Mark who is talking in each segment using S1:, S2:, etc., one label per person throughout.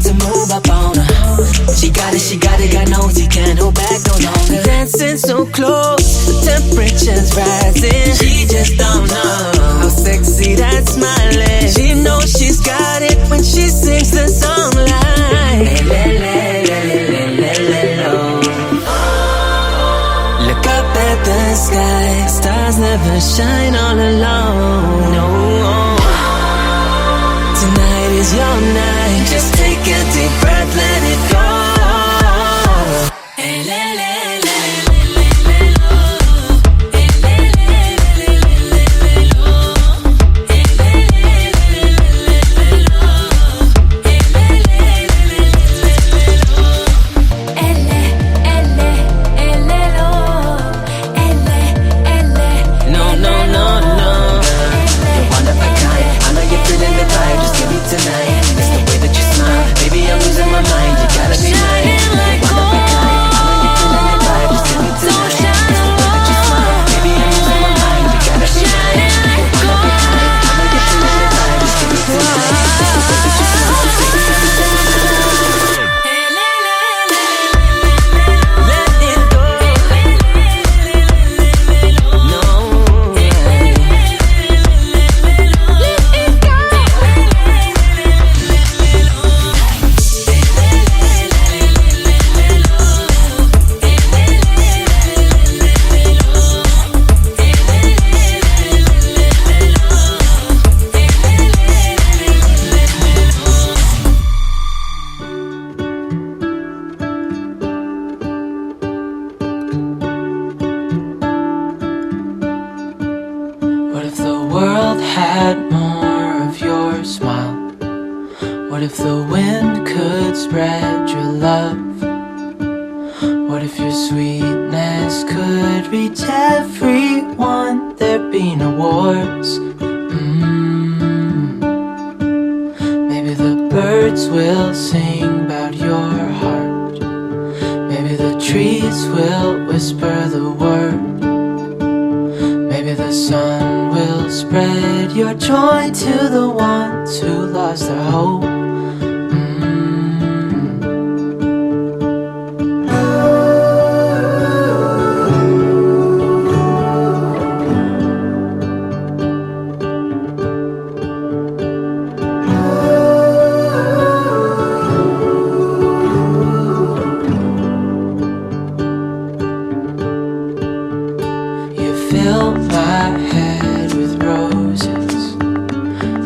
S1: to move up on her. She got it, God knows he can't hold back no longer. Dancing so close, the temperature's rising. She just don't know how sexy that smile is. She knows she's got it when she sings the song like le, le, le, le, le, le, le. Look up at the sky, stars never shine all alone. No, tonight is your night. Just take a deep breath, let it go. Hey, le, le, le, le, le, le, le, le, le, le, No, no, no, no. You're one of a kind. I know you're feeling the vibe. Just give me tonight. It's the way that you smile, baby. I'm losing my mind. You gotta be mine. You're one of a kind. I know you're feeling the vibe. Just give me tonight. It's the way that you smile, baby. I'm losing my mind. You gotta be mine. You're one of a kind. I know you're feeling the vibe. Just give me tonight. It's the way that you smile, baby. Let it go. No.
S2: Let it go.
S3: What if the world had more of your smile? What if the wind could spread your love? What if your sweetness could reach everyone? There'd be no wars. Maybe the birds will sing about your heart. Maybe the trees will whisper the word. Maybe the sun will spread your joy to the ones who lost their hope. You fill my head with roses.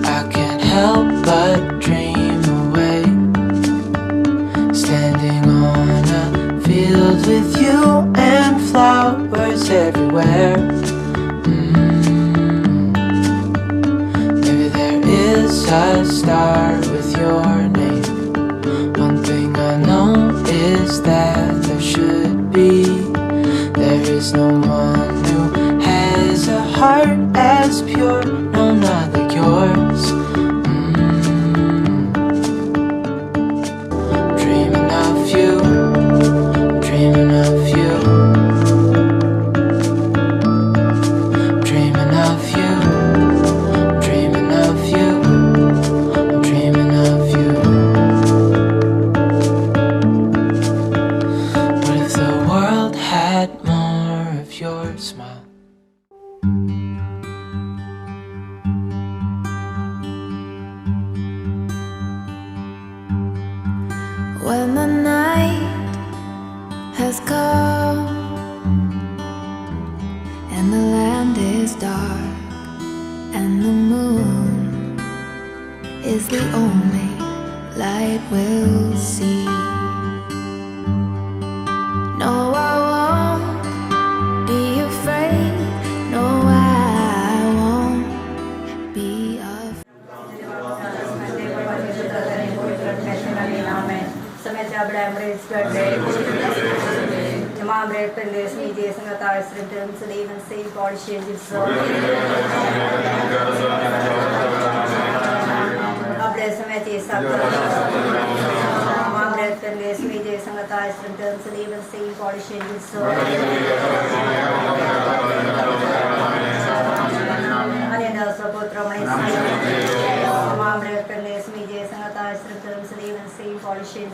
S3: I can't help but dream away. Standing on a field with you and flowers everywhere. Maybe there is a star with your name. One thing I know is that there should be. There is no one who has a heart as pure, no, not like yours. Dreaming of you, dreaming of you, dreaming of you, dreaming of you, I'm dreaming of you. What if the world had more of your smile?
S2: When the night has come and the land is dark and the moon is the only light we'll see. No, I won't be afraid. No, I won't be afraid.
S4: Polish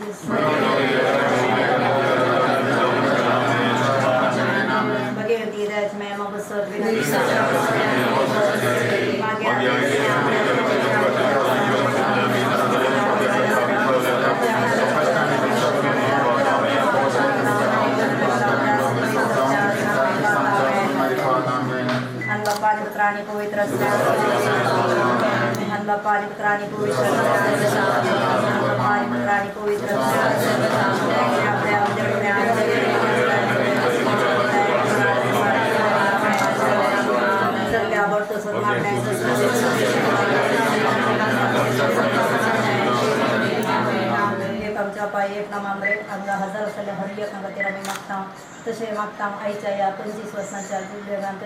S4: तशें मागता आयच्या ह्या 25 वर्सांच्या जुबलेगांत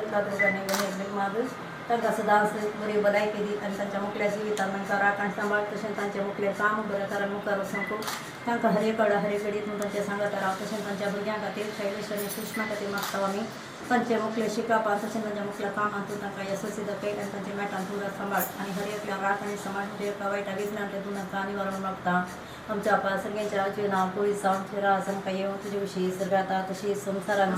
S4: मागून तांकां सदांच बरी भलायकी दी आनी तांच्या मुखल्या जिवितान तांकां राखण सांबाळ तशें तांचें मुखलें काम बरें कारण मुखार वचूंक तांकां हरे कड हरे घडी तूं तांचें सांगत राव तशें तांच्या भुरग्यां खातीर शैलेश आनी सुषमा खातीर मागता आमी तांचें मुखलें शिकपान तशें तांच्या मुखल्या कामान तूं तांकां येसस्वी दाखय आनी तांच्या मेटान तूं सांबाळ आनी हर एकल्या राखण आनी सांबाळ हर एका वायटा विघ्नांतल्यान तूं तांकां निवारण मागता. आमच्या आपा सगळ्यांच्या जिवनां पयस आमचे राज आमकां येवन तुजे विशीं सर्गाता तशी संवसारान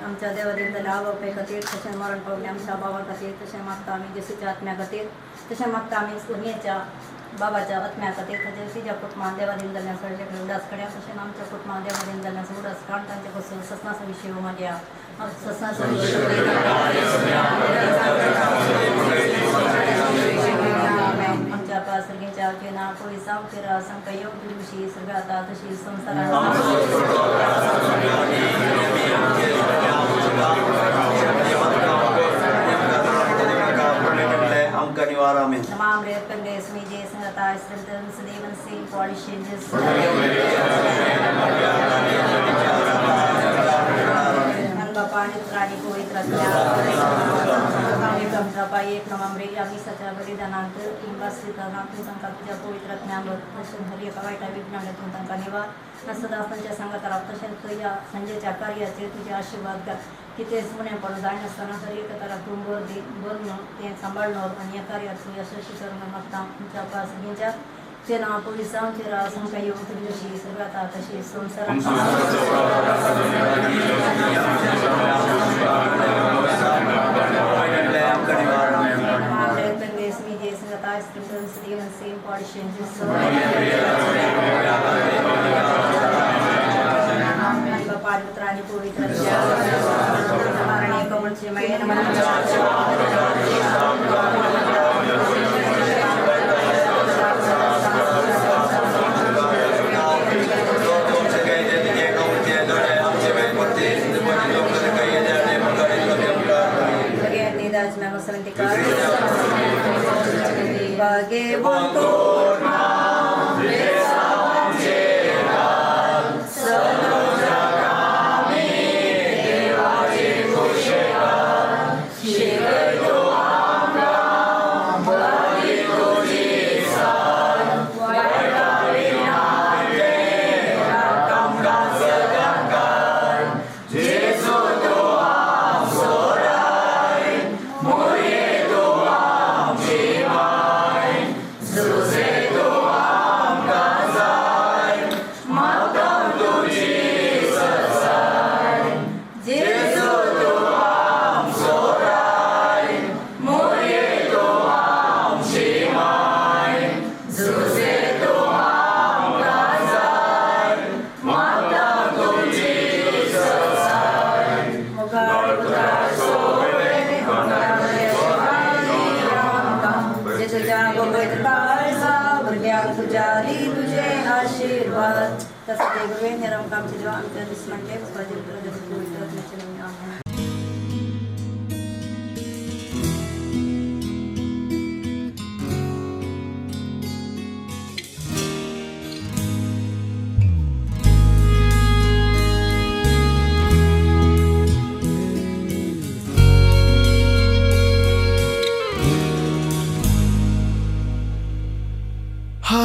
S4: आमच्या देवादिंदल्या आवय खातीर तशें मरण पावले आमच्या बाबा खातीर तशें मागता आमी जेसूच्या आत्म्या खातीर तशें मागता आमी सुरयेच्या बाबाच्या आत्म्या खातीर तशें तिच्या कुटुंबान देवादिंदल्या सगळे कडेन उडास काड्या तशें आमच्या कुटुंबान देवादिंदल्या उडास काडून तांचे पासून ससनाचो विशय मागया ससनाचो विशय आमच्या पासरगेच्या जिवना पयस आमचेर आमकां येवन तुजे विशीं सर्गाता तशी संवसारान संजयच्या कार्याचेर तुजे आशिर्वाद घाल कितेंच उणें पडूं जायनासतना हर एका तारा तूं बर दी बर न्हू तें सांबाळ्ळो आनी ह्या कार्याक तूं यशस्वी करूंक मागता. आमच्या पासगींच्या ते नांव पुलिसांचेर आमकां येवन तुजी जशी सर्गाता तशी संवसारान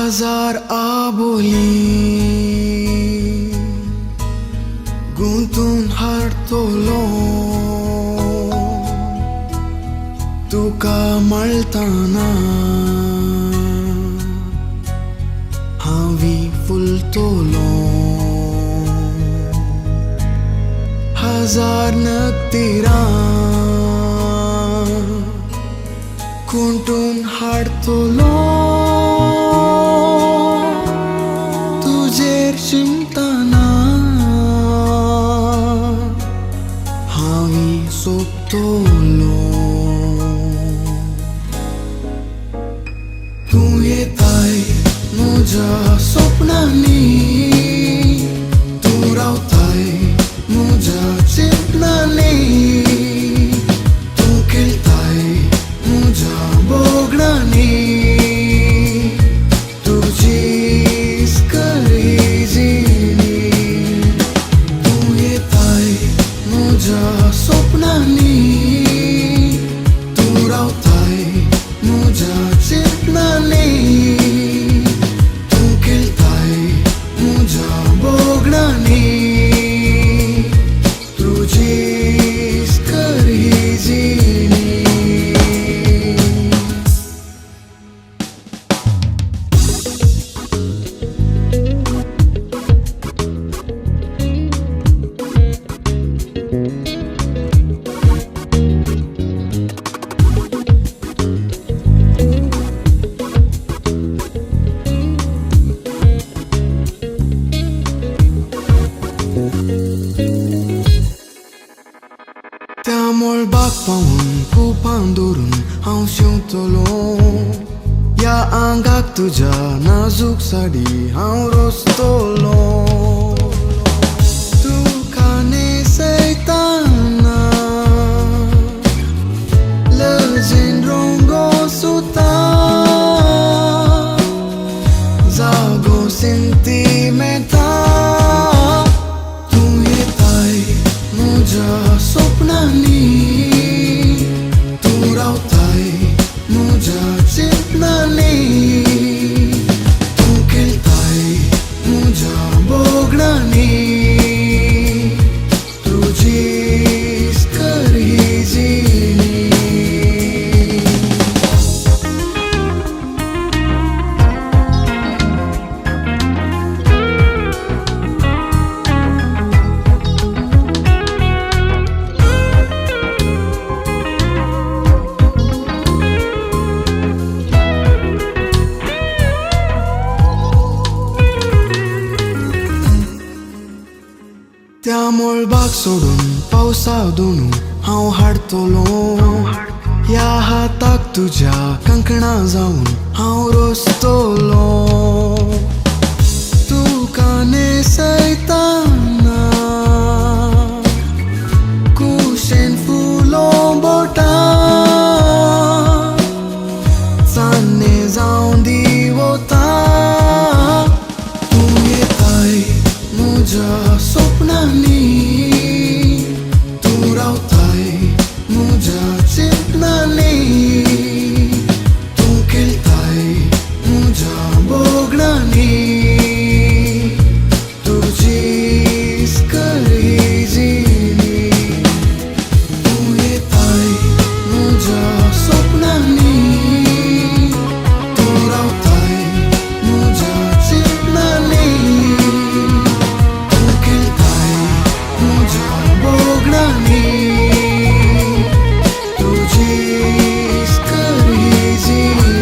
S5: हजार आबोली गुंतून हाडतलो तुका मेळतना हांवी फुलतलो हजार नकतिरां खुंटून हाडतलो तुजेर शिमतना हांवी सोंपतलो तूं येताय म्हज्या सपनांनी तूं रावताय म्हज्या चिंतनांनी तूं खेळटाय म्हज्या भोगणांनी तुजीच करी जिणी तूं येताय म्हज्या सपनांनी तूं रावताय म्हज्या चिंतनांनी तूं खेळटाय म्हज्या भोगणांनी तुजीच करी जिणी. त्या मळबाक पावून कुपां दवरून हांव शेंवतलो ह्या आंगाक तुज्या नाजूक साडी हांव रोसतलो तुका न्हेसयतना लजेन रंगो सुता जागो सेंतिमेंता तूं येताय म्हज्या सपनांनी तूं रावताय म्हज्या चिंतनांनी तूं खेळटाय म्हज्या भोगणांनी तुजीच करी जिणी. त्या मळबाक सोडून पावसा दोनू हांव हाडतलो ह्या हाताक तुज्या कांकणां जावन हांव रोसतलो तुका न्हेसयतना कुशेन फुलों बोटां चान्नें जावन दिवोता तूं येताय म्हज्या सपनांनी तूं रावताय म्हज्या चिंतनांनी तूं खेळटाय म्हज्या भोगणांनी तुजीच करी जिणी तूं येताय म्हज्या सपनांनी तूं रावताय म्हज्या चिंतनांनी तूं खेळटाय म्हज्या भोगणांनी तुजीच करी जिणी.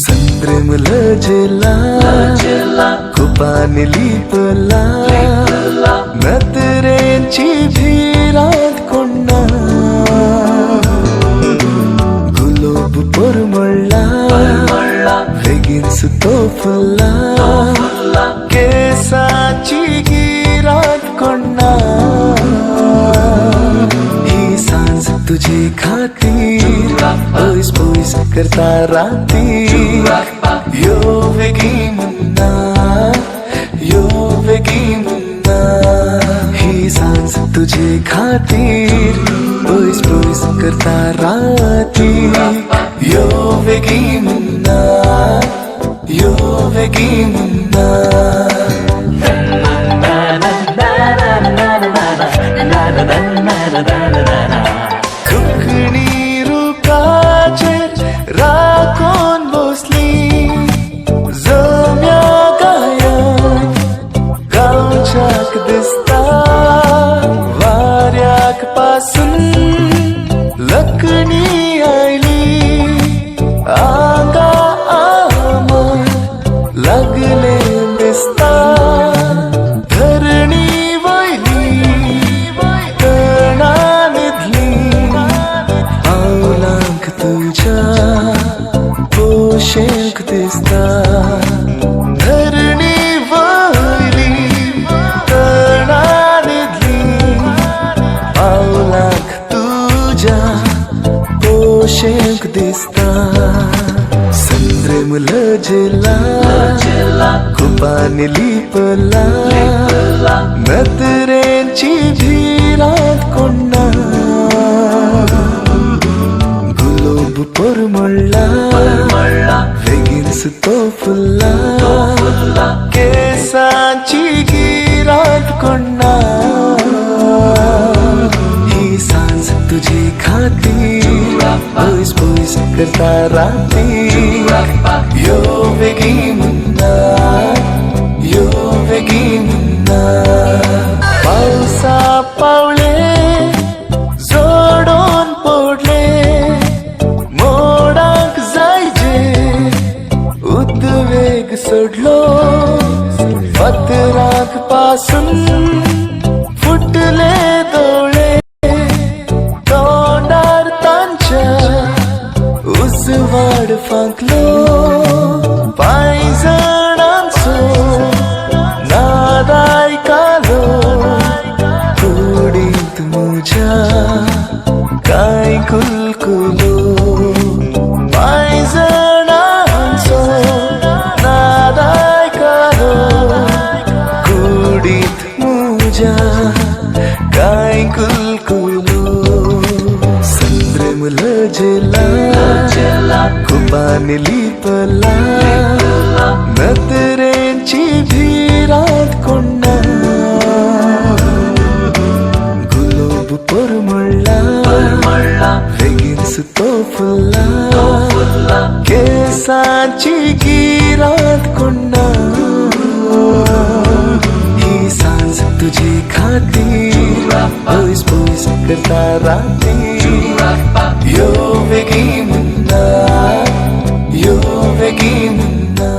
S6: संद्रम लजला कुपान लिपला नदरेची भिरांत कोण्णा गुलोब परमळ्ळा बेगीन सुतो फुल्ला केसाची गिरांत कोण्णा ही सांज तुझे खातीर पयस पयस करता राती यो वेगी मुन्ना यो वेगी मुन्ना ही सांज तुजे खातीर पयस पयस करता राती यो बेगीन ना यो बेगीन ना. दुखणी रुखाचेर राखून बसली जम्या गायन गांवच्याक दिसता वाऱ्याक पासून लकणी आयली आंगा आमल लागले दिसता धरणी वयली तणा न्हिदली पावलांक तुज्या पोशेंक दिसता धरणी वयली तणा न्हिदली पावलांक तुज्या पोशेंक दिसता. संद्रेम लजला कुपान लिपला नदरेंची भिरांत कोण्णा गुलोब परमळ्ळा बेगीन तो फुल्ला केसांची गिरांत कोण्णा ही सांज तुजे खातीर पयस पयस करता राती यो बेगीन ना यो बेगीन ना. पावसा पावले जोडून पडले मोडाक जायजे उद्वेग सोडलो फातराक पासून फुटले दोळे तोंडार तांच्या उजवाड फांकलो पांयजणांचो नाद आयकालो कुडींत म्हज्या कांय कुलकुलो पांयजणांचो नाद आयकालो कुडींत म्हज्या कांय कुलकुलो. संद्रेम लजला कुपान लिपला नदरेंची भिरांत कोण्णा गुलोब परमळ्ळा बेगीन तो फुल्ला केसांची गिरांत कोण्णा ही सांज तुजे खातीर पयस पयस करता राती यो बेगीन ना यो बेगीन ना.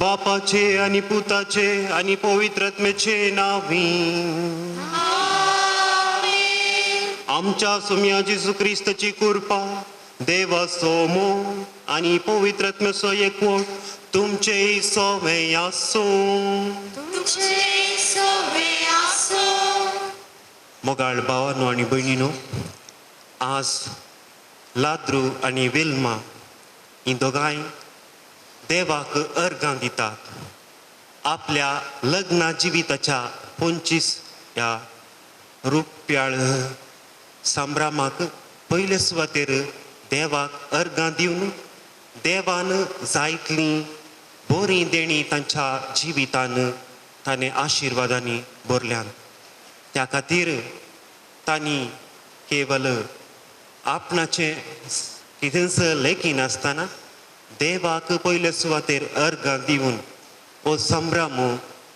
S7: बापाचे आनी पुताचे आनी पवित्र आत्म्याचे नांवी. आमच्या सोम्या जेजू क्रिस्ताची कृपा, देवाचो मोग आनी पवित्र आत्म्याचो एकवट तुमचे सोवे आसूं. मोगाळ भावानो आनी भयणीनो, आज लाद्रू आनी विल्मा ही दोगांय देवाक अर्गां दितात. आपल्या लग्न जिविताच्या 25 ह्या रुप्याळ संभ्रमाक पयले सुवातेर देवाक अर्गां दिवन देवान जायतलीं बरीं देणीं तांच्या जिवितान ताणें आशिर्वादांनी भरल्यान. त्या खातीर तांणी केवल आपणाचें कितेंच लेखिनासतना देवाक पयले सुवातेर अर्गां दिवन हो संभ्रम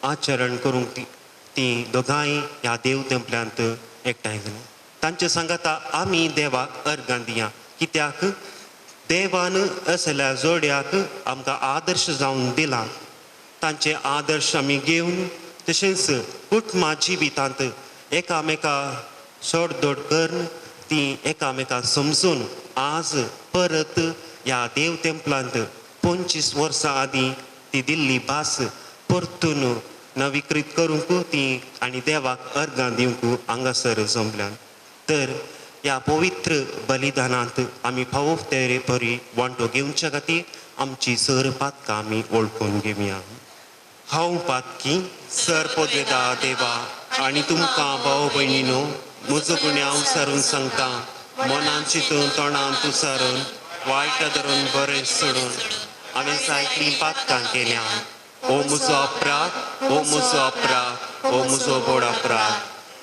S7: आचरण करूंक तीं दोगांय ह्या देव तेंपल्यांत एकठांय जालीं. तांचे सांगाता आमी देवाक अर्गां दिया, कित्याक देवान असल्या जोड्याक आमकां आदर्श जावन दिला. तांचे आदर्श आमी घेवन तशेंच कुटुंबा जिवितांत एकामेका सोडदोड करून ती एकामेका समजून आज परत ह्या देव तेंपलांत 25 वर्सां आदीं ती दिल्ली भास परतून नवीकृत करूंक ती आनी देवाक अर्गां दिवंक हांगासर जमल्यान. तर ह्या पवित्र बलिदानांत आमी फावो ते परी वांटो घेवच्या खातीर आमची सर पातकां आमी वळखून घेवया. हांव पातकी सर पदवेदा देवा आनी तुमकां भाव भयणीनो म्हजो गुन्यांव सारून सांगता, मनान चिंतून तोंडान तुसारून वायट धरून बरें सोडून हांवें जायतीं पातकां केल्या. ओ म्हजो अपराध, ओ म्हजो अपराध, ओ म्हजो व्हड अपराध.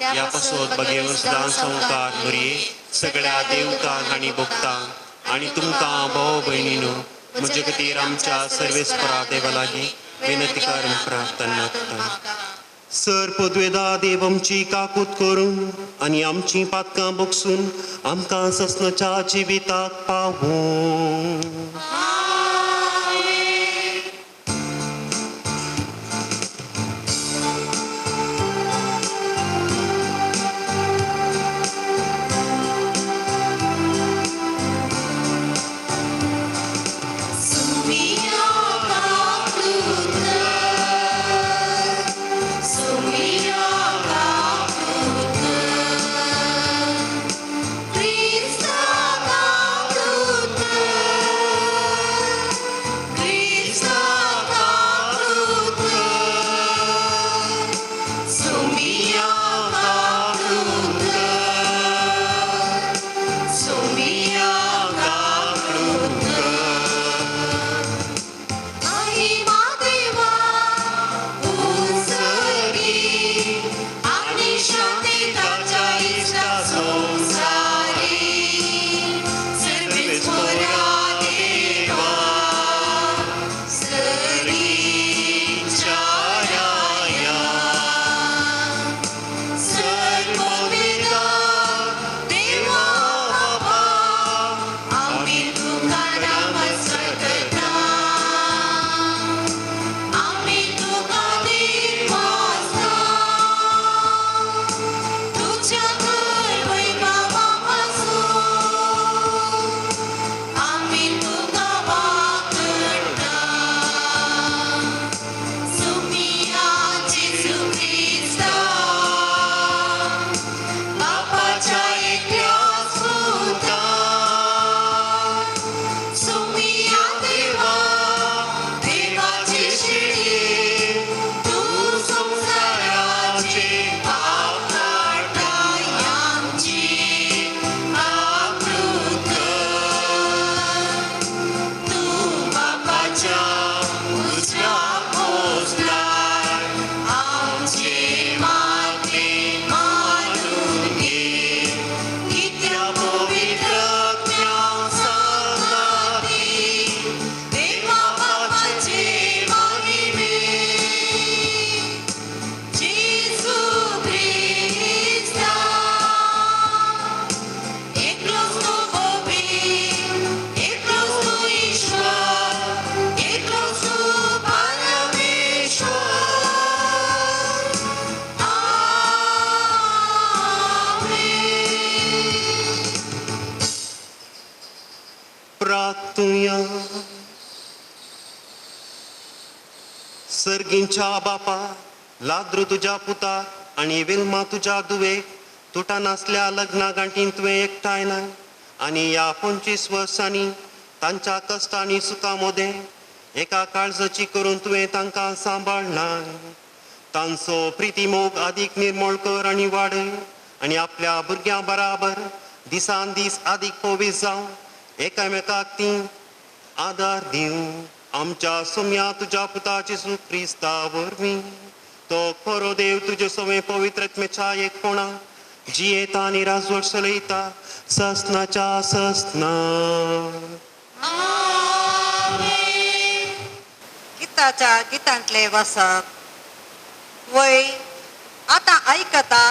S7: ह्या पासत बगेवन सदां संवकार मुरये सगळ्या देवतांक आनी भक्तांक आनी तुमकां भाव भयणीनो म्हजे खातीर आमच्या सर्वेस्परा देवा लागीं विनंती करून प्रार्थना करता. सर पदवेदा देव आमची काकूत करून आनी आमची पातकां बगसून आमकां ससनाच्या जिविताक पावूं.
S8: Cristo,
S7: सर्गींच्या बापा, लाद्रू तुज्या पुताक आनी विल्मा तुज्या दुवेक तुटा नासल्या लग्ना गांठीन तुवें एकठांय नाय आनी ह्या 25 वर्सांनी तांच्या कश्टांनी सुखां मोदें एका काळजाची करून तुवें तांकां सांबाळनाय. तांचो प्रिती मोग आदीक निर्मळ कर आनी वाडय आनी आपल्या भुरग्यां बराबर दिसान दीस आदीक पवीस जावं एकामेकाक ती आदार दिवं. आमच्या सोम्या तुज्या पुता जेजू क्रिस्ता वरवीं तो खरो देव तुजे सवे पवित्र आत्म्याच्या एकपणा जियेता आनी राजवट चलयता ससनाच्या ससना.
S8: गिताच्या गितांतले वसप वय आतां आयकता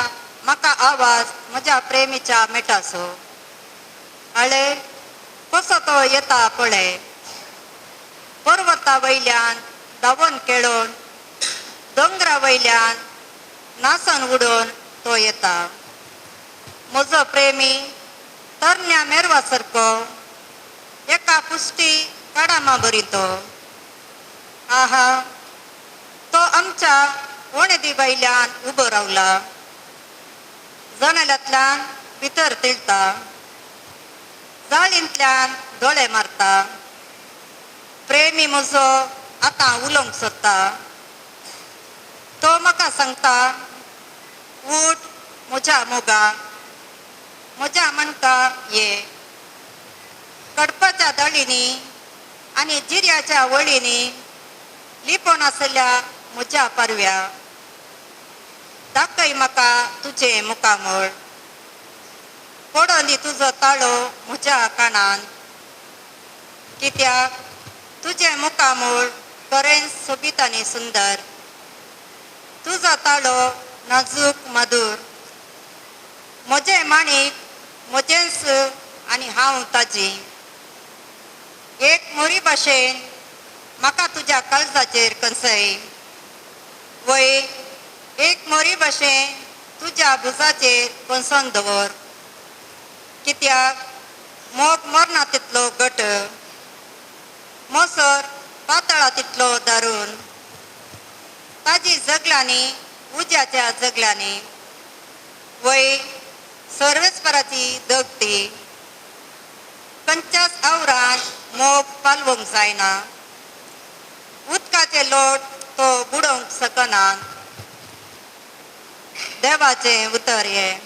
S8: म्हाका आवाज म्हज्या प्रेमीच्या मेटाचो. अळे कसो तो येता पळय, पर्वता वयल्यान धांवून खेळून, दोंगरा वयल्यान नाचून उडोवन तो येता. म्हजो प्रेमी तरण्या मेरवा सारको, एका पुश्टी काडामा बरी तो. आहा, तो आमच्या वणदी वयल्यान उबो रावला, जनेलांतल्यान भितर तिळटा, जाळींतल्यान दोळे मारता. प्रेमी म्हजो आतां उलोवंक सोदता, तो म्हाका सांगता, उठ म्हज्या मोगा, म्हज्या म्हणटा ये. कडपाच्या दळींनी आनी जिऱ्याच्या वळींनी लिपोवन आसल्या म्हज्या पारव्या, दाखय म्हाका तुजें मुखामळ, पडोन दी तुजो ताळो म्हज्या कानान. कित्याक तुजें मुखामळ खरेंच सोबीत आनी सुंदर, तुजो ताळो नाजूक मधूर. म्हजें माणीक म्हजेंच आनी हांव ताजी. एक मोरी भाशेन म्हाका तुज्या काळजाचेर कंसय, वय एक मोरी भाशेन तुज्या भुजाचेर कंसोन दवर. कित्याक मोग मरना तितलो घट, मोसर पातळा तितलो दारून. ताजी जगलांनी उज्याच्या जगलांनी, वय सर्वेस्पराची दग ती. खंयच्याच आवरान मोग पालवंक जायना, उदकाचे लोट तो बुडोवंक शकना. देवाचें उतर हें.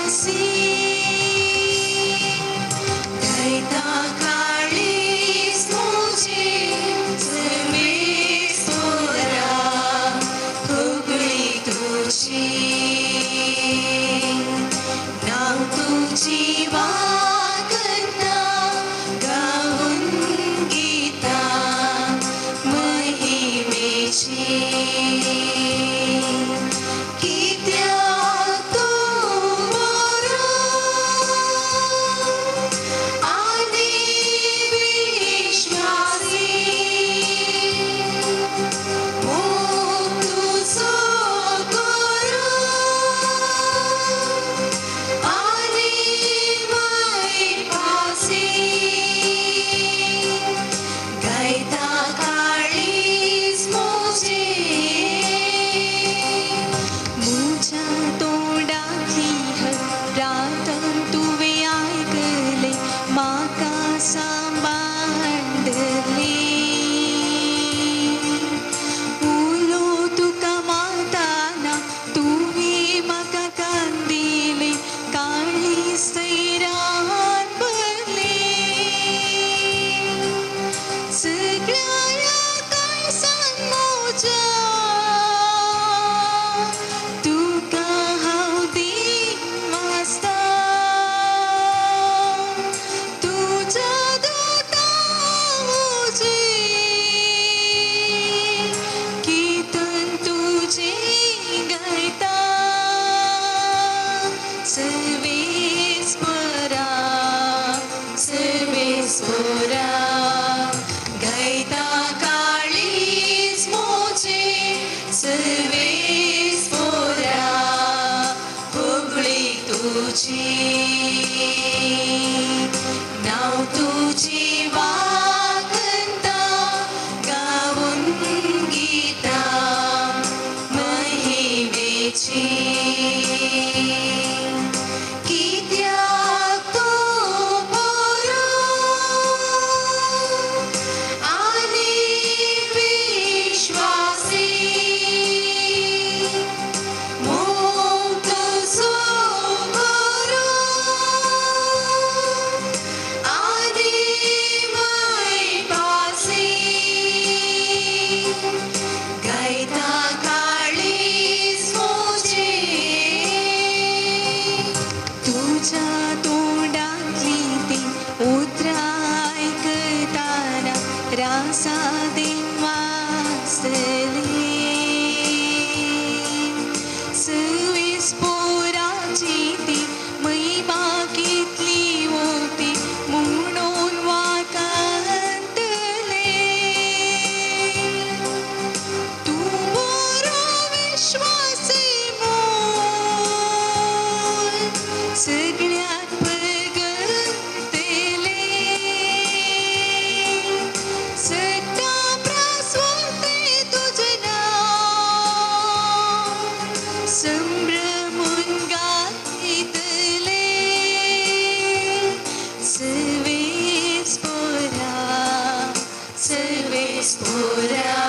S9: See. सर्वेस पोरा होगळी तुजी नांव तुजी वागंता गावून गीता महिमेची कित्याक तूं बरो आनी विश्वासी मोग तुजो बरो आनी मयपासी गायता काळीज म्हजें तुज्या तोंडांतली ती उतरां आयकताना रासादेन वाजतले सवीस पोराची ती महिमा कितली मोठी म्हणून वाकांतले तूं बरो विश्वासी मोल सगळ्याक परगतले सत्ता प्रास्वते तुजें नांव संभ्रमून गायतले सर्वेस पोरा सर्वेस पोरा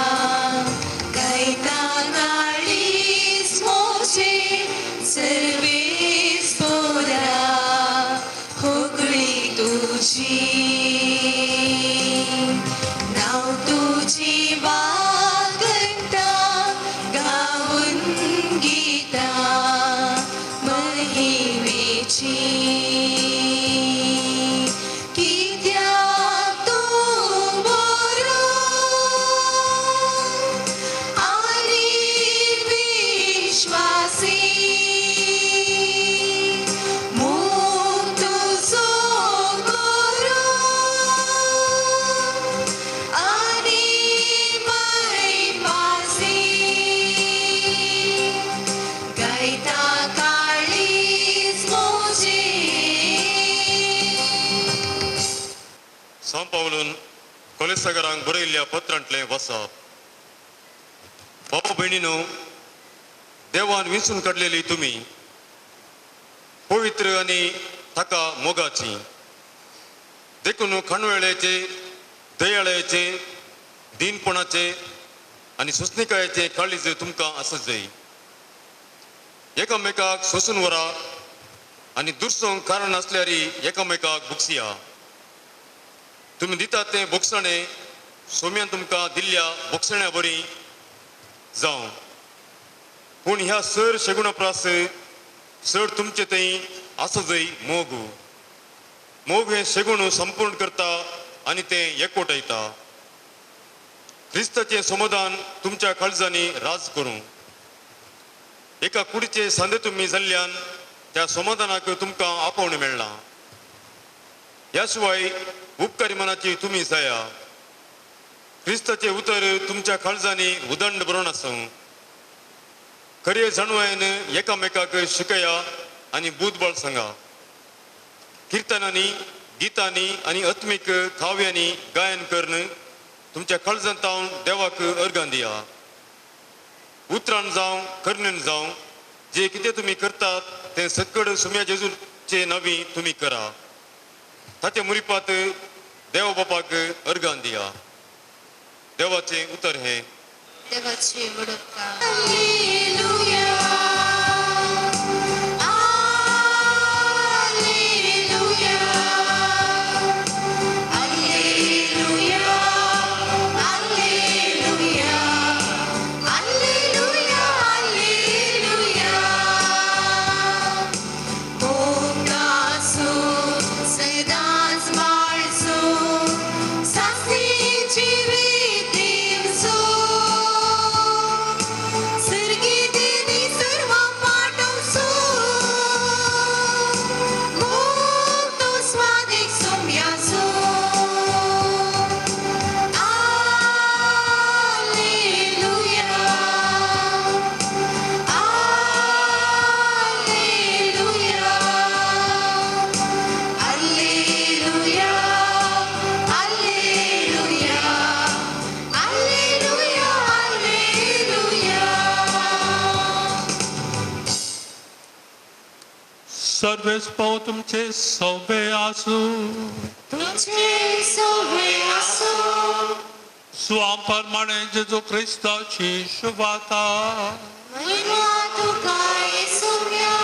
S9: गायता काळीज म्हजें सर्वेस पोरा होगळी तुजी नांव तुजी वागंता गावून गीता महिमेची कित्याक तूं बरो आनी विश्वासी मोग तुजो बरो आनी मयपासी गायता काळीज म्हजें.
S7: सांव पावलून कोलेसागरांक बरयल्ल्या पत्रांतलें वसाप. बाबा भयणीनो, देवान विंचून काडलेली तुमी पवित्र आनी ताका मोगाची, देखून खाणवेळेचे, दयाळ्याचे, दीनपणाचे आनी सोंसणिकायेचे काळीज तुमकां आसत जाय. एकामेकाक सोंसून व्हरा आनी दुरसोंक कारण आसल्यार एकामेकाक बुक्सिया. तुमी दितात तें बोगसणें सोम्यान तुमकां दिल्ल्या बोगसण्या बरी जावं. पूण ह्या सर शेगुणा प्रास चड तुमचे थंय आसा जय मोग. मोग हें शेगुण संपूर्ण करता आनी तें एकवटायता. क्रिस्ताचें समाधान तुमच्या काळजांनी राज करूं. एका कुडीचे सांदे तुमी जाल्ल्यान त्या समाधानाक तुमकां आपोवणें मेळ्ळां. ह्या शिवाय उपकारी मनाची तुमी जाया. क्रिस्ताचें उतर तुमच्या काळजांनी उदंड बरोवन आसूं. खरे जाणवायेन एकामेकाक शिकया आनी बुदबळ सांगा. किर्तनांनी, गितांनी आनी आत्मीक काव्यांनी गायन करून तुमच्या काळजांत तावन देवाक अर्गां दिया. उतरान जावं करणेन जावं जे कितें तुमी करतात तें सकड सुम्या जेजूचे नांवी तुमी करा. ताचे मुरिपात देव बापाक अर्गां दिया. देवाचें उतर हें.
S9: देवाचे वडोपकार. Alleluia, alleluia, alleluia, alleluia, alleluia, alleluia. मोगाचो सदांच माळचो सासणी जिवीत दिवचो.
S10: सर्वेस पाव तुमचे सवे आसूं.
S9: तुमचे सवे आसूं.
S10: स्वाम प्रमाणे जेजू क्रिस्ताची शुभाता.
S9: महिमा तुका येसुया.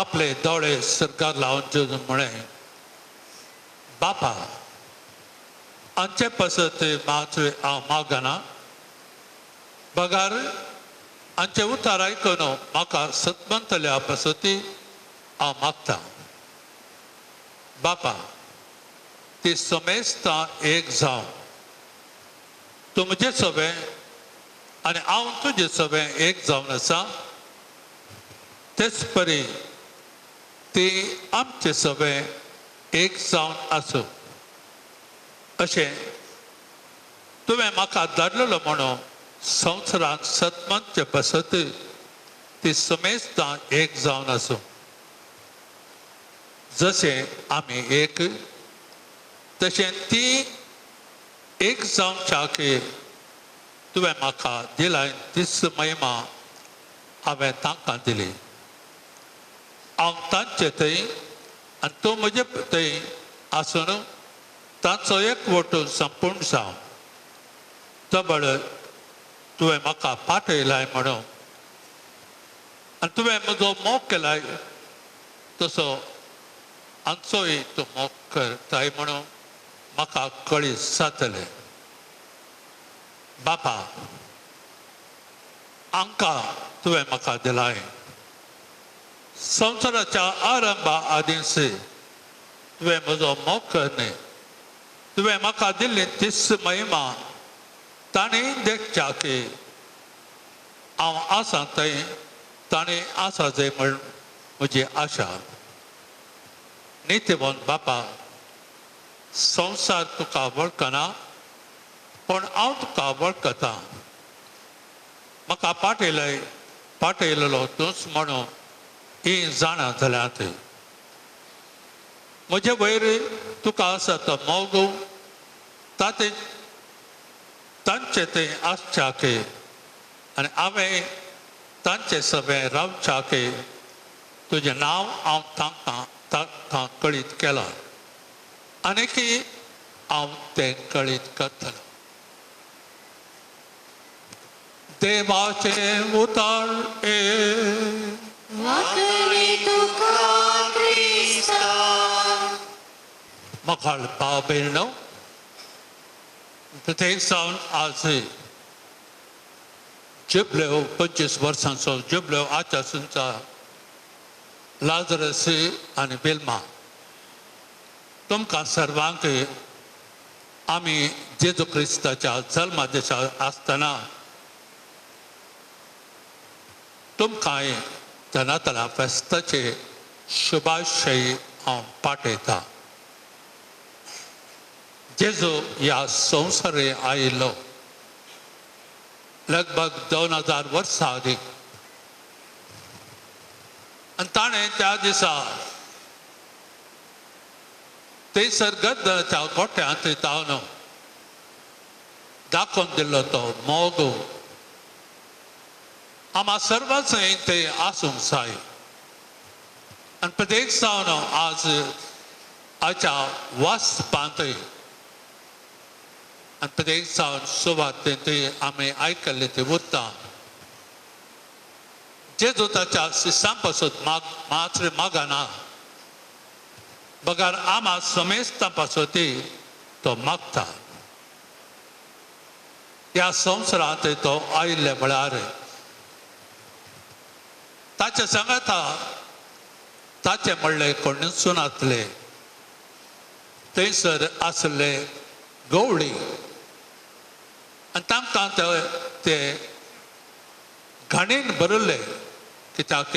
S10: आपले दोळे सरकार लावन जेजू म्हळें, बापा आमचे पासत मात्र हांव मागना, बगार आमचे उतार आयकून म्हाका सतमंतल्या पासती हांव मागता. बापा ती समेस्तां एक जावं, तूं म्हजे सवें आनी हांव तुजे सवें एक जावन आसा, तेच परी ती आमचे सवें एक जावन आसूं. अशें तुवें म्हाका धाडलेलो म्हणून संवसारांत सतमंतचे पासत ती समेस्तां एक जावन आसूं, जशें आमी एक तशें ती एक जावच्याक तुवें म्हाका दिलाय तीच महिमा हांवें तांकां दिली. हांव तांचे थंय आनी तूं म्हजे थंय आसून तांचो एकवट संपूर्ण जावं. तबळ तुवें म्हाका पाठयलाय म्हणून आनी तुवें म्हजो मोग केलाय तसो आमचोय तूं मोग करताय म्हणून म्हाका कळीत जातलें. बापा आमकां तुवें म्हाका दिलाय. संवसाराच्या आरंभा आदींच तुवें म्हजो मोग करणे, तुवें म्हाका दिल्ली तीच महिमा तांणी देखच्या की हांव आसा थंय तांणी आसा जाय म्हण म्हजी आशा. नितीवंत बापा, संवसार तुका वळखना पूण हांव तुका वळखता. म्हाका पाठयलय पाठयलेलो तूंच म्हणून ही जाणा जाल्यात. म्हजे वयर तुका आसा तो मोग ताते तांचे थंय आसच्याक आनी हांवें तांचे सगळें रावच्याक तुजें नांव हांव तांकां तांकां कळीत केलां आनी की हांव तें कळीत करतलो. देवाचें उतार मखाल भाव भयणो, थंय सावन आज जुबलेव 25 वर्सांचो जुबलेव आचारसुंचा लाजरस आनी बेलमा तुमकां सर्वांक आमी जेजू क्रिस्ताच्या जल्मा दिसा आसतना तुमकांय त्या नातालां फेस्ताचे शुभाशय हांव पाठयता. जेजू ह्या संवसारे आयिल्लो लगभग 2000 वर्सां आदीं आनी ताणें त्या दिसा थंयसर गद्दराच्या गोठ्यांत तावन दाखोवन दिल्लो तो मोग आमा सर्वांचें तें आसूंक जाय. आनी प्रत्येक जावन आज आयच्या वाचपांत आनी प्रत्येक जावन सुवातेंत आमी आयकल्लें तें उरता. जेजू ताच्या शिसां पासत मात्र मागना बगर आमा समेस्तां पासत तो मागता. ह्या संवसारांत तो आयिल्ले म्हळ्यार ताचे सांगाता ताचें म्हणलें कोणूच नासलें. थंयसर आसले गवळी आनी तांकां ते घाणीन भरिल्ले कित्याक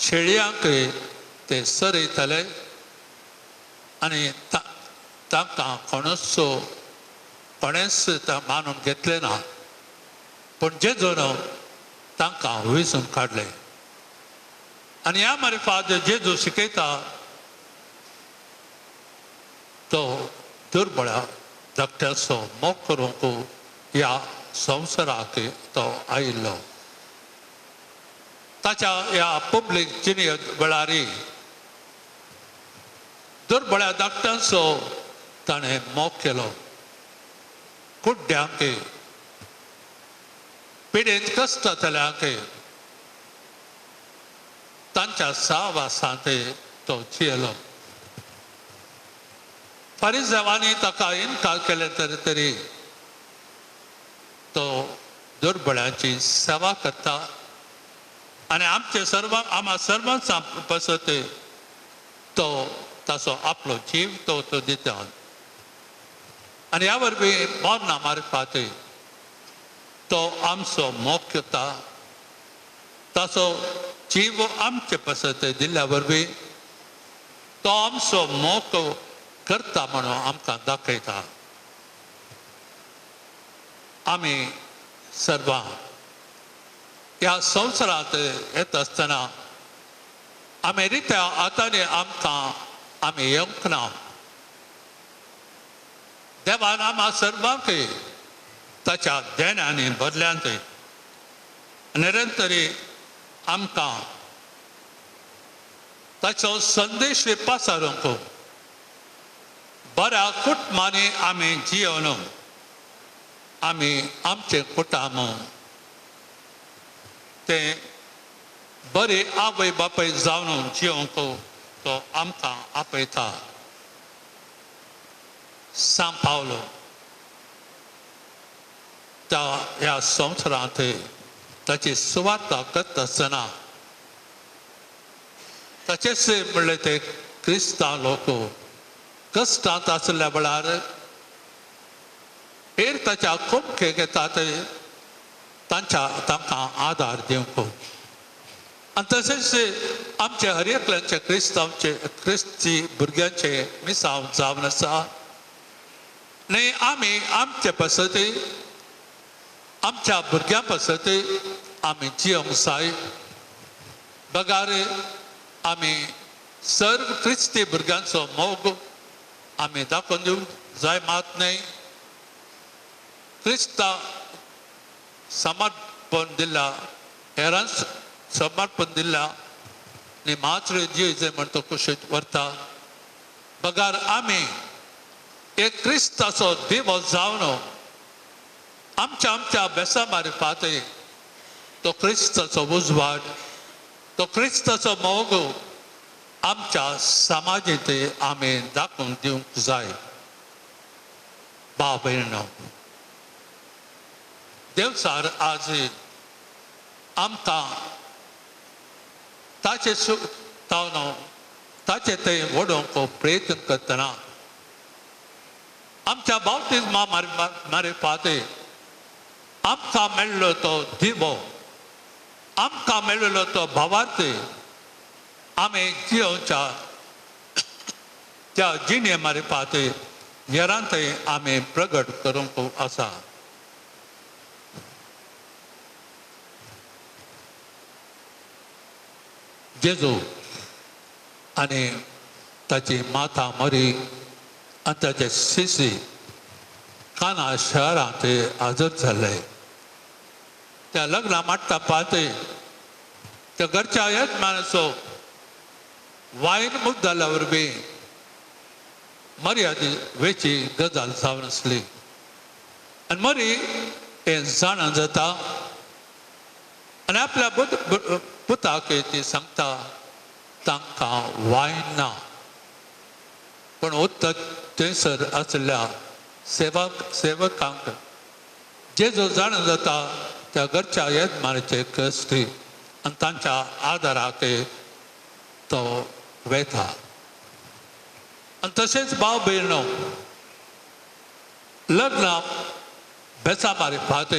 S10: शेळयांक ते सरयताले आनी तांकां कोणूच कोणेंच मानून घेतलें ना. पूण जेजून तांकां वेंचून काडलें. आनी ह्या मारिफाद जेजू शिकयता तो दुर्बळ्या धाकट्याचो मोग करूंक ह्या संवसाराक तो आयिल्लो. ताच्या ह्या पब्लीक जिणे वेळार दुर्बळ्या धाकट्यांचो ताणें मोग केलो. कुड्ड्यांक, पिडेंत कश्टांतल्यांक तांच्या सहवासांत तो जियेलो. फारिजेवांनी ताका इनकार केले तरी तो दुर्बळ्यांची सेवा करता आनी आमचे सर्व आमा सर्वांचा पसत तो ताचो आपलो जीव तो तो दिता आनी ह्या वरवीं मरणां मारपाक तो आमचो मोग करता. ताचो जीव आमचे पसत दिल्ल्या वरवीं तो आमचो मोग करता म्हणून आमकां दाखयता. आमी सर्वां ह्या संवसारांत येता आसतना आमी रित्या हातांनी आमकां आमी येवंक ना. देवान आमा सर्वांक ताच्या देण्यांनी भरल्यांत निरंतरी आमकां ताचो संदेश पासारूंक बऱ्या कुटुंबांनी आमी जियोन आमी आमचें कुटुंब तें बरे आवय बापूय जावन जियोंक तो आमकां आपयता. सांव पावलो त्या ह्या संवसारांत ताची सुवार्ता करता आसतना ताचेच म्हणलें ते क्रिस्तांव लोक कश्टांत आसल्या वेळार हेर ताच्या खोमखेक येतात तांच्या तांकां आदार दिवंक. आनी तशेंच आमचे हर एकल्याचे क्रिस्तांवचे क्रिस्ती भुरग्यांचे मिसांव जावन आसा न्ही. आमी आमचे पासत आमच्या भुरग्यां पासत आमी जियोंक जाय. बगार आमी सर्व क्रिस्ती भुरग्यांचो मोग आमी दाखोवन दिवंक जाय मात न्हय. क्रिस्ता समर्पण दिला हेरांस समर्पण दिला आनी मात्र जीव जे म्हण तो कुशीत व्हरता. बगार आमी एक क्रिस्ताचो दिवो जावन आमच्या आमच्या बेसा मारिफात तो क्रिस्ताचो उजवाड तो क्रिस्ताचो मोग आमच्या समाजेंत आमी दाखोवन दिवंक जाय. भाव भयणो, देवचार आज आमकां ताचे तावन ताचे थंय वडोवंक प्रयत्न करतना आमच्या बाप्तिज्मा मारिफात आमकां मेळ्ळो तो दिवो, आमकां मेळ्ळो तो भावार्थ आमी जियोवच्या त्या जिणे मारिफात हेरांत आमी प्रगट करूंक आसा. जेजू आनी ताची माता मरी आनी ताचे शिशी काना शहरांत हाजर जाले. त्या लग्ना माट्टापांत त्या घरच्या येजमानाचो वायन मुक्त जाल्या वरवीं मर्यादी वेची गजाल जावन आसली आनी मरी हें जाणा जाता आनी आपल्या पुताक ती सांगता तांकां वायन ना. पूण उत्तर थंयसर आशिल्ल्या सेवकांक जेजू जाणा जाता त्या घरच्या येजमानाचे कश्ट आनी तांच्या आदाराक तो वेता. आनी तशेंच भाव भयणो, लग्नां बेसा मारिफात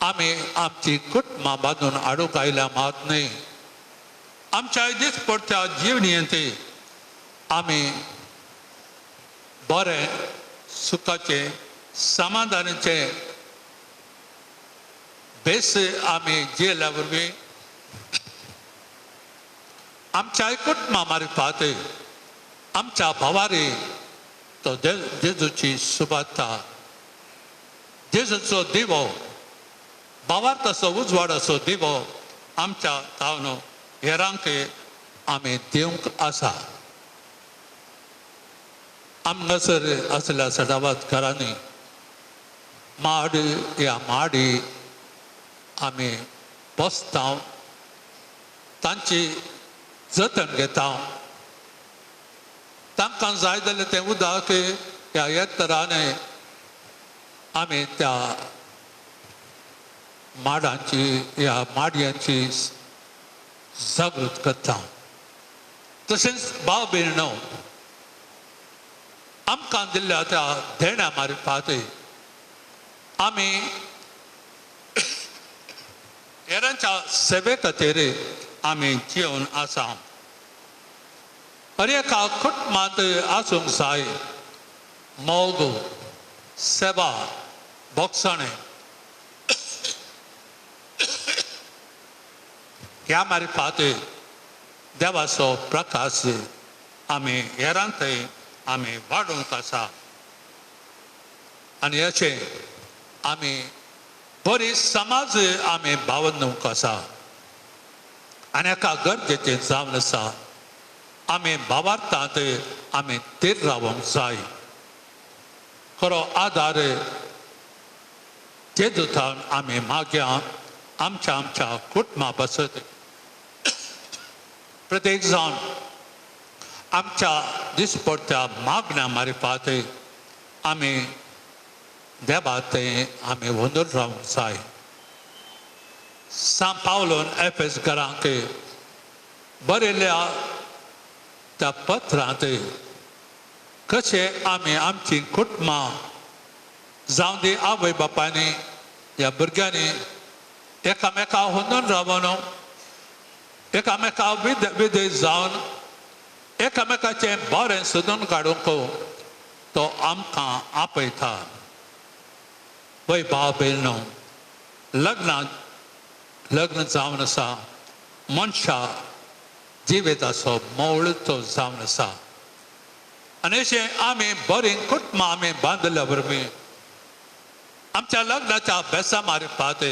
S10: आमी आमची कुटुंबां बांदून हाडूंक आयल्या मात न्हय. आमच्या दिसपडत्या जिवणेंत आमी बरें सुखाचें समाधानाचें बेस आमी जियेल्या वरवीं आमच्या कुटुंबां मारिफात आमच्या भावारी तो जेजूची सुबाता जेजूचो दिवो भावार्थाचो उजवाडाचो दिवो आमच्या तावन हेरांक आमी दिवंक आसा. आमगसर आसल्या सदावात घरांनी माड या माडी आमी बसता, तांची जतन घेता. तांकां जाय जाल्यार तें उदक ह्या येतराने आमी त्या माडांची ह्या माडयांची जागृत करता. तशेंच भाव भयणो आमकां दिल्ल्या त्या देण्या मारिफात आमी हेरांच्या सेवे खातीर आमी जिवन आसा. हर एका कुटुंबांत आसूंक जाय मोग, सेवा, बोगसणें. ह्या मारिफात देवाचो प्रकाश आमी हेरांत आमी वाडोवंक आसा आनी अशें आमी बरी समाज आमी बावनूंक आसा. आनी एका गरजेचें जावन आसा आमी भावार्थांत आमी थीर रावंक जाय. खरो आदार जेजूथावन आमी मागया आमच्या आमच्या कुटुंबा पासत. प्रत्येक जावन आमच्या दिसपडत्या मागण्या मारिफात आमी देवा थंय आमी वंदून रावंक जाय. सांत पावलोन एफेस घरांक बरयल्ल्या त्या पत्रांत कशें आमी आमची कुटुंबां जावं दी आवय बापायनी ह्या भुरग्यांनी एकामेका हुंदून रावन एकामेका विदेश जावन एकामेकाचें बरें सोदून काडूंक तो आमकां आपयता. वय भाव भयणो, लग्न जावन आसा मनशा जिविताचो मोळ तो जावन आसा. आनी अशें आमी बरीं कुटुंबां आमी बांदिल्ल्या वरवीं आमच्या लग्नाच्या बेसा मारिफात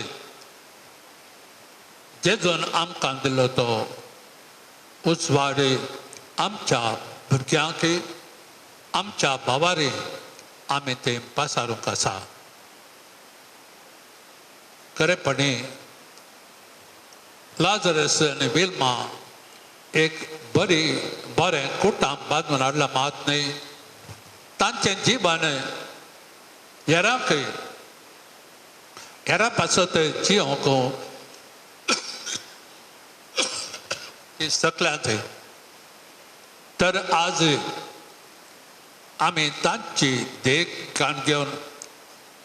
S10: जेजून आमकां दिल्लो तो उजवाड आमच्या भुरग्यांक आमच्या भावारी आमी तें पासारूंक आसा. खरेपणी लाजरस आनी विल्मा एक बरी बरें कुटाम बांदून हाडलां मात न्हय, तांचें जिवन हेरांक हेरां पासत जिवंक ती सकल्यांत. तर आज आमी तांची देख काण घेवन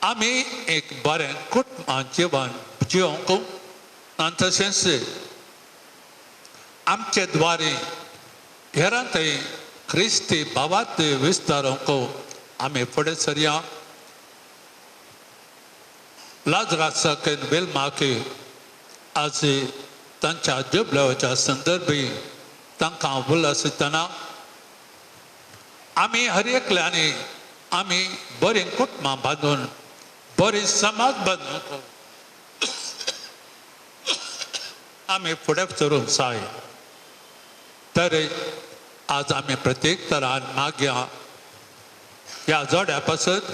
S10: आमी एक बरें कुटुंब जिवन जिवंक आनी तशेंच आमचे द्वारे हेरांतय क्रिस्ती भावात विस्तारूंक आमी फुडें सरया. लाजरासाक वेलमाक आज तांच्या जुबलेवाच्या संदर्भी तांकां उल्लासतना आमी हर एकल्यांनी आमी बरीं कुटुंबां बांदून बरी समाज बांदून आमी फुडें सरूंक जाय. तर आज आमी प्रत्येक तरान मागया ह्या जोड्या पासत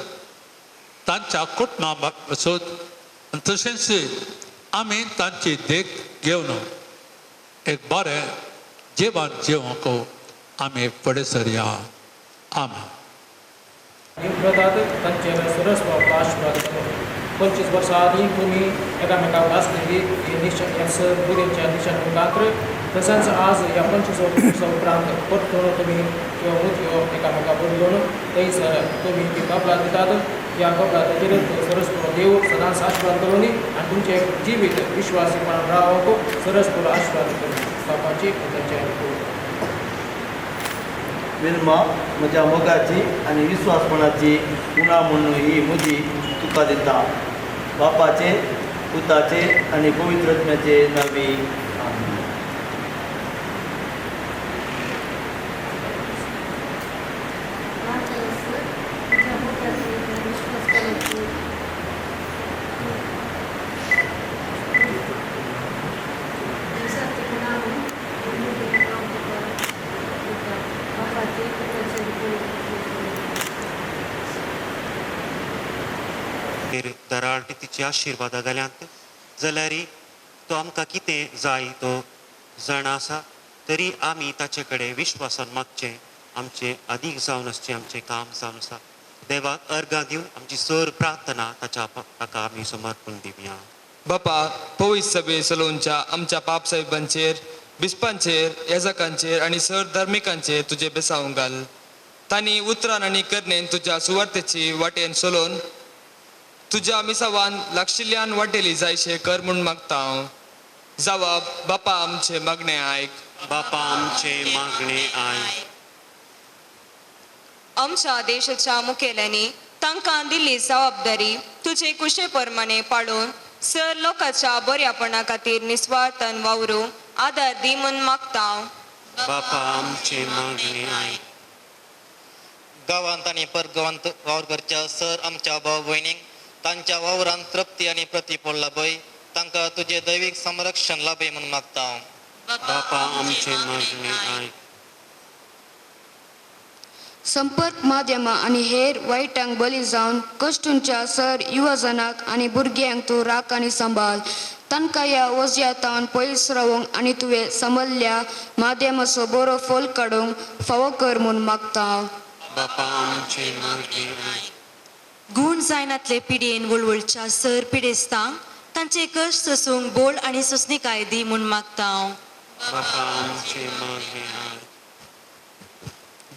S10: तांच्या कुटुंबा पासत तशेंच आमी तांची देख घेवन एक बरें जिवन जिवंक आमी फुडें सरया. आमेन.
S11: तांचेर सरस आशिर्वाद. 25 वर्सां आदीं तुमी एकामेकाक भासलेली भुरग्यांच्या निशाण मुखार, तशेंच आज ह्या 25 वर्सां उपरांत परतून तुमी त्यो मुदयो एकामेका बदलून थंयसर तुमी ती कबलात दितात. ह्या कबलाताचेर सरस देव सदांच आशिर्वाद करून आनी तुमचें जिवीत विश्वासीपणान रावप सरस आशिर्वाद करून बापाची पुताची.
S12: विल्मा, म्हज्या मोगाची आनी विस्वासपणाची उणा म्हणून ही मुदी तुका दिता. बापाचे, पुताचे आनी पवित्र आत्म्याचे नांवी. आमेन.
S7: दराळ तिची आशिर्वादां घाल्यांत जाल्यार तो आमकां कितें जाय तो जाणा आसा तरी आमी ताचे कडेन विश्वासान मागचें आमचें अदीक जावन आसचें आमचें काम जावन आसा. देवाक अर्गां दिवन आमची सर प्रार्थना ताच्या ताका आमी समर्पण दिवया.
S13: बापा पवित्र सभे चलोवच्या आमच्या पाप साहेबांचेर बिस्पांचेर याजकांचेर आनी सर धार्मिकांचेर तुजें बेसावंक घाल. तांणी उतरान आनी करणेन तुज्या सुवार्थेची वाटेन चलोवन तुज्या मिसावान लागशिल्ल्यान वाटेली जायशें कर म्हूण मागता हांव. जावा बापा आमचें मागणें आयक.
S7: बापा आमचें मागणें आयक.
S14: आमच्या देशाच्या मुखेल्यांनी तांकां दिल्ली जबाबदारी तुजे कुशे प्रमाणे पाळून सर लोकांच्या बऱ्यापणा खातीर निस्वार्थान वावरूंक आदार दी म्हूण मागता.
S7: बापा आमचें मागणें आयक.
S15: गांवांत आनी परगांवांत वावर करच्या सर आमच्या भाव भयणींक तांच्या वावरांत तृप्ती आनी प्रतिफळ लाभय तांकां तुजें दैवीक संरक्षण लाभय म्हूण मागता.
S7: बापा आमचें मागणें आयक.
S16: संपर्क माध्यमां आनी हेर वायटांक बली जावन कश्टूंच्या सर युवजनाक आनी भुरग्यांक तूं राख आनी सांबाळ. तांकां ह्या वजयातावन पयस रावूंक आनी तुवें सांबाळिल्ल्या माध्यमाचो बरो फोल काडूंक फावो कर म्हूण मागता.
S7: बापा आमचें मागणें आयक.
S17: गूण जायनातले पिडयेन वळवळच्या सर पिडेस्तांक तांचे कश्ट सोसूंक बोल आनी सोंसणीकाय दी म्हूण मागता.
S7: बापा आमचें मागणें आयक.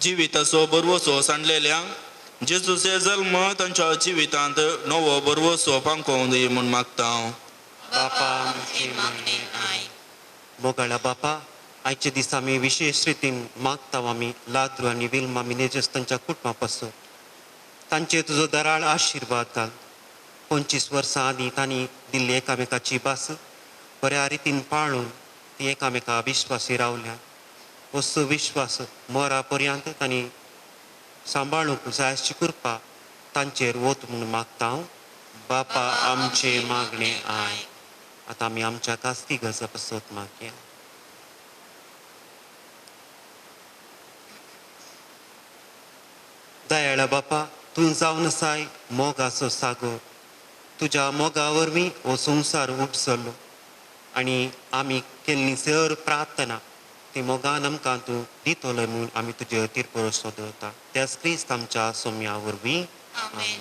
S18: जिविताचो बरवसो सांडलेल्यांक जेजूचे जल्म तांच्या जिवितांत नवो बरवसो फांकोवन दी म्हूण मागता.
S7: बापा आमचें मागणें आयक. मोगाळा बापा आयच्या दिसा आमी विशेश रितीन मागता आमी लाद्रू आनी विल्मा मिनेजस तांच्या कुटुंबा पासून तांचेर तुजो दराळ आशिर्वाद घाल. 25 वर्सां आदीं तांणी दिल्ली एकामेकाची भास बऱ्या रितीन पाळून ती एकामेका विश्वासी रावल्या. वस्तू विश्वास मोरा पर्यंत तांणी सांबाळूंक जाय अशी कृपा तांचेर वत म्हूण मागता हांव. बापा आमचें मागणें आयक. आतां आमी आमच्या खासगी गरजा पासत मागया. दयाळा बापा तूं जावन आसाय मोगाचो सागर. तुज्या मोगा वरवीं हो संवसार उपसरलो आनी आमी केल्ली सर प्रार्थना ती मोगान आमकां तूं दितलो म्हूण आमी तुजे तीर भरोसो दवरता. त्याच क्रिस्त आमच्या सोम्या वरवीं. आमेन.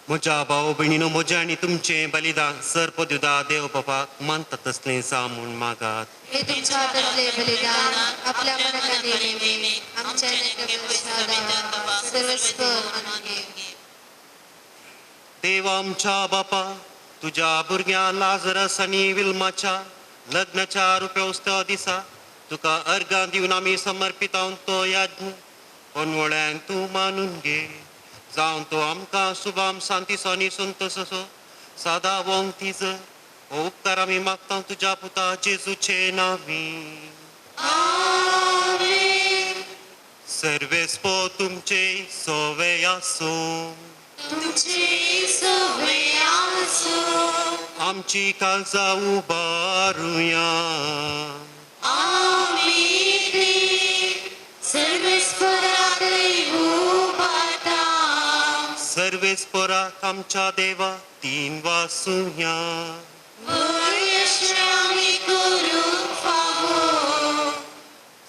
S7: म्हज्या भाव भयणीनो म्हजें आनी तुमचें बलिदान सर पदुदा देव बापाक मानता तसलें जा म्हूण मागात.
S9: हे तुमच्या हातांतले बलिदान आपल्या मनाक नेमी आमच्या सर्वस्व.
S7: देव आमच्या बापा तुज्या भुरग्यां लाजरस आनी विल्माच्या लग्नाच्या रुप्या दिसा तुका अर्गां दिवन आमी समर्पितावन तो यज्ञ पोनवळ्यान तूं मानून घे. जावन तो आमकां शुभाम शांतीचो आनी संतोषाचो सादा वोंग तीज हो उपकार आमी मागता तुज्या पुता जेजूचे नांवी. सर्वेस्पो तुमचे सोवे आसूं. आमची काळजां उबारुया. सर्वेस्पराक आमच्या देवा तीन वासुया.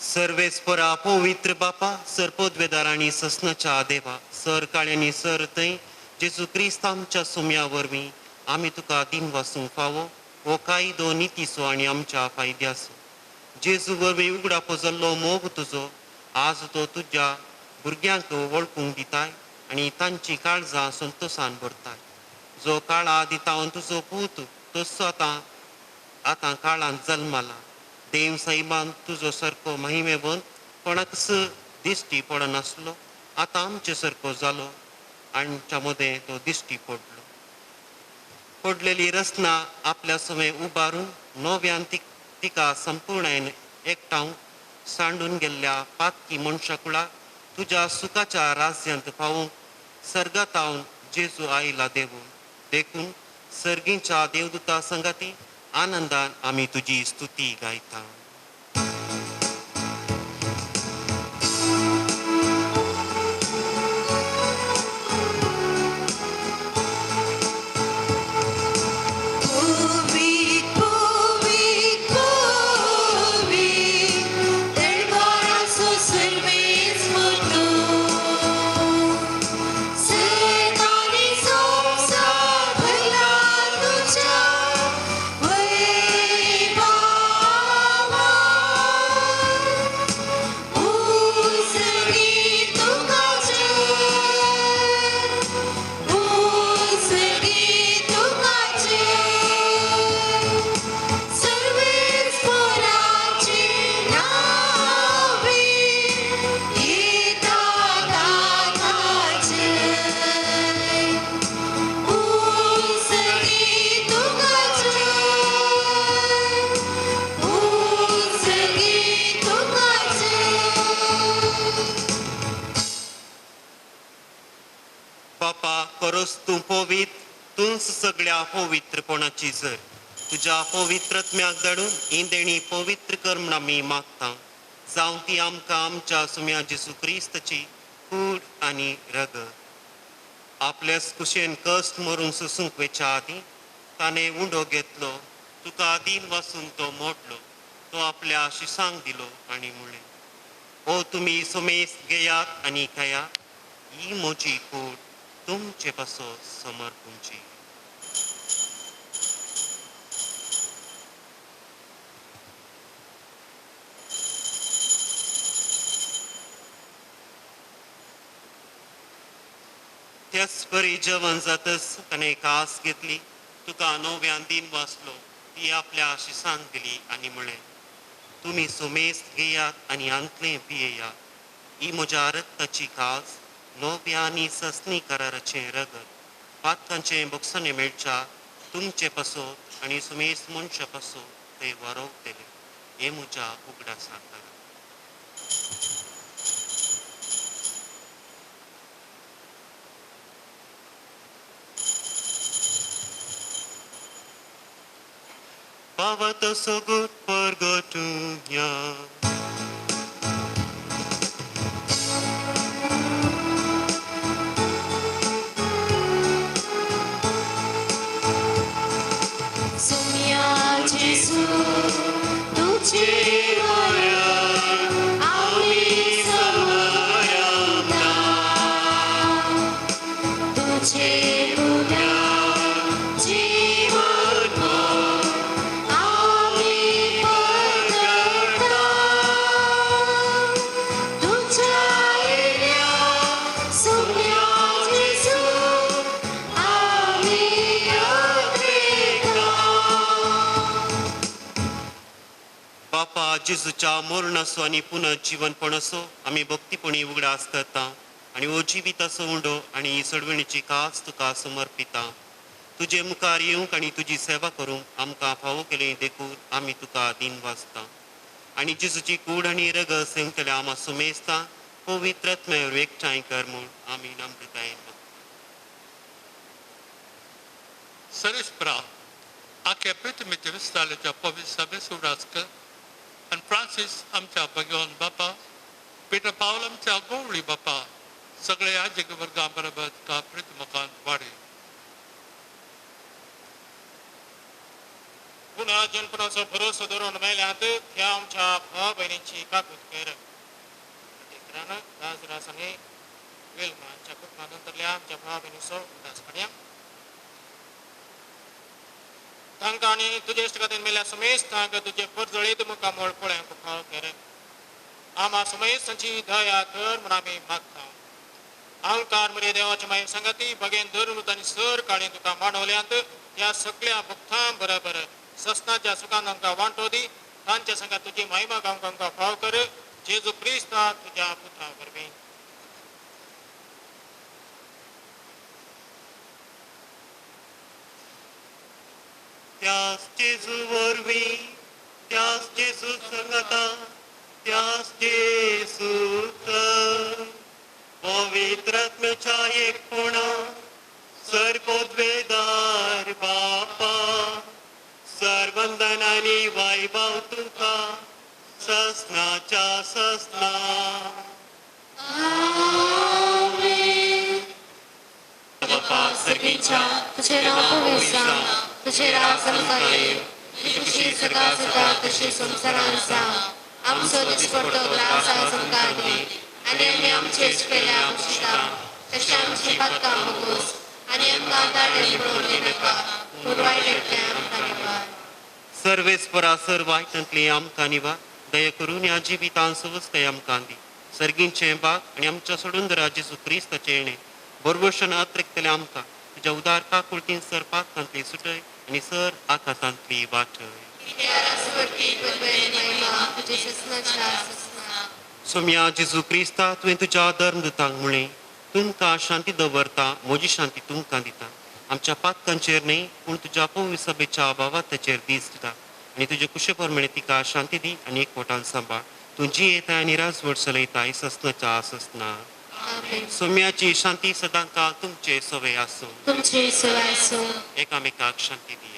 S7: सर्वेस्परा पवित्र बापा सर पदवेदार आनी ससनाच्या देवा सर काळ्यांनी सर थंय जेजू क्रिस्त आमच्या सुम्या वरवीं आमी तुका दिन वासूंक फावो हो कायदो नितीचो आनी आमच्या फायद्याचो. जेजू वरवीं उगडापो जाल्लो मोग तुजो आज तो तुज्या भुरग्यांक वळखूंक दिताय आनी तांची काळजां संतोशान भरताय. जो काळा दिता तुजो पूत तसो आतां आतां काळांत जल्माला. देव साहेबान तुजो सारको महिमेवंत कोणाकच दिश्टी पडनासलो, आतां आमचे सारको जालो आमच्या मदें तो दिश्टी पडलो. पडलेली रचना आपल्या समय उबारून नव्यान तिका संपूर्णायन एकठांव सांडून गेल्ल्या पातकी मनशाकुळा तुज्या सुखाच्या राज्यांत पावूंक सर्गातावन जेजू आयला देवून. देखून सर्गींच्या देवदूता संगाती आनंदान आमी तुजी स्तुती गायता. तूं पवित्र, तूंच सगळ्या पवित्रपणाची जर तुज्या पवित्रत्म्याक धाडून ही देणी पवित्र कर म्हूण आमी मागता. जावं ती आमकां आमच्या सुम्या जेजू क्रिस्ताची कूड आनी रगत. आपल्याच कुशेन कश्ट मरून सोसूंक वेच्या आदीं ताणें उंडो घेतलो, तुका दीन वासून तो मोडलो, तो आपल्या शिसांक दिलो आनी म्हणलें, ओ तुमी सुमेस घेयात आनी खायात, ही म्हजी कूड तुमचे पासो समर्पूंची. त्याच परी जेवण जातच ताणें कास घेतली, तुका नव्यान दिन वाचलो, ती आपल्या शिसांक दिली आनी म्हणलें, तुमी सुमेस घेयात आनी आंतलें पियेयात, ही म्हज्या रक्ताची कास नव्या आनी ससनी कराराचें रगत, पातकांचें बोगसणें मेळच्या तुमचे पासो आनी सुमेस मनशा पासो ते वारोवतले, हें म्हज्या उगडासा करा. बाबा तसो गुट परगटुया.
S9: Gesù, tu ci vorrai, ami samoranda, tu ci vorrai, jivan ami pargata, tu c'hai sumya Gesù, ami agrega.
S7: बापा जेजूच्या मरणाचो आनी पुनर्जीवनपण असो आमी भक्तीपणी उगडास करता आनी हो जिविताचो उंडो आनी सोडवणीची कास तुका समर्पिता. तुजे मुखार येवंक आनी तुजी सेवा करूंक आमकां फावो केली देखून आमी तुका दीन वाचता आनी जेजूची कूड आनी रगत सेवतल्या आमा सुमेस्ता पवित्र आत्म्यावर एकठांय कर म्हूण आमी नम्रतायेन मागता.
S10: सरेश प्रा आख्या पृथ्वीच्या विस्ताराच्या पवित्र सभेस उगडास कर आनी फ्रांसीस आमच्या भगवान बापा, पिटर पावल आमच्या गोवळी बापा, सगळे याजक वर्गा बरोबर तुका प्रितमुखान वाडय.
S15: पुन्हा जनपणाचो भरोसो धरून मेल्यात ह्या आमच्या भाव भयणींची काकूत कर. देखरान राजरास आनी वेलमा हांच्या कुटुंबांतल्या आमच्या भाव भयणीचो उगडास काडया. तांकां आनी तुजे इश्टगातीन मेल्या समेस्तांक तुजे परजळीत मुखामळ पळोवंक फाव कर. आमा समयेसांची दया कर म्हूण आमी मागता. आंकार मरे देवाच्या माये सांगाती बगेन धरून आनी सर काळें तुका मांडवल्यांत ह्या सगळ्या भक्तां बरोबर ससनाच्या सुखान आमकां वांटो दी. तांच्या संगात तुजी महिमा गावंक आमकां फाव कर. जेजू क्रिस्ता तुज्या पुता वरवीं.
S7: त्यास जेजू वरवीं, त्यास जेजू संगता, त्यास जेजूत पवित्र आत्म्याच्या एकपणा सर्वोद्वेदार बापा सर्वंदन आनी वैभव तुका ससनाच्या ससना.
S9: बापा सर्गीच्या तुझे नाव पवित्र जावं, तुझे राज आमकां येवं, तुजी खुशी सदा सदा तशी संवसारांत जावं. आमचो दिसपडतो ग्रास आज आमकां दी आनी आमी आमचे पेल्या पुशता तशें आमची पातकां भोगोस आनी आमकां दाडें पडोवन दिनाका पूण वायटांतल्यान आमकां निवार.
S7: सर्वेस्परा सर वायटांतली आमकां निवार. दया करून ह्या जिवितान सवस्ताय आमकां दी. सर्गींचें बाग आनी आमच्या सोडून जेजू क्रिस्ताचें येणें बरवशन अत्रेकतलें आमकां तुज्या उदार काकुळतीन सर पातकांतली सुटय आनी सर आकांतांतली वाटय. सोम्या जेजू क्रिस्ता तुवें तुज्या धर्मदूतांक म्हणलें तुमकां शांती दवरता, म्हजी शांती तुमकां दिता. आमच्या पातकांचेर न्हय पूण तुज्या पवित्र सभेच्या भावार्थाचेर दीस दिता आनी तुजे कुशे प्रमाणे तिका शांती दी आनी एकवटान सांबाळ. तूं जी येताय आनी राजवट चलयताय ससनाच्या ससना. सोम्याची शांती सदांकाळ तुमचे सवय आसूं.
S9: तुमचे सवय आसूं.
S7: एकामेकाक शांती दिया.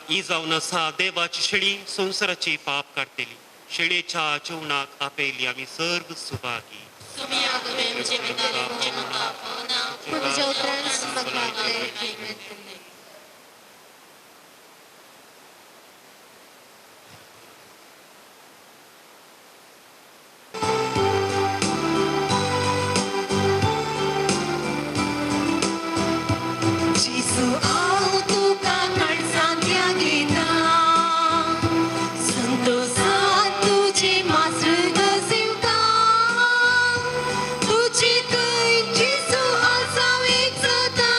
S7: ही जावन आसा देवाची शेळी, संवसाराची पाप काडटली. शेळयेच्या जेवणाक आपयली आमी सर्व सुभागी.
S9: तुझी थंय जेजू आसा एक सदां.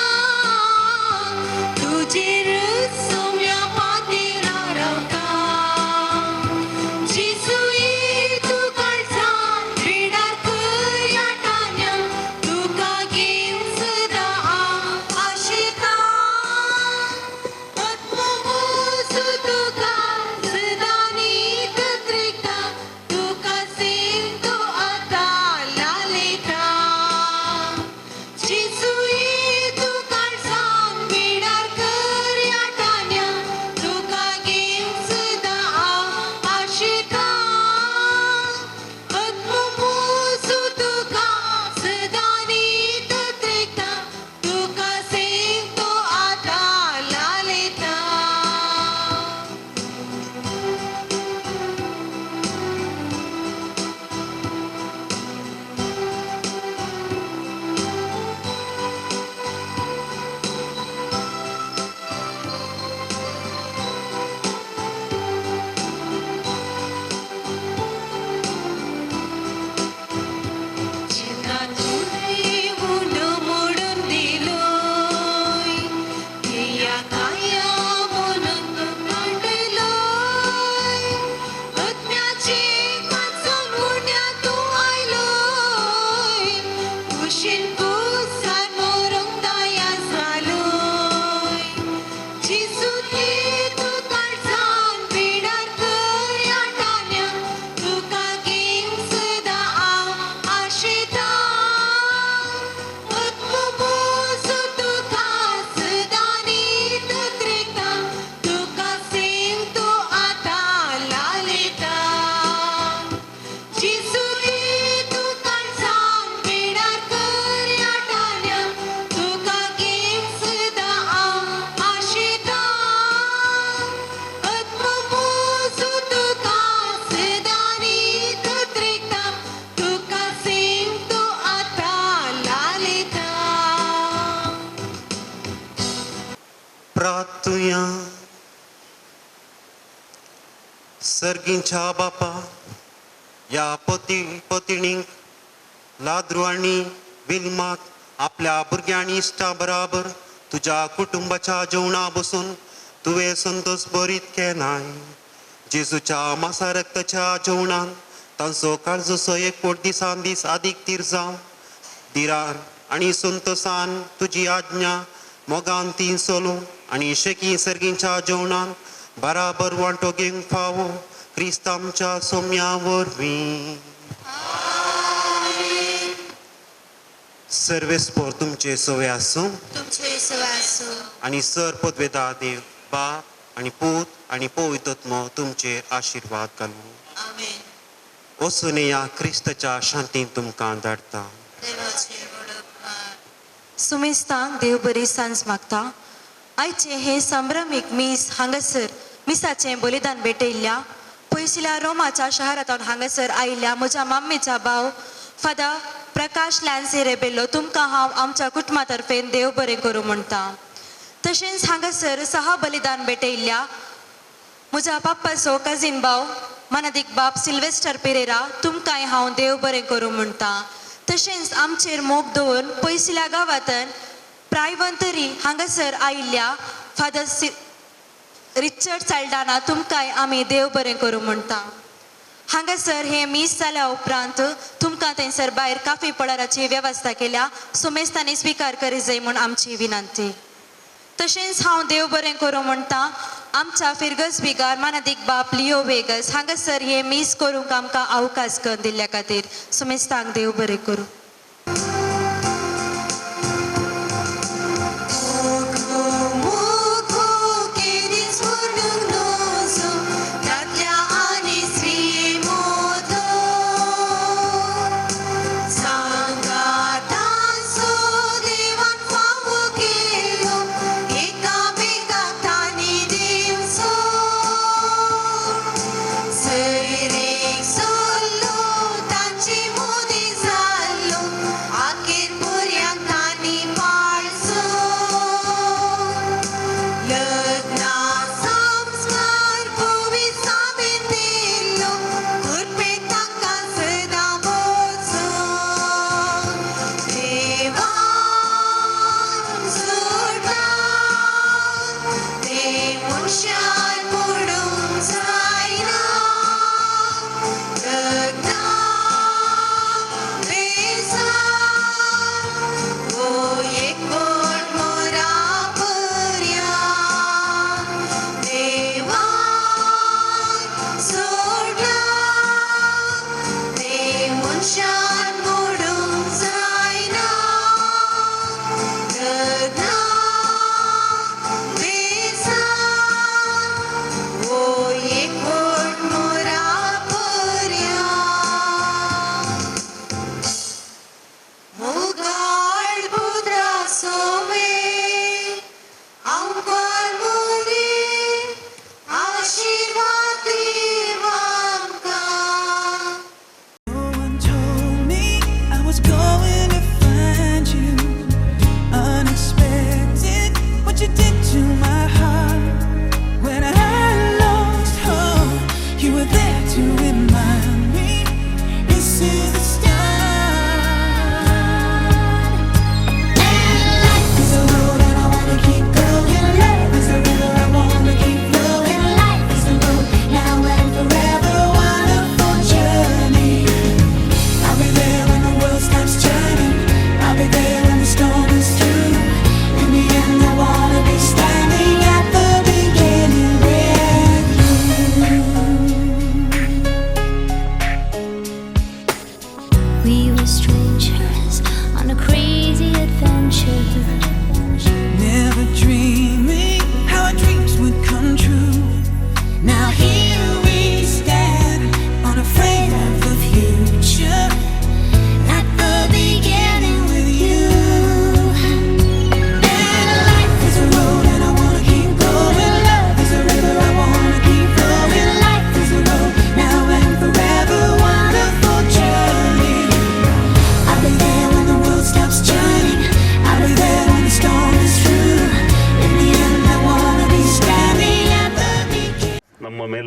S7: सर्गींच्या बापा, ह्या पती पतिणींक लाद्रू आनी विल्माक आपल्या भुरग्यांनी इश्टा बराबर तुज्या कुटुंबाच्या जेवणा बसून तुवें संतोष बरीत केलाय. जेजूच्या मासा रक्ताच्या जेवणान तांचो काळजोसो एकवट दिसान दीस आदीक तीर जावं. दिरान आनी संतोसान तुजी आज्ञा मोगान ती सोलूं आनी शेकी सर्गींच्या जेवणान बराबर वांटो घेवंक फावो क्रिस्त आमच्या सोम्या वरवीं. सर्वेस्पोर तुमचे सवे आसूं
S9: तुमचे सवे आसूं.
S7: आनी सर पदवेदा देव बाप आनी पूत आनी पवित्र तुमचेर आशिर्वाद घालूं.
S9: आमेन.
S7: वचून ह्या क्रिस्ताच्या शांतीन तुमकां धाडटा.
S9: देवाचे व्हड उपकार.
S17: सुमेस्तांक देव बरी सांज मागता. आयचें हें संभ्रमीक मीस हांगासर मिसाचें बलिदान भेटयल्ल्या पयसुल्या रोमाच्या शहरांत हांगासर आयिल्ल्या म्हज्या माम्मीच्या भाव फादर प्रकाश लॅन्सी रेबेल्लो तुमकां हांव आमच्या कुटुंबा तर्फेन देव बरें करूं म्हणटा. तशेंच हांगासर सहा बलिदान भेटयल्ल्या म्हज्या पप्पाचो कजीन भाव मनादीक बाब सिल्वेस्टर पेरेरा तुमकांय हांव देव बरें करूं म्हणटा. तशेंच आमचेर मोग दवरून पयसुल्या गांवांतल्यान प्रायवंतरी हांगासर आयिल्ल्या फादर रिचर्ड साल्डाना तुमकांय आमी देव बरें करूं म्हणटा. हांगासर हें मीस जाल्या उपरांत तुमकां थंयसर भायर काफी पळाराची वेवस्था केल्या सुमेस्तांनी स्विकार करी जाय म्हूण आमची विनंती. तशेंच हांव देव बरें करूं म्हणटा आमच्या फिरगज बिगार मानादीक बाप लियो वेगस हांगासर हें मीस करूंक आमकां अवकाश करून दिल्ल्या खातीर सुमेस्तांक देव बरें करूं.
S9: सैरेक सोल्लो तांची मोदी जाल्लो.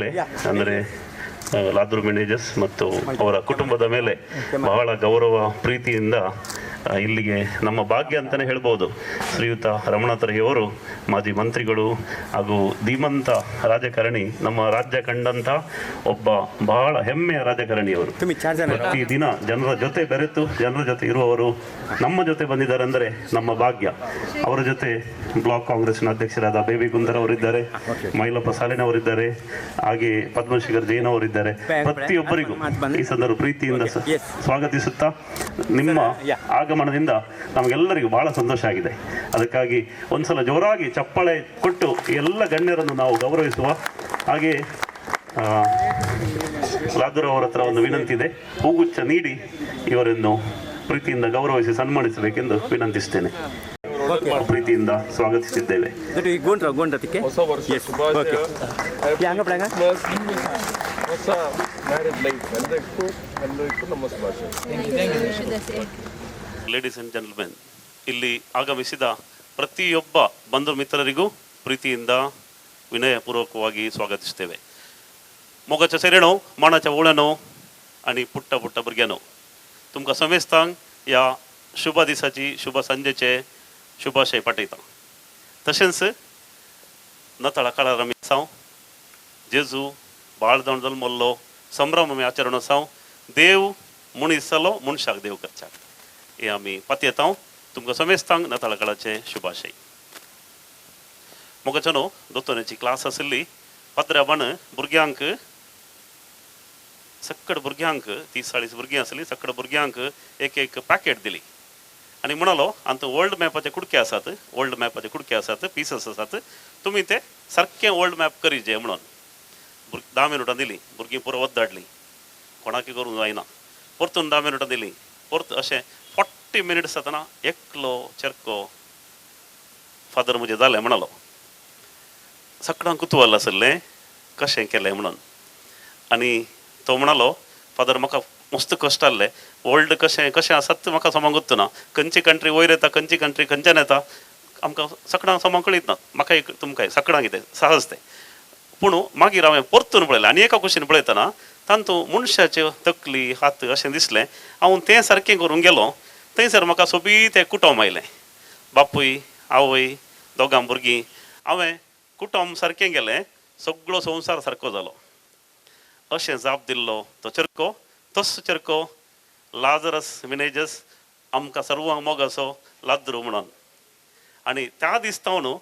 S19: ಮೇಲೆ, ಅಂದರೆ ಲಾದ್ರು ಮ್ಯಾನೇಜರ್ಸ್ ಮತ್ತು ಅವರ ಕುಟುಂಬದ ಮೇಲೆ ಬಹಳ ಗೌರವ ಪ್ರೀತಿಯಿಂದ ಇಲ್ಲಿಗೆ ನಮ್ಮ ಭಾಗ್ಯ ಅಂತಲೇ ಹೇಳ್ಬೋದು. ಶ್ರೀಯುತ ರಮಣ ತರಗೆಯವರು ಮಾಜಿ ಮಂತ್ರಿಗಳು ಹಾಗೂ ಧೀಮಂತ ರಾಜಕಾರಣಿ, ನಮ್ಮ ರಾಜ್ಯ ಕಂಡಂಥ ಒಬ್ಬ ಬಹಳ ಹೆಮ್ಮೆಯ ರಾಜಕಾರಣಿಯವರು. ಪ್ರತಿದಿನ ಜನರ ಜೊತೆ ಬೆರೆತು ಜನರ ಜೊತೆ ಇರುವವರು ನಮ್ಮ ಜೊತೆ ಬಂದಿದ್ದಾರೆ ಅಂದರೆ ನಮ್ಮ ಭಾಗ್ಯ. ಅವರ ಜೊತೆ ಬ್ಲಾಕ್ ಕಾಂಗ್ರೆಸ್ನ ಅಧ್ಯಕ್ಷರಾದ ಬೇಬಿ ಗುಂದರ್ ಅವರಿದ್ದಾರೆ, ಮೈಲಪ್ಪ ಸಾಲಿನವರಿದ್ದಾರೆ, ಹಾಗೆ ಪದ್ಮಶೇಖರ್ ಜೈನ್ ಅವರಿದ್ದಾರೆ. ಪ್ರತಿಯೊಬ್ಬರಿಗೂ ಈ ಸಂದರ್ಭ ಪ್ರೀತಿಯಿಂದ ಸ್ವಾಗತಿಸುತ್ತಾ ನಿಮ್ಮ ಆಗಮನದಿಂದ ನಮಗೆಲ್ಲರಿಗೂ ಬಹಳ ಸಂತೋಷ ಆಗಿದೆ. ಅದಕ್ಕಾಗಿ ಒಂದ್ಸಲ ಜೋರಾಗಿ ಚಪ್ಪಾಳೆ ಕೊಟ್ಟು ಎಲ್ಲ ಗಣ್ಯರನ್ನು ನಾವು ಗೌರವಿಸುವ ಹಾಗೆ ಲಾದ್ರು ಅವರ ಹತ್ರ ಒಂದು ವಿನಂತಿ ಇದೆ, ಹೂಗುಚ್ಛ ನೀಡಿ ಇವರನ್ನು ಪ್ರೀತಿಯಿಂದ ಗೌರವಿಸಿ ಸನ್ಮಾನಿಸಬೇಕೆಂದು ವಿನಂತಿಸ್ತೇನೆ. ಪ್ರೀತಿಯಿಂದ ಸ್ವಾಗತಿಸಿದ್ದೇವೆ. ಲೇಡೀಸ್ ಅಂಡ್ ಜೆಂಟಲ್ಮೆನ್, ಇಲ್ಲಿ ಆಗಮಿಸಿದ ಪ್ರತಿಯೊಬ್ಬ ಬಂಧು ಮಿತ್ರರಿಗೂ ಪ್ರೀತಿಯಿಂದ ವಿನಯಪೂರ್ವಕವಾಗಿ ಸ್ವಾಗತಿಸ್ತೇವೆ. ಮೊಗಚ ಸೆರೆಣೋ ಮಾಣಚ ಉಳನೋ आणि पुट्टा पुट्टा भुरग्यांनो, तुमकां समेस्तांक ह्या शुभ दिसाची शुभ सांजेचे शुभाशय पाठयता. तशेंच नताळा काळार आमी आसाव, जेजू बाळ जावन जल्मल्लो संभ्रम आमी आचरण आसाव. देव मनीस जालो, मनशाक देव करच्याक हे आमी पातयेता. तुमकां समेस्तांक नताळा काळाचे शुभाशय. मोगाच्या न्हू दोतोन्याची क्लास आशिल्ली, पाद्र्याबान भुरग्यांक सक्कड भुरग्यांक 30-40 भुरगीं आसली, सक्कड भुरग्यांक एक एक पॅकेट दिली आनी म्हणालो आतां वर्ल्ड मॅपाचे कुडके आसात, वर्ल्ड मॅपाचे कुडके आसात, पिसस आसात, तुमी ते सारकें वर्ल्ड मॅप करीजे म्हणून. 10 मिनटां दिली, भुरगीं पुरो वत धाडली, कोणाकय करूंक जायना. परतून 10 मिनटां दिली, परत अशें 40 मिनट्स जातना एकलो चेरको फादर म्हजें जालें म्हणालो. सगळ्यांक कुतूहल आसलें कशें केलें म्हणून. आनी तो म्हणालो, फादर म्हाका मस्त कश्ट आहले, वर्ल्ड कशें कशें आसात म्हाका समजूंक ना, खंयची कंट्री वयर येता, खंयची कंट्री खंयच्यान येता आमकां सगळ्यांक समजूंक कळीत ना, म्हाका तुमकां सगळ्यांक कितें सहज तें. पूण मागीर हांवें परतून पळयलें आनी एका कुशीन पळयतना तातूंत मनशाच्यो तकली हात अशें दिसलें. हांव तें सारकें करूंक गेलो, थंयसर म्हाका सोबीत तें कुटुंब आयलें, बापूय आवय दोगां भुरगीं. हांवें कुटुंब सारकें गेलें, सगळो संवसार सारको जालो. अशें जाप दिल्लो तो चेरको, तोच चेरको लाजरस विनेजस आमकां सर्वांक मोगाचो लाद्रू म्हणून. आनी त्या दिसता न्हू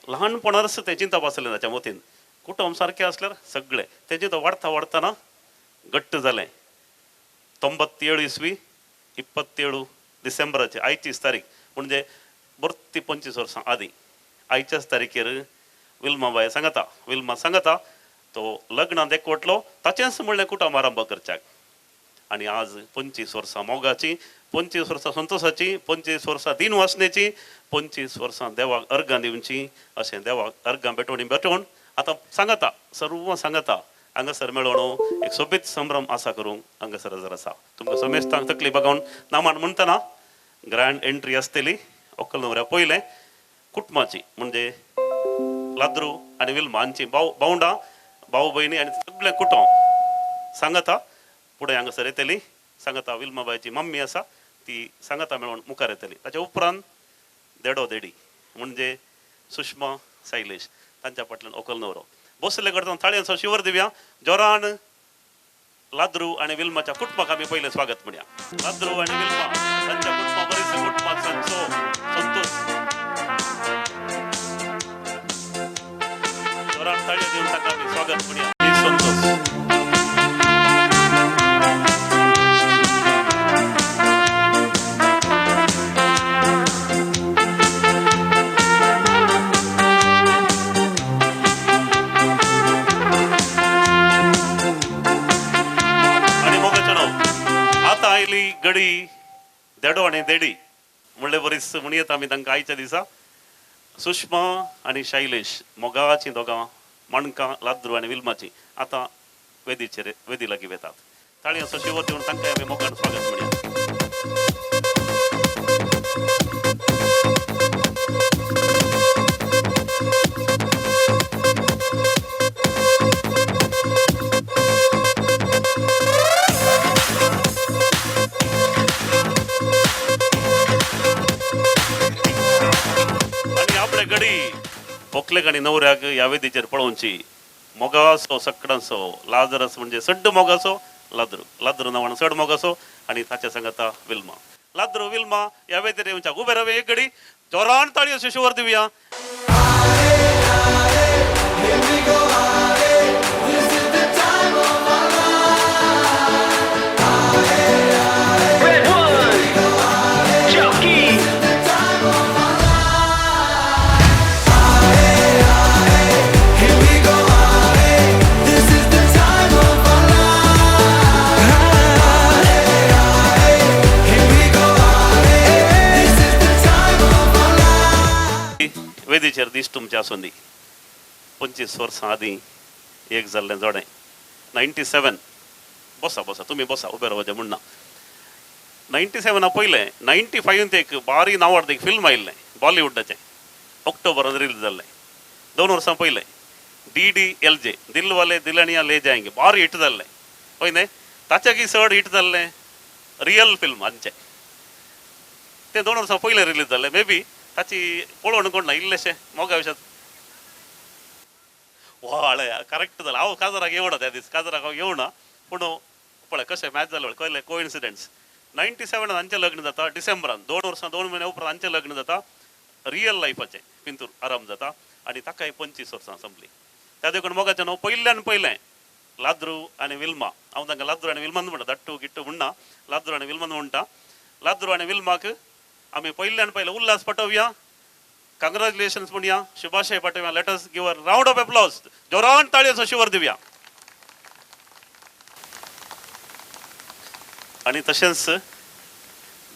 S19: ल्हानपणारच तें चिंतप आसलें ताच्या मतीन, कुटुंब सारकें आसल्यार सगळें. तेजें तो वाडता वाडटना घट्ट जालें. 97 इसवी 27 डिसेंबराचे आयचीच तारीख, म्हणजे बर्ती 25 वर्सां आदीं आयच्याच तारखेर विल्माबाय सांगता, विल्मा सांगता तो लग्नांत एकवटलो, ताचेंच म्हणलें कुटुंब आरंभ करच्याक. आनी आज 25 वर्सां मोगाची, 25 वर्सां संतोषाची, 25 वर्सां दिन वासनेची, 25 वर्सां देवाक अर्गां दिवची, अशें देवाक अर्गां भेटवणी भेटोवन आतां सांगता, सर्व सांगता हांगासर मेळोवन एक सोबीत संभ्रम आसा करूंक हांगासर जर आसा. तुमकां समेस्तांक तकली बघावन नामान म्हणटना ग्रँड एंट्री आसतली. व्हंकल न्हवऱ्या पयलें कुटुंबाची, म्हणजे लाद्रू आनी विल्मा हांची भावंडां, भाव भयणी आनी सगळें कुटुंब सांगता फुडें हांगासर येतली. सांगता विल्माबायची मम्मी आसा ती सांगता मेळोवन मुखार येतली. ताच्या उपरांत देडो देडी म्हणजे सुषमा शैलेश तांच्या फाटल्यान व्हंकल न्हवरो बसले कडेन ताळयांचो शिवर दिवया. जोरान लाद्रू आनी विल्माच्या कुटुंबाक आमी पयलें स्वागत म्हणया. लाद्रू आनी विल्मा तांच्या कुटुंबा बरीच कुटुंबाचो संतोष जोरान ताळयो दिवन ताका आमी स्वागत म्हणया. संतोष गडी देडो आनी देडी म्हणले बरीच म्हणयेत आमी तांकां आयच्या दिसा. सुषमा आनी शैलेश मोगाची दोगां माणकां लाद्रू आनी विल्माची आतां वेदीचेर वेदी लागीं वेतात. ताळयांचो शिवर दिवन तांकां आमी मोगान स्वागत म्हणया. व्हंकलेक आनी न्हवऱ्याक ह्या वेदीचेर पळोवची. मोगासो सकडांचो लाजरस म्हणजे सड्ड मोगासो लाद्रू, लाद्रू नांवान चड मोगासो आनी ताच्या सांगाता विल्मा. लाद्रू विल्मा ह्या वेदीर येवच्याक उबे रावे एक घडी जोरान ताळयो शिशुवर दिवया. वेदीचेर दीस तुमचे आसूं दी. 25 वर्सां आदीं एक जाल्लें जोडें 97. बसा बसा तुमी बसा, उबे रावचें म्हण ना. 97 पयलें 95 एक बारी नांवाडतें एक फिल्म आयिल्लें बॉलिवूडाचें, ऑक्टोबरान रिलीज जाल्लें. 2 वर्सां पयलें DDLJ Dilwale Dulhania Le Jayenge बारी हिट जाल्लें. हय न्हय, ताच्याकय चड हिट जाल्लें रियल फिल्म आमचें. तें 2 वर्सां पयलें रिलीज जाल्लें. मे बी ताची पळोवण कोण ना इल्लेशें मोगा विशयात वाळे करेक्ट जालें. हांव काजराक येवना त्या दीस, काजराक हांव येवना, पूण पळय कशें मॅच जालें कळ्ळें कोइन्सिडन्स. 97 हांचें लग्न जाता डिसेंबरान, 2 वर्सां 2 म्हयन्या उपरांत हांचें लग्न जाता. रियल लायफाचें पिंतूर आराम जाता आनी ताकाय 25 वर्सां संपली. त्या देखून मोगाचें न्हू पयल्यान पयलें लाद्रू आनी विल्मा. हांव तांकां लाद्रू आनी विल्मान म्हणटा, दाट्टू गिट्टू म्हणना, लाद्रू आनी विल्मान म्हणटा. लाद्रू आनी विल्माक आमी पयल्यान पयलें उल्हास पाठोवया, कंग्रेच्युलेशन्स म्हणया, शुभाशय पाठोवया. Let us give a round of applause, जोरान ताळयोचो शिवर दिवया. आनी तशेंच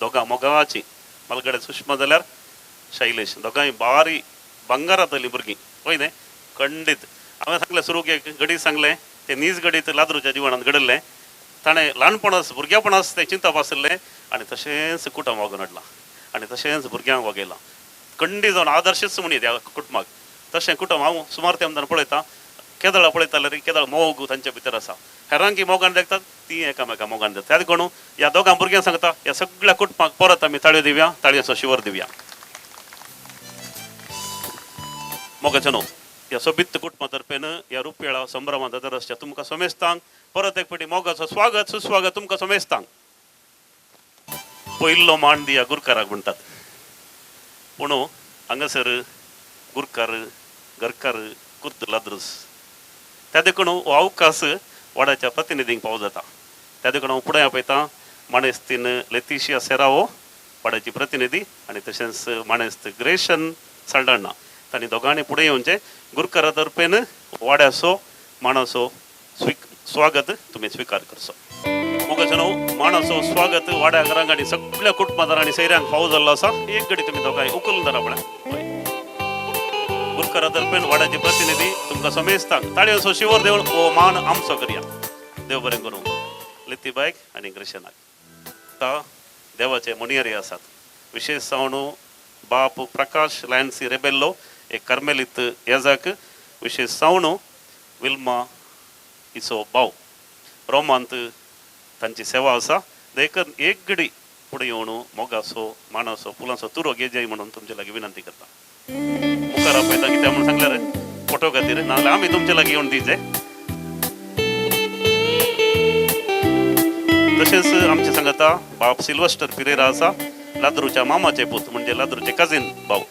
S19: दोगां मोगाची मालगडे सुषमा जाल्यार शैलेश, दोगांय बारी भांगरांतलीं भुरगीं. हय न्हय, खंडीत. हांवें सांगलें सुरूक एक घडीत सांगलें, तें नीज घडीत लाद्रूच्या जिवनांत घडिल्लें. ताणें ल्हानपणास भुरग्यापणास तें चिंतप आशिल्लें आनी तशेंच कुटुंब वागोवन हाडलां आनी तशेंच भुरग्यांक वागयलां. खंडी जावन आदर्शच म्हणये त्या कुटुंबाक. तशें कुटुंब हांव सुमार तेमदान पळयतां, केदळा पळयता जाल्यार केदळ मोग तांच्या भितर आसा. हेरांकी मोगान देखतात, ती एकामेका मोगान देखतात. त्या देखून ह्या दोगां भुरग्यांक सांगता, ह्या सगळ्या कुटुंबाक परत आमी ताळयो दिवया, ताळयांचो शिवर दिवया. मोगाचें न्हू ह्या सोबीत कुटुंबा तर्फेन ह्या रुपयाळा संभ्रमांत दरसच्या तुमकां समेस्तांक परत एक फावटी मोगाचो स्वागत सुस्वागत तुमकां समेस्तांक. पयलो मान दिया गुरकाराक म्हणटात, पूण हांगासर गुरकार घरकार कुर्त लाद्रूस. त्या देखून हो अवकाश वाड्याच्या प्रतिनिधींक पावो जाता. त्या देखून हांव फुडें आपयतां माणेस्तीन लेतिशिया सेरावो वाड्याची प्रतिनिधी आनी तशेंच माणेस्त ग्रेशन साल्डाणा. तांणी दोगांनी फुडें येवचें. गुरकारा तर्फेन वाड्याचो माणाचो स्वागत तुमी स्विकार करचो. मोगाचें न्हू माणाचो स्वागत वाड्या घरांक आनी सगळ्या कुटुंबादारांनी सैऱ्यांक फावो जाल्लो आसा. एक घडी तुमी दोगांय उखलून धरा पळय. गुरकारा तर्फेन वाड्याचे प्रतिनिधी तुमकां समेस्तांक ताळयोचो शिवर देवन हो मान आमचो करया. देव बरें करूं लितीबायक आनी ग्रेशनाक. आतां देवाचे म्हणयारी आसात, विशेश जावन बाप प्रकाश लायन्सी रेबेल्लो एक कार्मेलीत येजाक, विशेश जावन विल्मा हिचो भाव रोमांत तांची सेवा आसा. देखून एक घडी फुडें येवन मोगाचो मानाचो फुलांचो तुरो घेजाय म्हणून तुमचे लागीं विनंती करता. मुखार आपयता कित्याक म्हणून सांगल्यार फोटो खातीर, नाजाल्यार आमी तुमचे लागीं येवन दिवचे. तशेंच आमचे सांगता बाप सिल्वस्टर पिरेरा आसा, लाद्रूच्या मामाचे पूत म्हणजे लाद्रूचे कजीन भाव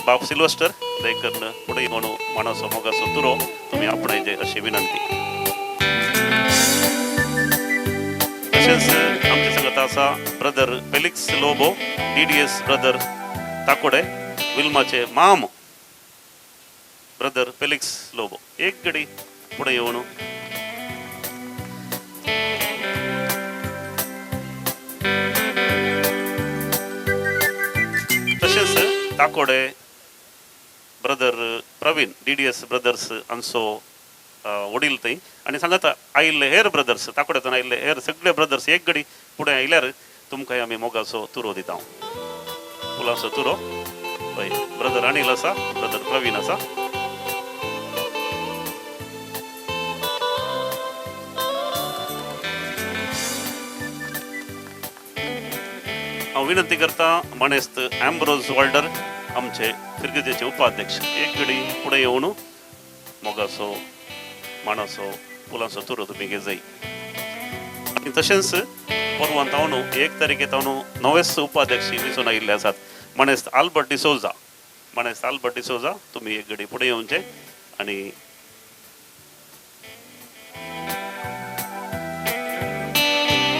S19: बाप सिल्वस्टर. देखून फुडें येवन मानाचो मोगाचो तुरो तुमी आपणायचे अशी विनंती. तशेंच आमचे सांगता आसा brother Felix Lobo DDS brother Takode विल्माचे माम ब्रदर फेलिक्स लोबो एक घडी फुडें येवन तशेंच Takode brother Praveen DDS brothers हांचो वडील थंय आनी सांगता आयिल्ले हेर ब्रदर्स ताकोड्यातून आयिल्ले हेर सगळे ब्रदर्स एक घडी फुडें आयल्यार तुमकां आमी मोगाचो तुरो दिता, फुलांचो तुरो. हय, ब्रदर अनिल आसा, ब्रदर प्रवीण आसा. हांव विनंती करता मानेस्त एम्ब्रोज वॉल्डर आमचे फिरगजेचे उपाध्यक्ष एक घडी फुडें येवन मोगाचो माणाचो फुलांचो तुरो तुमी घेजय. आनी तशेंच परवान तावन 1 तारखे तावन नवेच उपाध्यक्ष वेंचून आयिल्ले आसात मानेस्त आल्बर्ट डिसोजा. मानेस्त आल्बर्ट डिसोजा तुमी एक घडी फुडें येवचे आनी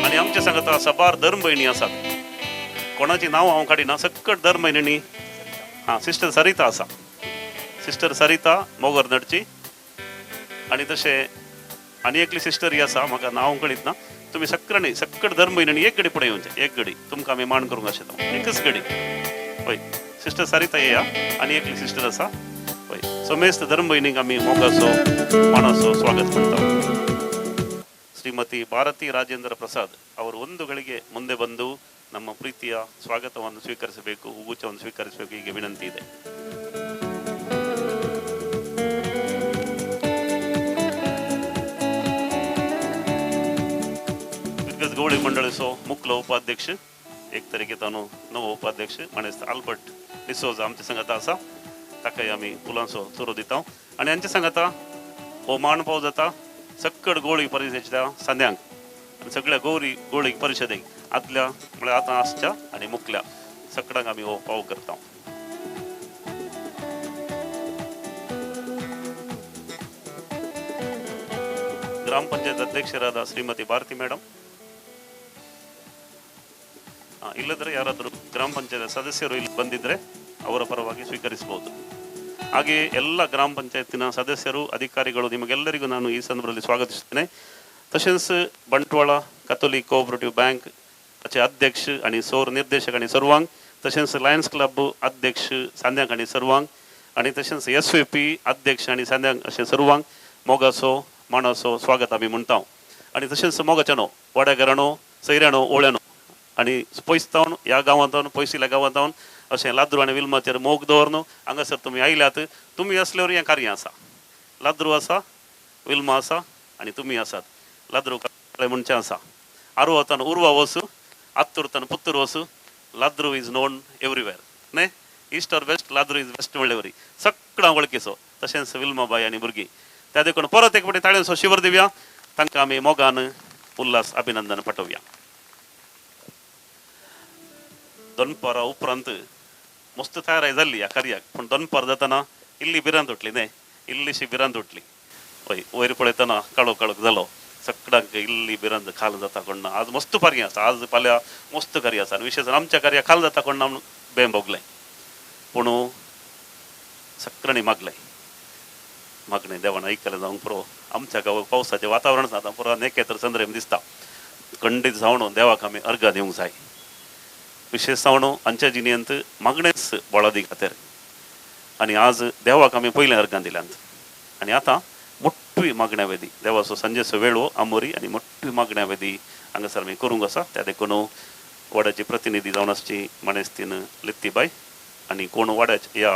S19: आनी आमचे सांगता साबार धर्म भयणी आसात. कोणाची नांव हांव काडिना, सकट धर्म भयणी. हां, सिस्टर सरिता आसा, सिस्टर सरिता मोगर नडची. आनी तशें आनी एकली सिस्टर ही आसा, म्हाका नांव कळीत ना. तुमी सगळ्यांनी सकट धर्म भयणी एक घडी फुडें येवचें, एक घडी तुमकां आमी मान करूंक आशिल्लो एकच घडी. हय, सिस्टर सरिता येया आनी एकली सिस्टर आसा. हय, समेस्त धर्म भयणींक आमी मोगाचो मानाचो स्वागत करता. ಶ್ರೀಮತಿ ಭಾರತಿ ರಾಜೇಂದ್ರ ಪ್ರಸಾದ್ ಅವರು ಒಂದು ಗಳಿಗೆ ಮುಂದೆ ಬಂದು ನಮ್ಮ ಪ್ರೀತಿಯ ಸ್ವಾಗತವನ್ನು ಸ್ವೀಕರಿಸಬೇಕು, ಹೂಗುಚ್ಛವನ್ನು ಸ್ವೀಕರಿಸಬೇಕು ಹೀಗೆ ವಿನಂತಿ ಇದೆ. ವಿದ್ಯುತ್ ಗೌಳಿ ಮಂಡಳಿಸೋ ಮುಕ್ಲ ಉಪಾಧ್ಯಕ್ಷ एक तरेके ताणो नवो उपाध्यक्ष मानेस्त आल्बर्ट डिसोजा आमचे संगता आसा, ताकाय आमी फुलांचो तुरो दिता. आनी हांचे सांगता हो मान पाव जाता सक्कड गोळी परिशदेच्या सांद्यांक आनी सगळ्या गोरी गोळी परिशदेक आदल्या म्हळ्यार आतां आसच्या आनी मुखल्या सगळ्यांक आमी हो पाव करता. ग्रामपंचायत ಅಧ್ಯಕ್ಷರಾದ ಶ್ರೀಮತಿ ಭಾರತಿ ಮೇಡಮ್, ಇಲ್ಲದ್ರೆ ಯಾರಾದರೂ ಗ್ರಾಮ ಪಂಚಾಯತ್ ಸದಸ್ಯರು ಇಲ್ಲಿ ಬಂದಿದ್ದರೆ ಅವರ ಪರವಾಗಿ ಸ್ವೀಕರಿಸಬಹುದು. ಹಾಗೆಯೇ ಎಲ್ಲ ಗ್ರಾಮ ಪಂಚಾಯತಿನ ಸದಸ್ಯರು, ಅಧಿಕಾರಿಗಳು ನಿಮಗೆಲ್ಲರಿಗೂ ನಾನು ಈ ಸಂದರ್ಭದಲ್ಲಿ ಸ್ವಾಗತಿಸುತ್ತೇನೆ. तशेंच बंटवाळा कॅथोलिक कोऑपरेटिव्ह बँक ताचे अध्यक्ष आनी सौर निर्देशक आनी सर्वांक, तशेंच लायन्स क्लब अध्यक्ष सांद्यांक आनी सर्वांक, आनी तशेंच एस वी पी अध्यक्ष आनी सांद्यांक अशें सर्वांक मोगाचो मानाचो स्वागत आमी म्हणटा. आनी तशेंच मोगाच्यानो वाड्याघरांनो, सैऱ्यानो, ओळ्यानो आनी पयस जावन ह्या गांवांत पयसिल्ल्या गांवांत जावन अशें लाद्रू आनी विल्माचेर मोग दवरन हांगासर तुमी आयल्यात. तुमी आसल्यार हें कार्य आसा, लाद्रू आसा, विल्मा आसा आनी तुमी आसात. लाद्रू म्हणचें आसा, आरवातान Urwa Vasu, आत्तुरतान Puttur Vasu, लाद्रू is known everywhere न्हय, east or west Ladru is west म्हणले वरी सगळ्यां वळखीचो. तशेंच विल्माबाई आनी भुरगीं त्या देखून परत एक फावटी ताळ्यांचो शिवर दिवया, तांकां आमी मोगान उल्हास अभिनंदन पाठोवया. दनपारा उपरांत मस्त तयारी जाल्ली ह्या कार्याक, पूण दनपार जातना इल्ली भिरांत उठली न्हय, इल्लीशी भिरांत उठली. हय, वयर पळयतना काळोख काळोख जालो, सगळ्यांक इल्ली भिरांत खाल जाता कोण ना. आज मस्त कार्य आसा, आज फाल्यां मस्त कार्य आसा आनी विशेश आमच्या कार्या खाल जाता कोण ना म्हणून बें भोगलें, पूण सगळ्यांनी मागलें, मागणें देवान आयकलें जावंक पुरो. आमच्या गांवाक पावसाचें वातावरण आतां पुरो नेकेतर संद्रेम दिसता, खंडीत जावन देवाक आमी अर्घां दिवंक जाय. विशेष जावन आमच्या जिणेंत मागणेंच बळादी खातीर आनी आज देवाक आमी पयलें अर्घां दिल्यांत आनी आतां मोठी मागण्या वेदी देवाचो सांजेचो वेळ हो आमोरी आनी मोठी मागण्या वेदी हांगासर आमी करूंक आसा. त्या देखून वाड्याची प्रतिनिधी जावन आसची मानेस्तीन लित्तीबाय आनी कोण वाड्याच्या ह्या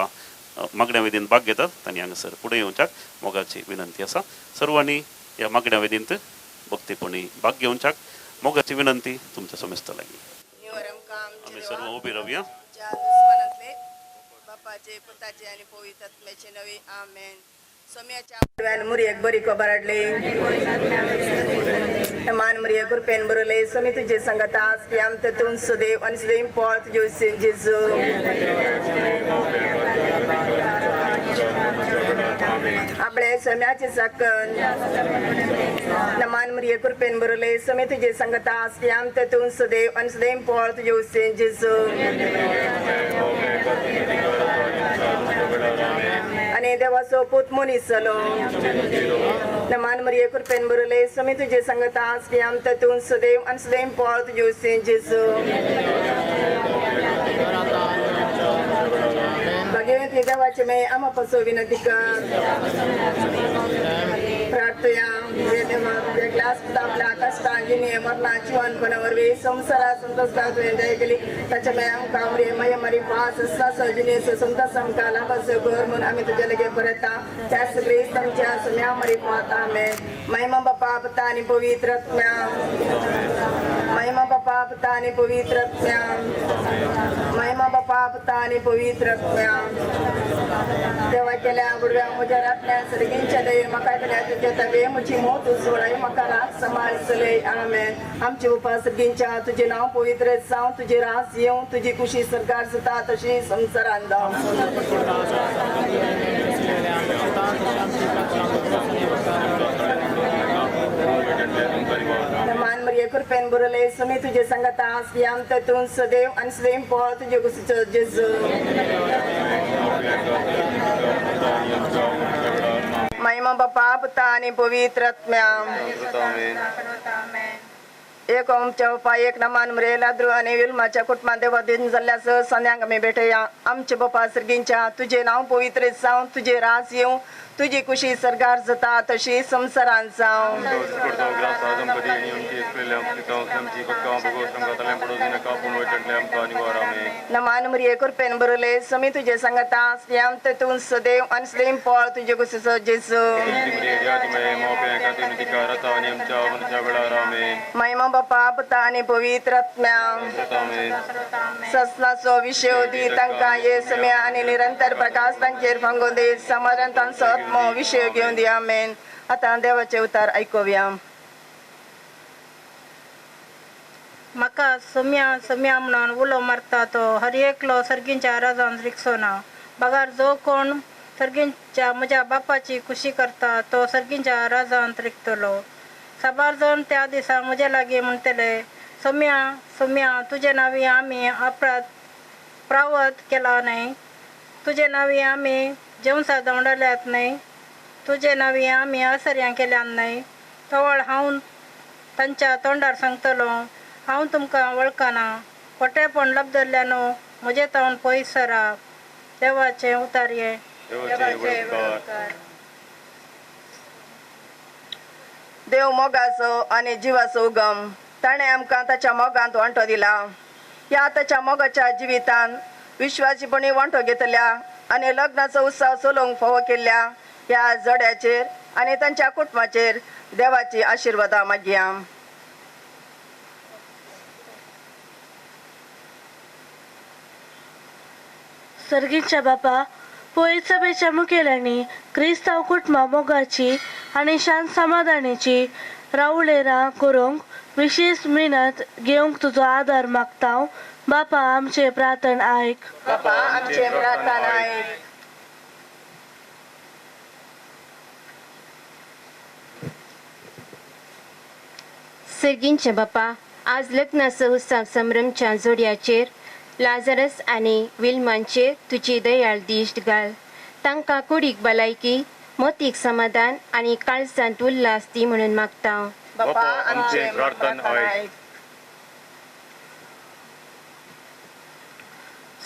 S19: मागण्या वेदीन भाग घेतात तांणी हांगासर फुडें येवच्याक मोगाची विनंती आसा. सर्वांनी ह्या मागण्या वेदींत भक्तीपणी भाग घेवच्याक मोगाची विनंती तुमच्या समेस्ता लागीं. आमी सर्व उबी रावया.
S20: बापाचे पुताचे आनी पवित्र आत्म्याचे नवे आमेन. सोम्याच्या मुरयेक बरी खबर हाडली, मान मुरये कृपेन बरयले, सोमी तुजे संगता आसली आमकां तूं सदैव आनी सदैव पोळ तुजे जेजू. आपले सोम्याचे साकन मान मुरये कृपेन बरयले, सोमी तुजे संगता आसली आमकां तूं सदैव आनी सदैव पोळ तुजे जेजू. आनी देवाचो पूत मनीस जालो, मान मरिये कृपेन बरयले, सोमी तुजे संगता आसली आमकां तूं सदैव आनी सदैव पोळ तुजे जेजू. भाग्यवंती देवाचे मे आमा पासो विनंती कर. प्रार्थया. तुझ्या क्लास आपल्या कश्टां जिणे मरणां जिवनपणा वरवीं संवसारा संतोष तुवें दया केली ताच्या मागीर आमकां मरे माया मारी पास आसता जिणेचो संतोष आमकां लाभाचो कर म्हूण आमी तुज्या लागीं परता त्याच क्रिस्त आमच्या सुम्या मरी पात आमेन. महिमा बापा पुता आनी पवित्र आत्म्या. महिमा बापा पुता आनी पवित्र आत्म्या. महिमा बापा पुता आनी पवित्र आत्म्या. देवा केल्या बुडव्या म्हज्या रातल्या सर्गींच्या दयेन म्हाका केल्या तुज्या तवे म्हजी मोत सोडाय म्हाका रात सांबाळ चलय आमेन. आमचे उपास सर्गींच्या तुजें नांव पवित्र जावं तुजें रास येवं तुजी कुशी सरकार जाता तशी संवसारान जावं. मान मरिये कृपेन बरले सुमी तुझे संगता आसली आमकां तूं सदैव आनी सदैव पळ तुजे कुशीचो जेजू. महिमा बापा पुता आनी पवित्र आत्म्या. एक आमच्या बापा एक नमान मरे लाद्रू आनी विल्माच्या कुटुंबात देवा दिन जाल्ल्या संद्यांक आमी भेटया. आमचे बापा सर्गींच्या तुजें नांव पवित्र जावं तुजें राज येवं तुजी कुशी सरकार जाता तशी संवसारान जावं. नमान मरिये कृपेन बरले समी तुजे संगता आसली आमकां तूं सदैव आनी सदैव पळ तुजे कुशीचो जेजू. महिमा बापा पुता आनी पवित्र आत्म्या. ससनाचो विशय दी तांकां ये सम्या आनी निरंतर प्रकाश तांचेर फांगोवन दी समाजान तांचो आत्मो विशय घेवन दी आमेन. आतां देवाचे उतार आयकुया.
S21: म्हाका सुम्या सुम्या म्हणून उलो मारता तो हर एकलो सर्गींच्या राजान रिगचो ना बगर जो कोण सर्गींच्या म्हज्या बापाची खुशी करता तो सर्गींच्या राजांत रिगतलो. साबार जण त्या दिसा म्हज्या लागीं म्हणटले सोम्या सोम्या तुजे नांवी आमी अपराध प्रावत केला न्हय तुजे नांवी आमी जेवसा दवंडल्यात न्हय तुजे नांवी आमी असर्यां केल्यात न्हय. तवळ हांव तांच्या तोंडार सांगतलो हांव तुमकां वळखना खोटेपण लब्दल्ल्यानो म्हजे तावन पयस सरा. देवाचें उतारये.
S20: देव मोगाचो आनी जिवाचो उगम ताणें आमकां ताच्या मोगांत वांटो दिला. ह्या ताच्या मोगाच्या जिवितान विश्वासीपणी वांटो घेतल्या आनी लग्नाचो उत्सव चलोवंक फावो केल्ल्या ह्या जोड्याचेर आनी तांच्या कुटुंबाचेर देवाची आशिर्वादां मागया.
S22: सर्गीच्या बापा पयत सभेच्या मुखेल्यांनी क्रिस्तांव कुटुंबां मोगाची आनी शांत समाधानाची रावळेरां करूंक विशेश मेहनत घेवंक तुजो आदार मागता. बापा आमचे प्रार्थना आयक.
S20: बापा आमचे प्रार्थना आयक.
S23: सर्गींचे बापा आज लग्नाचो उत्सव संभ्रमच्या जोडयाचेर लाजरस आनी विल्मांचेर तुजी दयाळ दिश्ट घाल. तांकां कुडीक भलायकी मतीक समाधान आनी काळजांत उल्हास दी म्हणून मागता.
S20: बापा आमचे प्रार्थना आयक.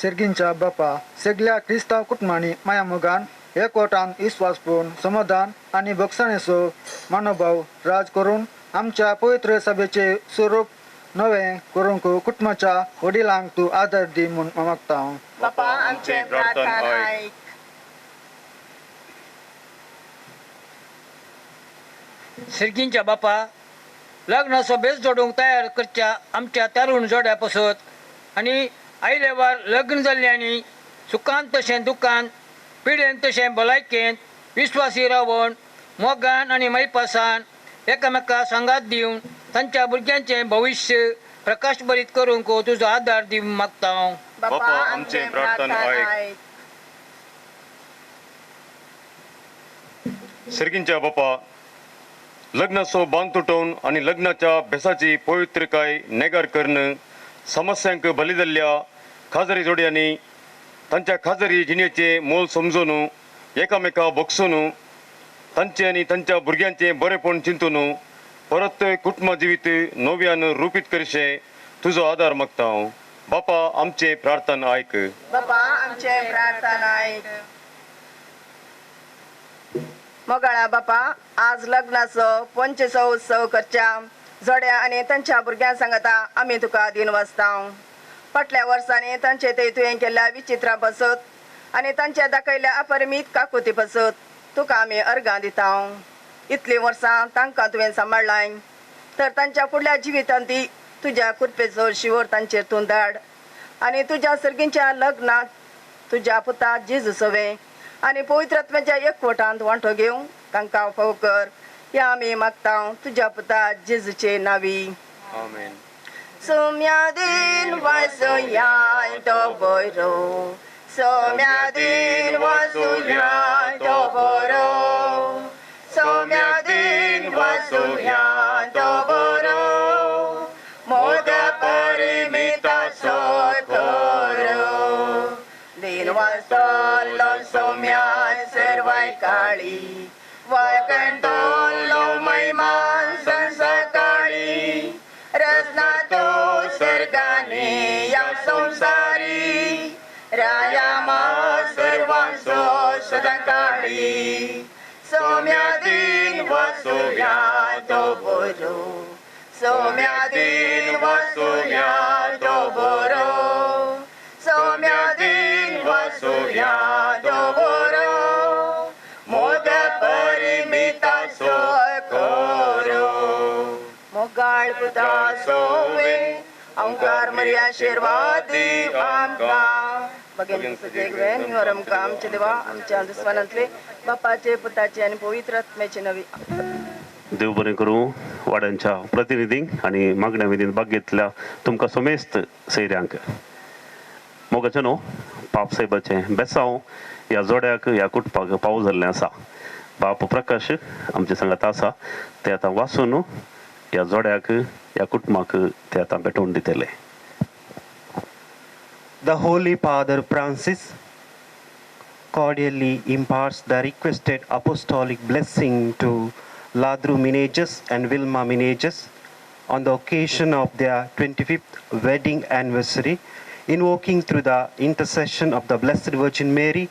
S24: सर्गींच्या बापा सगळ्या क्रिस्तांव कुटुंबांनी माया मोगान एकवटान विस्वासपूर्ण समाधान आनी भोगसणेचो मनोभाव राज करून आमच्या पवित्र सभेचे स्वरूप नवें करूंक कुटुंबाच्या वडिलांक तूं आदार दी म्हूण मागता.
S20: बापा आमचे प्रार्थना आयक.
S25: सर्गींच्या बापा लग्नाचो बेस जोडूंक तयार करच्या आमच्या तरुण जोड्या पसत आनी आयलेवार लग्न जाल्ल्यांनी सुखान तशें दुखान पिडेन तशें भलायकेंत विस्वासी रावन मोगान आनी मैपासान एकामेका सांगात दिवन तांच्या भुरग्यांचें भविश्य प्रकाशभरीत करूंक तुजो आदार दी मागता हांव.
S20: बापा आमचें प्रार्थना आयक.
S26: सर्गींच्या बापा लग्नाचो बांद तुटोवन आनी लग्नाच्या भेसाची पवित्रकाय नेगार करून समस्यांक बली जाल्ल्या खाजरी जोडयांनी तांच्या खाजरी जिणेचें मोल समजून एकामेका भोगसून तांचें आनी तांच्या भुरग्यांचें बरेंपण चिंतून परत कुटुंब जिवीत नव्यान रुपीत करचें तुजो आदार मागता हांव. बापा आमचें प्रार्थना आयक.
S20: बापा आमचें प्रार्थना आयक. मोगाळा बापा, आज लग्नाचो 25 उत्सव करच्या जोड्या आनी तांच्या भुरग्यां सांगता आमी तुका दिन वाचता. फाटल्या वर्सांनी तांचे थंय तुवें केल्ल्या विचित्रां पासत आनी तांच्या दाखयल्ल्या अपरिमीत काकुती पासत तुका आमी अर्गां दिता. इतलीं वर्सां तांकां तुवें सांबाळ्ळाय तर तांच्या फुडल्या जिवितांत ती तुज्या कृपेचो शिवर तांचेर तूं धाड आनी तुज्या सर्गींच्या लग्नाक तुज्या पुता जेजू सवें आनी पवित्र आत्म्याच्या एकवटांत वांटो घेवंक तांकां फाव कर. ह्या आमी मागता तुज्या पुता जेजूचे नांवी.
S26: आमेन.
S20: सोम्या दिन वासुया तो बरो, सोम्या दिन वासुया तो बरो, सोम्या दिन वासुया तो बरो, मोग परिमिता करो. दिन वासलो सोम्या सर्वाय काळी, वैकुंठलो महिमान संसकाळी, रचना तो सर्गाने या संसारी, राया मा सर्वांसो सदाकाळी. सोम्या दिन वसुया तो बरो, सोम्या दिन वसुया तो बरो, सोम्या दिन वसुया तो बरो, मोग परिमिता करो. मोगाळ पुता सोवे अंकार मरिया आशीर्वादी आमकां. बगेन तुजे आमकां आमचे देवा आमच्या दुस्मानांतले बापाचे पुताचे आनी पवित्र आत्म्याचे नवी.
S19: देव बरें करूं वाड्यांच्या प्रतिनिधींक आनी मागण्या विधीन भाग घेतल्या तुमकां समेस्त सैऱ्यांक. मोगाचें न्हू पाप साहेबाचें बेसांव ह्या जोड्याक ह्या कुटुंबाक पावो जाल्लें आसा. बाप प्रकाश आमचे सांगात आसा, ते आतां वाचून ह्या जोड्याक ह्या कुटुंबाक ते आतां भेटोवन दितले.
S7: The Holy Father Francis cordially imparts the requested apostolic blessing to Ladru Menezes and Vilma Menezes on the occasion of their 25th wedding anniversary, invoking through the intercession of the Blessed Virgin Mary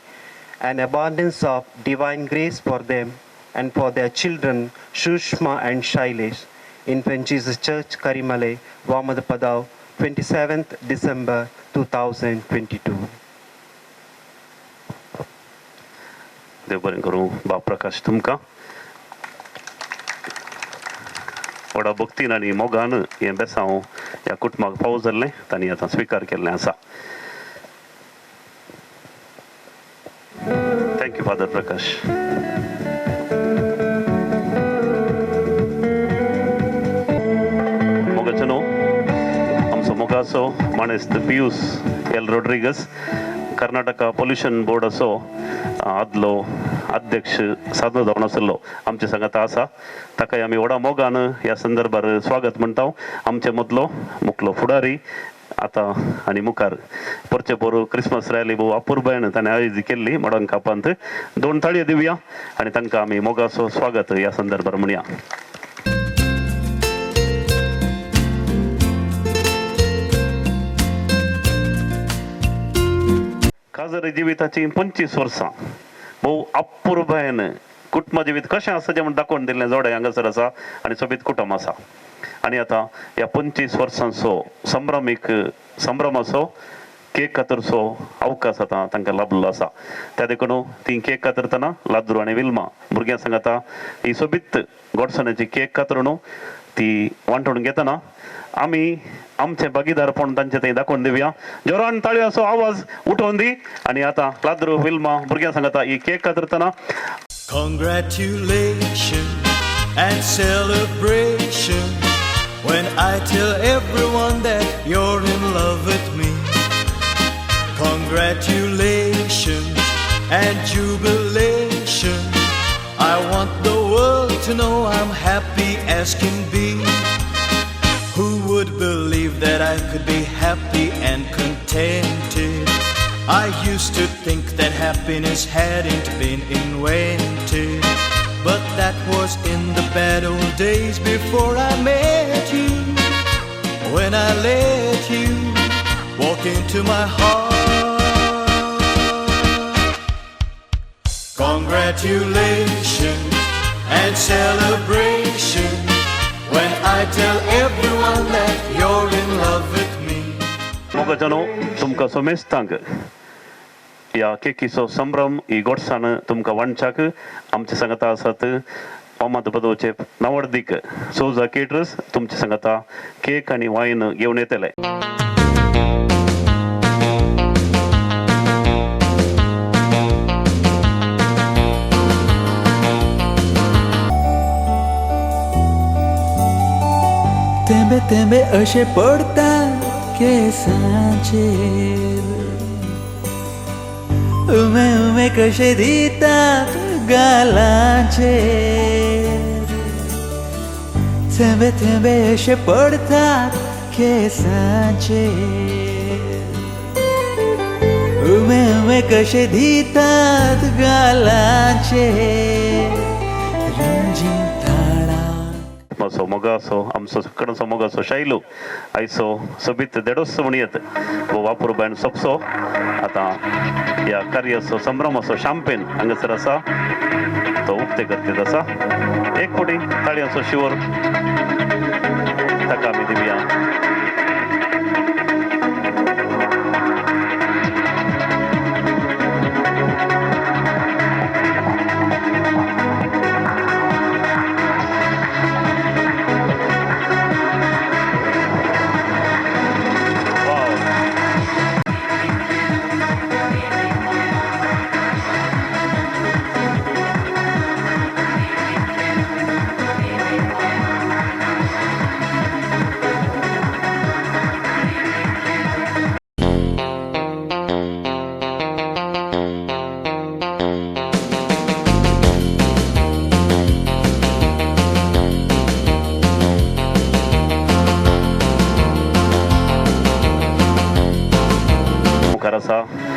S7: an abundance of divine grace for them and for their children Shushma and Shailesh. Infant Jesus Church, Karimale, Vamadapadav, 27th December 2022.
S19: देव बरें करूं बाप प्रकाश तुमकां व्हडा भक्तीन आनी मोगान हें बेसांव ह्या कुटुंबाक पावो जाल्लें तांणी आतां स्विकार केल्लें आसा. Thank you father Prakash. मोगाचें न्हू आमचो मोगाचो माणेस्त Pius L Rodrigues, Karnataka pollution बोर्डाचो आदलो अध्यक्ष साधनो जावन आशिल्लो आमचे सांगाता आसा. ताकाय आमी व्हडा मोगान ह्या संदर्भार स्वागत म्हणटा. आमचे मदलो मुखलो फुडारी आतां आनी मुखार परचे पोरू क्रिसमस रॅली भोव अपुरबायन ताणें आयोजीत केल्ली मडण कापांत. 2 ताळयो दिवया आनी तांकां आमी मोगाचो स्वागत ह्या संदर्भार म्हणया. काजरी जिविताची 25 वर्सां भोव अपुरबायेन कुटुंब जिवीत कशें आसा जें म्हूण दाखोवन दिल्लें जोडें हांगासर आसा आनी सोबीत कुटुंब आसा. आनी आतां ह्या 25 वर्सांचो संभ्रमीक संभ्रमाचो केक कातरचो अवकाश आतां तांकां लाभलो आसा. त्या देखून ती केक कातरतना लाद्रू आनी विल्मा भुरग्यां सांगाता ही सोबीत गोडसाण्याची केक कातरून ती वांटून घेतना आमी आमचें भागीदारपण तांचे थंय दाखोवन दिवया. जोरान ताळयो आवाज उठोवन दी. आनी आतां लाद्रू विल्मा भुरग्यां सांगाता ही cake कातरतना.
S1: Congratulations and celebration when I tell everyone that you're in love with me. Congratulations and jubilation. I want the world to know I'm happy as can be. Who would believe that I could be happy and contented? I used to think that happiness hadn't been invented. But that was in the bad old days before I met you. When I let you walk into my heart. Congratulations and celebration when I tell everyone that you're in love with me.
S19: मोगाच्यानो तुमकां समेस्तांक ह्या केकीचो संभ्रम ही गोडसाण तुमकां वांटच्याक आमचे सांगाता आसात ओमाद पदोवचे नवडदीक सोजा caters तुमचे सांगाता cake आनी वायन घेवन येतले.
S2: थेंबे थेंबे अशे पडटा केसांचेर, उमे उमे कशे दितात गालांचेर, थेंबे थेंबे अशे पडटात केसांचेर, उमे उमे कशे दितात गालांचेर, रिमझिम
S19: आमचो मोगाचो आमचो सगळ्यांचो मोगाचो शैलू आयचो सोबीत देडोस म्हणयत वापर बायन सोपसो आतां ह्या कार्याचो संभ्रमाचो शांपेन हांगासर आसा तो उक्ते करतीत आसा. एक कोटी ताळयांचो शिवर ताका आमी दिवया.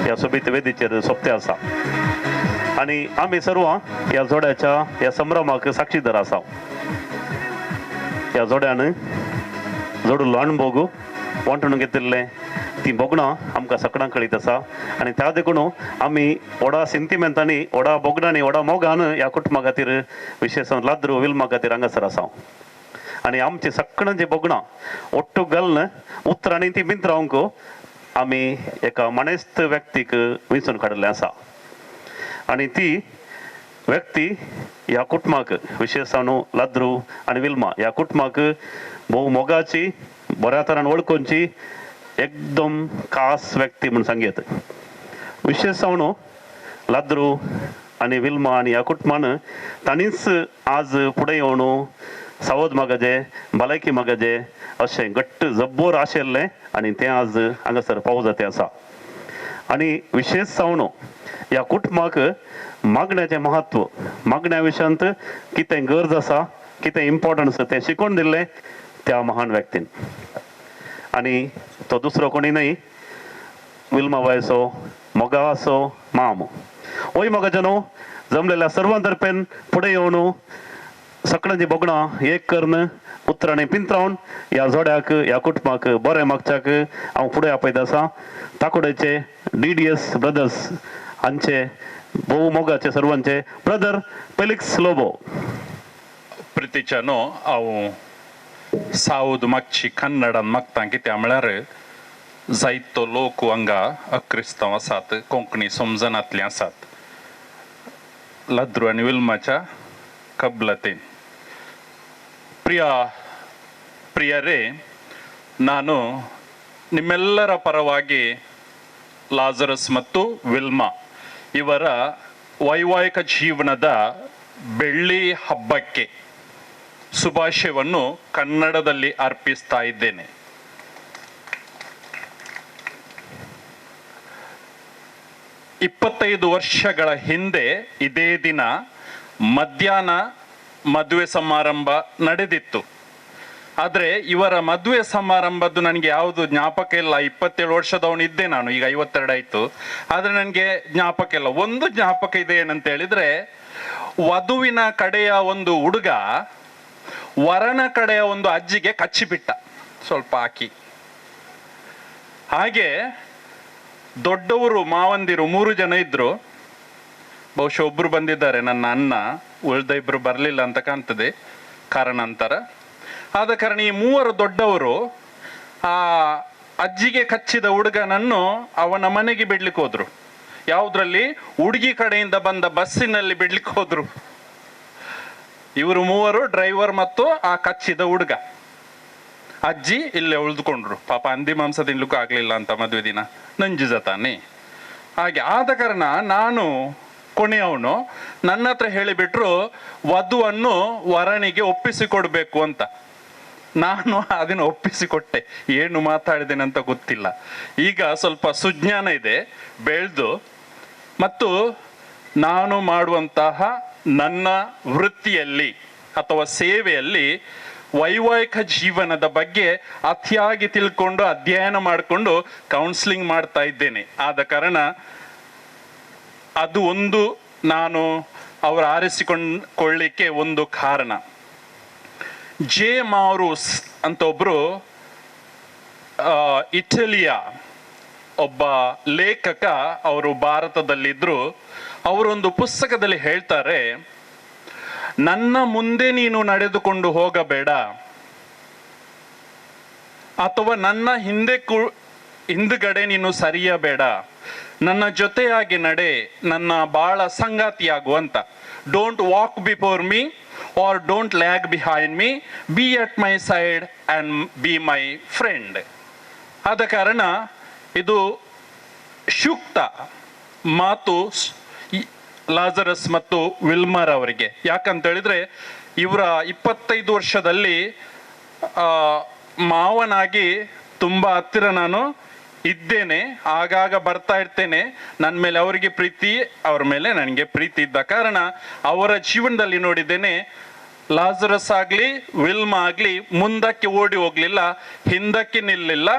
S19: ह्या सोबीत वेदीचेर सोपते आसा आनी आमी सर्व ह्या जोड्याच्या ह्या संभ्रमाक साक्षीदार आसा. ह्या जोड्यान जोडिल्लो अणभोग वांटून घेतिल्लें ती भोगणां आमकां सगळ्यांक कळीत आसा आनी त्या देखून आमी व्हडा सिंतिमेंतांनी व्हडा भोगणांनी व्हडा मोगान ह्या कुटुंबा खातीर विशेश लाद्रू विल्मा खातीर हांगासर आसा आनी आमची सगळ्यांची भोगणां ओट्टू घालून उतरांनी ती मित्रांक आमी एका मानेस्त व्यक्तीक विंचून काडिल्लें आसा आनी ती व्यक्ती ह्या कुटुंबाक विशेश न्हू लाद्रू आनी विल्मा ह्या कुटुंबाक भोव मोगाची बऱ्या तरान वळखुची एकदम खास व्यक्ती म्हूण सांगयत. विशेश न्हू लाद्रू आनी विल्मा आनी ह्या कुटुंबान तांणीच आज फुडें येवन सावध मागाजे भलायकी मागाजे अशें घट्ट जब्बोर आशिल्लें आनी तें आज हांगासर पावो जातें आसा. आनी विशेश जावन ह्या कुटुंबाक मागण्याचें म्हत्व मागण्या विशयांत कितें गरज आसा कितें इम्पोर्टन्स तें शिकोवन दिल्लें त्या महान व्यक्तीन आनी तो दुसरो कोणी न्हय विल्मा बायचो मोगाचो माम. ओय मोगाच्यानो जमलेल्या सर्वां तर्फेन फुडें येवन सगळ्यांची भोगणां एक करून उतरांनी पिंत्रावन ह्या जोड्याक ह्या कुटुंबाक बरें मागच्याक हांव फुडें आपयत आसा. ताकोडेचे DDS brothers हांचे भोव मोगाचे सर्वांचे ब्रदर फेलिक्स लोबो.
S3: प्रितीच्यानो हांव सावद मागची कन्नडान मागता कित्याक म्हळ्यार जायतो लोक हांगा अक्रिस्तांव आसात कोंकणी समजनांतले आसात. लाद्रू आनी विल्माच्या कबलतेन ಪ್ರಿಯರೇ, ನಾನು ನಿಮ್ಮೆಲ್ಲರ ಪರವಾಗಿ ಲಾಜರಸ್ ಮತ್ತು ವಿಲ್ಮಾ ಇವರ ವೈವಾಹಿಕ ಜೀವನದ ಬೆಳ್ಳಿ ಹಬ್ಬಕ್ಕೆ ಶುಭಾಶಯವನ್ನು ಕನ್ನಡದಲ್ಲಿ ಅರ್ಪಿಸ್ತಾ ಇದ್ದೇನೆ. 25 ವರ್ಷಗಳ ಹಿಂದೆ ಇದೇ ದಿನ ಮಧ್ಯಾಹ್ನ ಮದುವೆ ಸಮಾರಂಭ ನಡೆದಿತ್ತು. ಆದರೆ ಇವರ ಮದುವೆ ಸಮಾರಂಭದ್ದು ನನಗೆ ಯಾವುದು ಜ್ಞಾಪಕ ಇಲ್ಲ. 27 ವರ್ಷದವನಿದ್ದೆ ನಾನು, ಈಗ 52 ಆಯಿತು. ಆದರೆ ನನಗೆ ಜ್ಞಾಪಕ ಇಲ್ಲ. ಒಂದು ಜ್ಞಾಪಕ ಇದೆ ಏನಂತ ಹೇಳಿದರೆ, ವಧುವಿನ ಕಡೆಯ ಒಂದು ಹುಡುಗ ವರನ ಕಡೆಯ ಒಂದು ಅಜ್ಜಿಗೆ ಕಚ್ಚಿಬಿಟ್ಟ ಸ್ವಲ್ಪ ಹಾಕಿ. ಹಾಗೆ ದೊಡ್ಡವರು ಮಾವಂದಿರು 3 ಜನ ಇದ್ದರು. ಬಹುಶಃ ಒಬ್ಬರು ಬಂದಿದ್ದಾರೆ, ನನ್ನ ಅಣ್ಣ, ಉಳಿದ ಇಬ್ಬರು ಬರಲಿಲ್ಲ ಅಂತ ಕಾಣ್ತದೆ ಕಾರಣಾಂತರ. ಆದ ಕಾರಣ ಈ ಮೂವರು ದೊಡ್ಡವರು ಆ ಅಜ್ಜಿಗೆ ಕಚ್ಚಿದ ಹುಡುಗನನ್ನು ಅವನ ಮನೆಗೆ ಬಿಡ್ಲಿಕ್ಕೆ ಹೋದ್ರು. ಯಾವುದ್ರಲ್ಲಿ? ಹುಡುಗಿ ಕಡೆಯಿಂದ ಬಂದ ಬಸ್ಸಿನಲ್ಲಿ ಬಿಡ್ಲಿಕ್ಕೆ ಹೋದ್ರು. ಇವರು ಮೂವರು, ಡ್ರೈವರ್ ಮತ್ತು ಆ ಕಚ್ಚಿದ ಹುಡುಗ. ಅಜ್ಜಿ ಇಲ್ಲೇ ಉಳಿದುಕೊಂಡ್ರು. ಪಾಪ ಹಂದಿ ಮಾಂಸ ತಿನ್ಲಿಕ್ಕೂ ಆಗ್ಲಿಲ್ಲ ಅಂತ ಮದುವೆ ದಿನ ನಂಜಿದ ತಾನೆ. ಹಾಗೆ ಆದ ಕಾರಣ ನಾನು ಕೊನೆಯವನು. ನನ್ನ ಹತ್ರ ಹೇಳಿಬಿಟ್ರು ವಧುವನ್ನು ವರನಿಗೆ ಒಪ್ಪಿಸಿಕೊಡ್ಬೇಕು ಅಂತ. ನಾನು ಅದನ್ನು ಒಪ್ಪಿಸಿಕೊಟ್ಟೆ. ಏನು ಮಾತಾಡಿದ್ದೇನೆ ಅಂತ ಗೊತ್ತಿಲ್ಲ. ಈಗ ಸ್ವಲ್ಪ ಸುಜ್ಞಾನ ಇದೆ ಬೆಳೆದು, ಮತ್ತು ನಾನು ಮಾಡುವಂತಹ ನನ್ನ ವೃತ್ತಿಯಲ್ಲಿ ಅಥವಾ ಸೇವೆಯಲ್ಲಿ ವೈವಾಹಿಕ ಜೀವನದ ಬಗ್ಗೆ ಅತಿಯಾಗಿ ತಿಳ್ಕೊಂಡು ಅಧ್ಯಯನ ಮಾಡಿಕೊಂಡು ಕೌನ್ಸಿಲಿಂಗ್ ಮಾಡ್ತಾ ಇದ್ದೇನೆ. ಆದ ಕಾರಣ ಅದು ಒಂದು ನಾನು ಅವರ ಆರಿಸಿಕೊಳ್ಳಿಕ್ಕೆ ಒಂದು ಕಾರಣ. ಜೆ ಮಾರೂಸ್ ಅಂತ ಒಬ್ಬರು ಇಟಲಿಯ ಒಬ್ಬ ಲೇಖಕ, ಅವರು ಭಾರತದಲ್ಲಿದ್ದರು. ಅವರೊಂದು ಪುಸ್ತಕದಲ್ಲಿ ಹೇಳ್ತಾರೆ, ನನ್ನ ಮುಂದೆ ನೀನು ನಡೆದುಕೊಂಡು ಹೋಗಬೇಡ ಅಥವಾ ನನ್ನ ಹಿಂದುಗಡೆ ನೀನು ಸರಿಯಬೇಡ, ನನ್ನ ಜೊತೆಯಾಗಿ ನಡೆ, ನನ್ನ ಬಾಳ ಸಂಗಾತಿಯಾಗುವಂತ. Don't walk before me or don't lag behind me, be at my side and be my friend. ಆದ ಕಾರಣ ಇದು ಸೂಕ್ತ ಮಾತು ಲಾಜರಸ್ ಮತ್ತು ವಿಲ್ಮರ್ ಅವರಿಗೆ. ಯಾಕಂತೇಳಿದರೆ ಇವರ 25 ವರ್ಷದಲ್ಲಿ ಮಾವನಾಗಿ ತುಂಬ ಹತ್ತಿರ ನಾನು ಇದ್ದೇನೆ, ಆಗಾಗ ಬರ್ತಾ ಇರ್ತೇನೆ. ನನ್ನ ಮೇಲೆ ಅವರಿಗೆ ಪ್ರೀತಿ, ಅವ್ರ ಮೇಲೆ ನನಗೆ ಪ್ರೀತಿ ಇದ್ದ ಕಾರಣ ಅವರ ಜೀವನದಲ್ಲಿ ನೋಡಿದ್ದೇನೆ, ಲಾಜರಸ್ ಆಗಲಿ ವಿಲ್ಮಾ ಆಗಲಿ ಮುಂದಕ್ಕೆ ಓಡಿ ಹೋಗಲಿಲ್ಲ, ಹಿಂದಕ್ಕೆ ನಿಲ್ಲಿಲ್ಲ,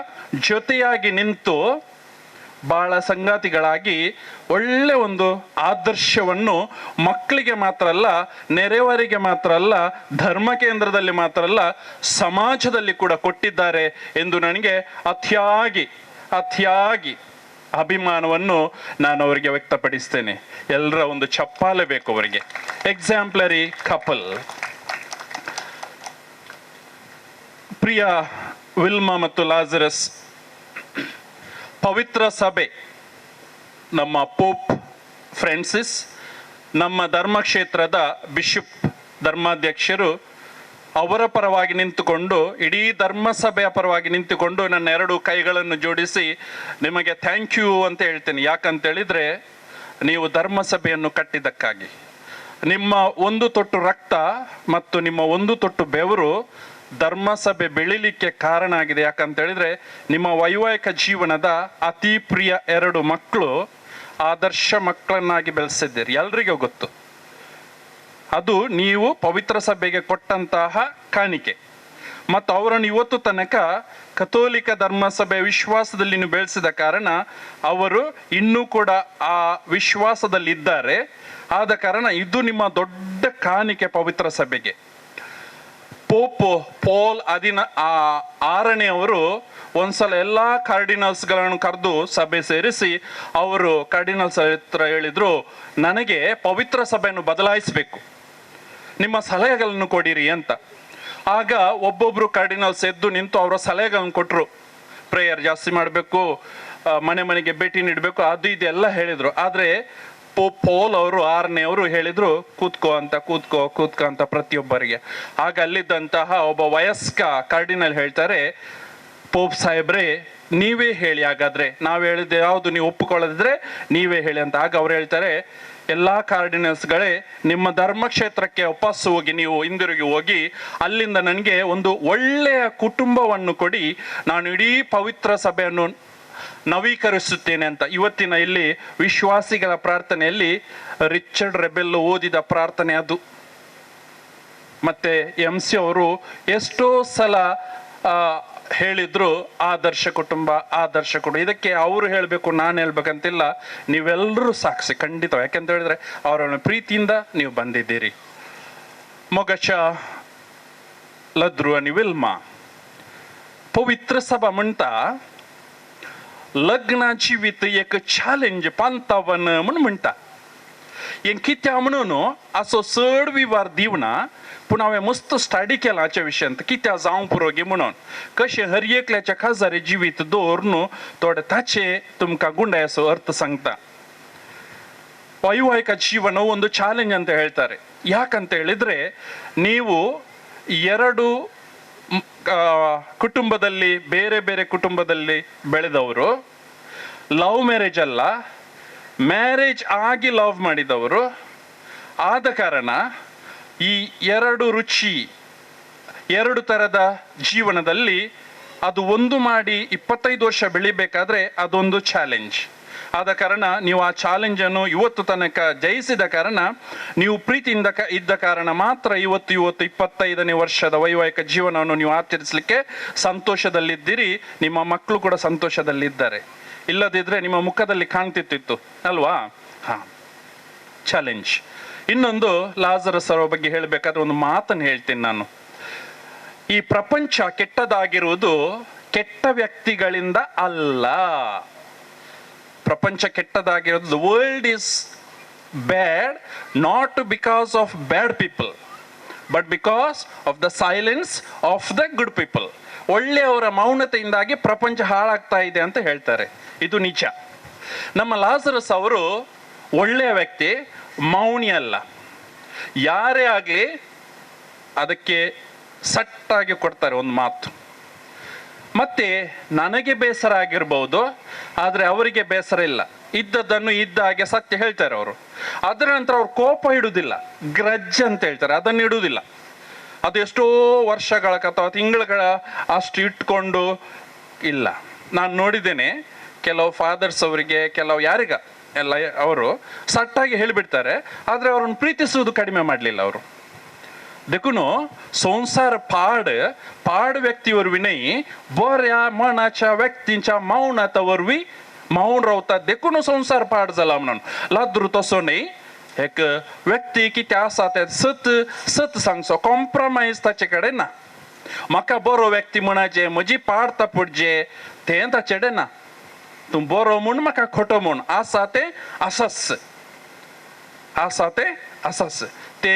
S3: ಜೊತೆಯಾಗಿ ನಿಂತು ಬಹಳ ಸಂಗಾತಿಗಳಾಗಿ ಒಳ್ಳೆ ಒಂದು ಆದರ್ಶವನ್ನು ಮಕ್ಕಳಿಗೆ ಮಾತ್ರ ಅಲ್ಲ, ನೆರೆಯವರಿಗೆ ಮಾತ್ರ ಅಲ್ಲ, ಧರ್ಮ ಕೇಂದ್ರದಲ್ಲಿ ಮಾತ್ರ ಅಲ್ಲ, ಸಮಾಜದಲ್ಲಿ ಕೂಡ ಕೊಟ್ಟಿದ್ದಾರೆ ಎಂದು ನನಗೆ ಅತಿಯಾಗಿ ಅತಿಯಾಗಿ ಅಭಿಮಾನವನ್ನು ನಾನು ಅವರಿಗೆ ವ್ಯಕ್ತಪಡಿಸ್ತೇನೆ. ಎಲ್ಲರ ಒಂದು ಚಪ್ಪಾಲೆ ಬೇಕು ಅವರಿಗೆ. Exemplary couple. ಪ್ರಿಯ ವಿಲ್ಮಾ ಮತ್ತು ಲಾಜರಸ್, ಪವಿತ್ರ ಸಭೆ, ನಮ್ಮ ಪೋಪ್ ಫ್ರಾನ್ಸಿಸ್, ನಮ್ಮ ಧರ್ಮಕ್ಷೇತ್ರದ ಬಿಷಪ್ ಧರ್ಮಾಧ್ಯಕ್ಷರು ಅವರ ಪರವಾಗಿ ನಿಂತುಕೊಂಡು, ಇಡೀ ಧರ್ಮಸಭೆಯ ಪರವಾಗಿ ನಿಂತುಕೊಂಡು ನನ್ನ ಎರಡು ಕೈಗಳನ್ನು ಜೋಡಿಸಿ ನಿಮಗೆ thank you ಅಂತ ಹೇಳ್ತೇನೆ. ಯಾಕಂತೇಳಿದರೆ ನೀವು ಧರ್ಮಸಭೆಯನ್ನು ಕಟ್ಟಿದ್ದಕ್ಕಾಗಿ ನಿಮ್ಮ ಒಂದು ತೊಟ್ಟು ರಕ್ತ ಮತ್ತು ನಿಮ್ಮ ಒಂದು ತೊಟ್ಟು ಬೆವರು ಧರ್ಮಸಭೆ ಬೆಳಿಲಿಕ್ಕೆ ಕಾರಣ ಆಗಿದೆ. ಯಾಕಂತೇಳಿದರೆ ನಿಮ್ಮ ವೈವಾಹಿಕ ಜೀವನದ ಅತಿ ಪ್ರಿಯ ಎರಡು ಮಕ್ಕಳು ಆದರ್ಶ ಮಕ್ಕಳನ್ನಾಗಿ ಬೆಳೆಸಿದ್ದೀರಿ, ಎಲ್ರಿಗೂ ಗೊತ್ತು. ಅದು ನೀವು ಪವಿತ್ರ ಸಭೆಗೆ ಕೊಟ್ಟಂತಹ ಕಾಣಿಕೆ. ಮತ್ತು ಅವರನ್ನು ಇವತ್ತು ತನಕ ಕಥೋಲಿಕ ಧರ್ಮಸಭೆಯ ವಿಶ್ವಾಸದಲ್ಲಿ ನೀವು ಬೆಳೆಸಿದ ಕಾರಣ ಅವರು ಇನ್ನೂ ಕೂಡ ಆ ವಿಶ್ವಾಸದಲ್ಲಿದ್ದಾರೆ. ಆದ ಕಾರಣ ಇದು ನಿಮ್ಮ ದೊಡ್ಡ ಕಾಣಿಕೆ ಪವಿತ್ರ ಸಭೆಗೆ. ಪೋಪ್ ಪೋಲ್ 16ನೇಯವರು ಒಂದ್ಸಲ ಎಲ್ಲ ಕಾರ್ಡಿನಲ್ಸ್ಗಳನ್ನು ಕರೆದು ಸಭೆ ಸೇರಿಸಿ ಅವರು ಕಾರ್ಡಿನಲ್ಸ್ ಹತ್ರ ಹೇಳಿದರು, ನನಗೆ ಪವಿತ್ರ ಸಭೆಯನ್ನು ಬದಲಾಯಿಸಬೇಕು, ನಿಮ್ಮ ಸಲಹೆಗಳನ್ನು ಕೊಡಿರಿ ಅಂತ. ಆಗ ಒಬ್ಬೊಬ್ಬರು ಕಾರ್ಡಿನಲ್ಸ್ ಎದ್ದು ನಿಂತು ಅವರ ಸಲಹೆಗಳನ್ನು ಕೊಟ್ಟರು. ಪ್ರೇಯರ್ ಜಾಸ್ತಿ ಮಾಡಬೇಕು, ಮನೆ ಮನೆಗೆ ಭೇಟಿ ನೀಡಬೇಕು, ಅದು ಇದೆಲ್ಲ ಹೇಳಿದರು. ಆದರೆ ಪೋಲ್ ಅವರು 6ನೇಯವರು ಹೇಳಿದರು, ಕೂತ್ಕೋ ಅಂತ, ಕೂತ್ಕೋ ಕೂತ್ಕೋ ಅಂತ ಪ್ರತಿಯೊಬ್ಬರಿಗೆ. ಆಗ ಅಲ್ಲಿದ್ದಂತಹ ಒಬ್ಬ ವಯಸ್ಕ ಕಾರ್ಡಿನಲ್ ಹೇಳ್ತಾರೆ, ಪೋಪ್ ಸಾಹೇಬ್ರೆ ನೀವೇ ಹೇಳಿ, ಹಾಗಾದರೆ ನಾವು ಹೇಳಿದ್ದು ಯಾವುದು ನೀವು ಒಪ್ಪಿಕೊಳ್ಳದಿದ್ರೆ ನೀವೇ ಹೇಳಿ ಅಂತ. ಆಗ ಅವ್ರು ಹೇಳ್ತಾರೆ, ಎಲ್ಲ ಕಾರ್ಡಿನಲ್ಸ್ಗಳೇ ನಿಮ್ಮ ಧರ್ಮಕ್ಷೇತ್ರಕ್ಕೆ ವಾಪಸ್ಸು ಹೋಗಿ, ನೀವು ಹಿಂದಿರುಗಿ ಹೋಗಿ, ಅಲ್ಲಿಂದ ನನಗೆ ಒಂದು ಒಳ್ಳೆಯ ಕುಟುಂಬವನ್ನು ಕೊಡಿ, ನಾನು ಇಡೀ ಪವಿತ್ರ ಸಭೆಯನ್ನು ನವೀಕರಿಸುತ್ತೇನೆ ಅಂತ. ಇವತ್ತಿನ ಇಲ್ಲಿ ವಿಶ್ವಾಸಿಗಳ ಪ್ರಾರ್ಥನೆಯಲ್ಲಿ ರಿಚರ್ಡ್ ರೆಬೆಲ್ ಓದಿದ ಪ್ರಾರ್ಥನೆ ಅದು. ಮತ್ತೆ MC ಅವರು ಎಷ್ಟೋ ಸಲ ಹೇಳಿದ್ರು ಆದರ್ಶ ಕುಟುಂಬ, ಆದರ್ಶ ಕುಟುಂಬ. ಇದಕ್ಕೆ ಅವರು ಹೇಳಬೇಕು ನಾನು ಹೇಳ್ಬೇಕಂತಿಲ್ಲ, ನೀವೆಲ್ಲರೂ ಸಾಕ್ಷಿ ಖಂಡಿತ. ಯಾಕೆಂತ ಹೇಳಿದ್ರೆ ಅವರ ಪ್ರೀತಿಯಿಂದ ನೀವು ಬಂದಿದ್ದೀರಿ. ಮೊಗಚ ಲದ್ರು आणि ವಿಲ್ಮಾ, ಪವಿತ್ರ ಸಭಾ म्हणता लग्न जिवीत एक चॅलेंज पांतावन म्हूण म्हणटा. हें कित्या म्हणून असो चड विवार दिवना, पूण हांवें मस्त स्टडी केला हाच्या विशयांत कित्या जावं पुरो गे म्हणून, कशें हर एकल्याच्या खाजदारी जिवीत दवरून थोडे ताचे तुमकां गुंडायाचो अर्थ सांगता. ವೈವಾಹಿಕ ಜೀವನವು ಒಂದು ಚಾಲೆಂಜ್ ಅಂತ ಹೇಳ್ತಾರೆ. ಯಾಕಂತ ಹೇಳಿದರೆ ನೀವು ಎರಡು ಕುಟುಂಬದಲ್ಲಿ ಬೇರೆ ಬೇರೆ ಕುಟುಂಬದಲ್ಲಿ ಬೆಳೆದವರು, ಲವ್ ಮ್ಯಾರೇಜ್ ಅಲ್ಲ, ಮ್ಯಾರೇಜ್ ಆಗಿ ಲವ್ ಮಾಡಿದವರು. ಆದ ಕಾರಣ ಈ ಎರಡು ರುಚಿ, ಎರಡು ಥರದ ಜೀವನದಲ್ಲಿ ಅದು ಒಂದು ಮಾಡಿ 25 ವರ್ಷ ಬೆಳಿಬೇಕಾದ್ರೆ ಅದೊಂದು ಚಾಲೆಂಜ್. ಆದ ಕಾರಣ ನೀವು ಆ ಚಾಲೆಂಜನ್ನು ಇವತ್ತು ತನಕ ಜಯಿಸಿದ ಕಾರಣ, ನೀವು ಪ್ರೀತಿಯಿಂದ ಇದ್ದ ಕಾರಣ ಮಾತ್ರ ಇವತ್ತು 25ನೇ ವರ್ಷದ ವೈವಾಹಿಕ ಜೀವನವನ್ನು ನೀವು ಆಚರಿಸಲಿಕ್ಕೆ ಸಂತೋಷದಲ್ಲಿದ್ದೀರಿ. ನಿಮ್ಮ ಮಕ್ಕಳು ಕೂಡ ಸಂತೋಷದಲ್ಲಿದ್ದಾರೆ. ಇಲ್ಲದಿದ್ದರೆ ನಿಮ್ಮ ಮುಖದಲ್ಲಿ ಕಾಣ್ತಿತ್ತಿತ್ತು ಅಲ್ವಾ? ಹಾಂ, ಚಾಲೆಂಜ್. ಇನ್ನೊಂದು ಲಾಜರಸ್ ಅವರ ಬಗ್ಗೆ ಹೇಳಬೇಕಾದ್ರೆ ಒಂದು ಮಾತನ್ನು ಹೇಳ್ತೀನಿ ನಾನು. ಈ ಪ್ರಪಂಚ ಕೆಟ್ಟದಾಗಿರುವುದು ಕೆಟ್ಟ ವ್ಯಕ್ತಿಗಳಿಂದ ಅಲ್ಲ. ಪ್ರಪಂಚ ಕೆಟ್ಟದಾಗಿರೋದು, the world is bad not because of bad people but because of the silence of the good people. ಒಳ್ಳೆಯವರ ಮೌನತೆಯಿಂದಾಗಿ ಪ್ರಪಂಚ ಹಾಳಾಗ್ತಾ ಇದೆ ಅಂತ ಹೇಳ್ತಾರೆ. ಇದು ನಿಜ. ನಮ್ಮ ಲಾಜರಸ್ ಅವರು ಒಳ್ಳೆಯ ವ್ಯಕ್ತಿ, ಮೌನಿ ಅಲ್ಲ. ಯಾರೇ ಆಗಲಿ ಅದಕ್ಕೆ ಸಟ್ಟಾಗಿ ಕೊಡ್ತಾರೆ ಒಂದು ಮಾತು. ಮತ್ತೆ ನನಗೆ ಬೇಸರ ಆಗಿರ್ಬೋದು, ಆದರೆ ಅವರಿಗೆ ಬೇಸರ ಇಲ್ಲ. ಇದ್ದದ್ದನ್ನು ಇದ್ದ ಹಾಗೆ ಸತ್ಯ ಹೇಳ್ತಾರೆ ಅವರು. ಅದರ ನಂತರ ಅವ್ರು ಕೋಪ ಇಡುವುದಿಲ್ಲ, ಗ್ರಜ್ ಅಂತ ಹೇಳ್ತಾರೆ, ಅದನ್ನು ಇಡುವುದಿಲ್ಲ. ಅದು ಎಷ್ಟೋ ವರ್ಷಗಳ ಅಥವಾ ತಿಂಗಳುಗಳ ಅಷ್ಟು ಇಟ್ಕೊಂಡು ಇಲ್ಲ. ನಾನು ನೋಡಿದ್ದೇನೆ ಕೆಲವು ಫಾದರ್ಸ್ ಅವರಿಗೆ, ಕೆಲವು ಯಾರಿಗ ಎಲ್ಲ ಅವರು ಸಟ್ಟಾಗಿ ಹೇಳಿಬಿಡ್ತಾರೆ, ಆದರೆ ಅವರನ್ನು ಪ್ರೀತಿಸುವುದು ಕಡಿಮೆ ಮಾಡಲಿಲ್ಲ ಅವರು. देखून संवसार पाड पाड व्यक्ती वरवीं न्हय, बऱ्या मनाच्या व्यक्तींच्या मौनाता वरवीं मौन रावता, देखून संवसार पाड जाला म्हणून. लाद्रू तसो न्हय, एक व्यक्ती कितें आसा तें सत सत सांगचो, कॉम्प्रोमायज ताचे कडेन ना. म्हाका बरो व्यक्ती म्हणाचे, म्हजी पाड तापडचे तें ताचे कडेन ना. तूं बरो म्हूण म्हाका खोटो म्हूण, आसा तें आसाच, आसा तें आसाच. ते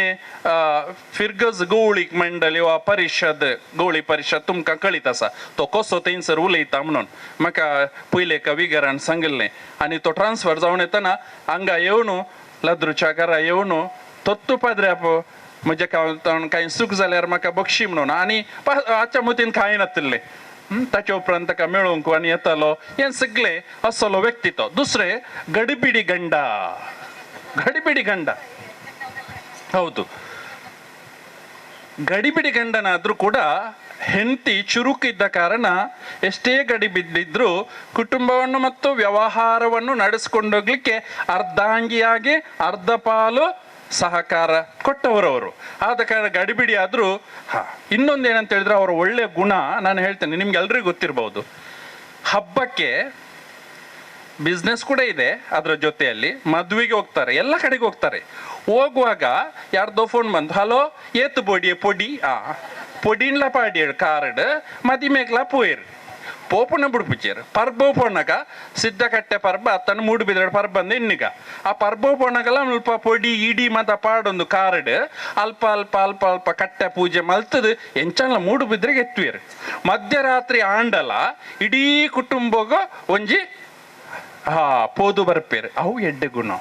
S3: फिरगज गवळीक मंडळी वा परिशद, गवळी परिशद तुमकां कळीत आसा तो कसो थंयसर उलयता म्हणून. म्हाका पयले एका विगरान सांगिल्लें. आनी तो ट्रान्सफर जावन येतना हांगा येवन लाद्रूच्या घरा येवन तत्तू पाद्र्याप म्हज्या कांय चूक जाल्यार म्हाका बक्षी म्हणून. आनी हाच्या मतीन कांय नातिल्लें. ताचे उपरांत ताका मेळोवंक आनी येतालो. हें सगळें असलो व्यक्ती तो. दुसरें गडबिडी गंडा, गಡಿಬಿಡಿ ಗಂಡ. ಹೌದು, ಗಡಿಬಿಡಿ ಗಂಡನಾದರೂ ಕೂಡ ಹೆಂಡತಿ ಚುರುಕಿದ್ದ ಕಾರಣ ಎಷ್ಟೇ ಗಡಿಬಿದ್ದಿದ್ರೂ ಕುಟುಂಬವನ್ನು ಮತ್ತು ವ್ಯವಹಾರವನ್ನು ನಡೆಸ್ಕೊಂಡೋಗ್ಲಿಕ್ಕೆ ಅರ್ಧಾಂಗಿಯಾಗಿ ಅರ್ಧ ಪಾಲು ಸಹಕಾರ ಕೊಟ್ಟವರವರು. ಆದ ಕಾರಣ ಗಡಿಬಿಡಿ ಆದರೂ ಇನ್ನೊಂದು ಏನಂತ ಹೇಳಿದ್ರೆ ಅವರ ಒಳ್ಳೆಯ ಗುಣ ನಾನು ಹೇಳ್ತೇನೆ, ನಿಮ್ಗೆ ಎಲ್ರಿಗೂ ಗೊತ್ತಿರ್ಬೋದು. ಹಬ್ಬಕ್ಕೆ ಬಿಸ್ನೆಸ್ ಕೂಡ ಇದೆ, ಅದರ ಜೊತೆಯಲ್ಲಿ ಮದುವೆಗೆ ಹೋಗ್ತಾರೆ, ಎಲ್ಲ ಕಡೆಗೆ ಹೋಗ್ತಾರೆ. ಹೋಗುವಾಗ ಯಾರ್ದೋ ಫೋನ್ ಬಂದು, ಹಲೋ ಏತು ಪೊಡಿ ಪೊಡಿ ಪೊಡಿನ್ಲ ಪಾಡಿಯರ್ ಕಾರ್ಡ್ ಮದಿಮೇಗ್ಲ ಪೋಯಿರ್ ಪೋಪುನ ಬುಡ್ಪುಚೇರು ಪರ್ಬ ಪೋಣಗ ಸಿದ್ಧಕಟ್ಟೆ ಪರ್ಬ ಅತ್ತನ ಮೂಡುಬಿದ್ರೆ ಪರ್ಬ ಅಂದ ಇನ್ನೀಗ ಆ ಪರ್ಬ ಪೋಣಗಲ ಅಲ್ಪ ಪೊಡಿ ಇಡಿ ಮತ ಪಾಡೊಂದು ಕಾರ್ಡ್ ಅಲ್ಪ ಅಲ್ಪ ಅಲ್ಪ ಅಲ್ಪ ಕಟ್ಟೆ ಪೂಜೆ ಮಲ್ತದು ಎಂಚನ್ಲ ಮೂಡುಬಿದ್ರೆಗೆ ಎತ್ತುವೇರು. ಮಧ್ಯರಾತ್ರಿ ಆಂಡಲ ಇಡೀ ಕುಟುಂಬಗ ಒಂಜಿ ಪೋದು ಬರ್ಪೇರು. ಅವು ಎಡ್ಡೆ ಗುಣ.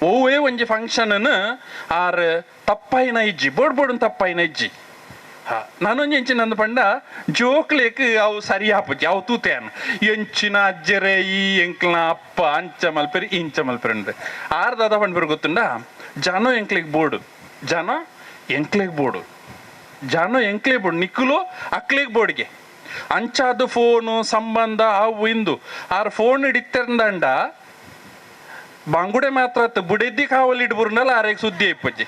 S3: ಒವ್ವೇ ಒಂಜಿ ಫಂಕ್ಷನ್ ಆರ್ ತಪ್ಪಾಯಿನ ಇಜ್ಜಿ, ಬೋಡ್ ಬೋಡು ತಪ್ಪಾಯಿನ ಇಜ್ಜಿ. ನಾನೊಂಜಿ ಎಂಚಿನ ಅಂದ್ ಪಂಡ ಜೋಕ್ಲೇಕ್ ಅವು ಸರಿ ಆಪುಜಿ, ಅವು ತೂತೇನ್ ಎಂಚಿನ ಅಜ್ಜರೆ ಈ ಎಂಕ್ಲ ಅಪ್ಪ ಅಂಚ ಮಲ್ಪೆರಿ ಇಂಚ ಮಲ್ಪೆರಿ ಉಂಡು. ಆರ್ ದಾದ ಪಂಡ್ಪೆರು ಗೊತ್ತುಂಡ, ಜನ ಎಂಕ್ಲೆಗ್ ಬೋಡು, ಜನ ಎಂಕ್ಲೆಗ್ ಬೋಡು, ಜನ ಎಂಕ್ಲೆ ಬೋಡು, ನಿಕ್ಕುಲು ಅಕ್ಲೆಗ್ ಬೋಡಿಗೆ ಅಂಚಾದ ಫೋನು ಸಂಬಂಧ ಅವು ಇಂದು ಆರ್ ಫೋನ್ ಹಿಡಿತಂದಂಡ ಬಾಂಗುಡೆ ಮಾತ್ರ ಬುಡೆದ್ದಿ ಕಾವಲಿ ಇಡ್ಬುರ್ನಲ್ಲ ಆರೇಗ್ ಸುದ್ದಿ ಐಪಜ್ಜಿ.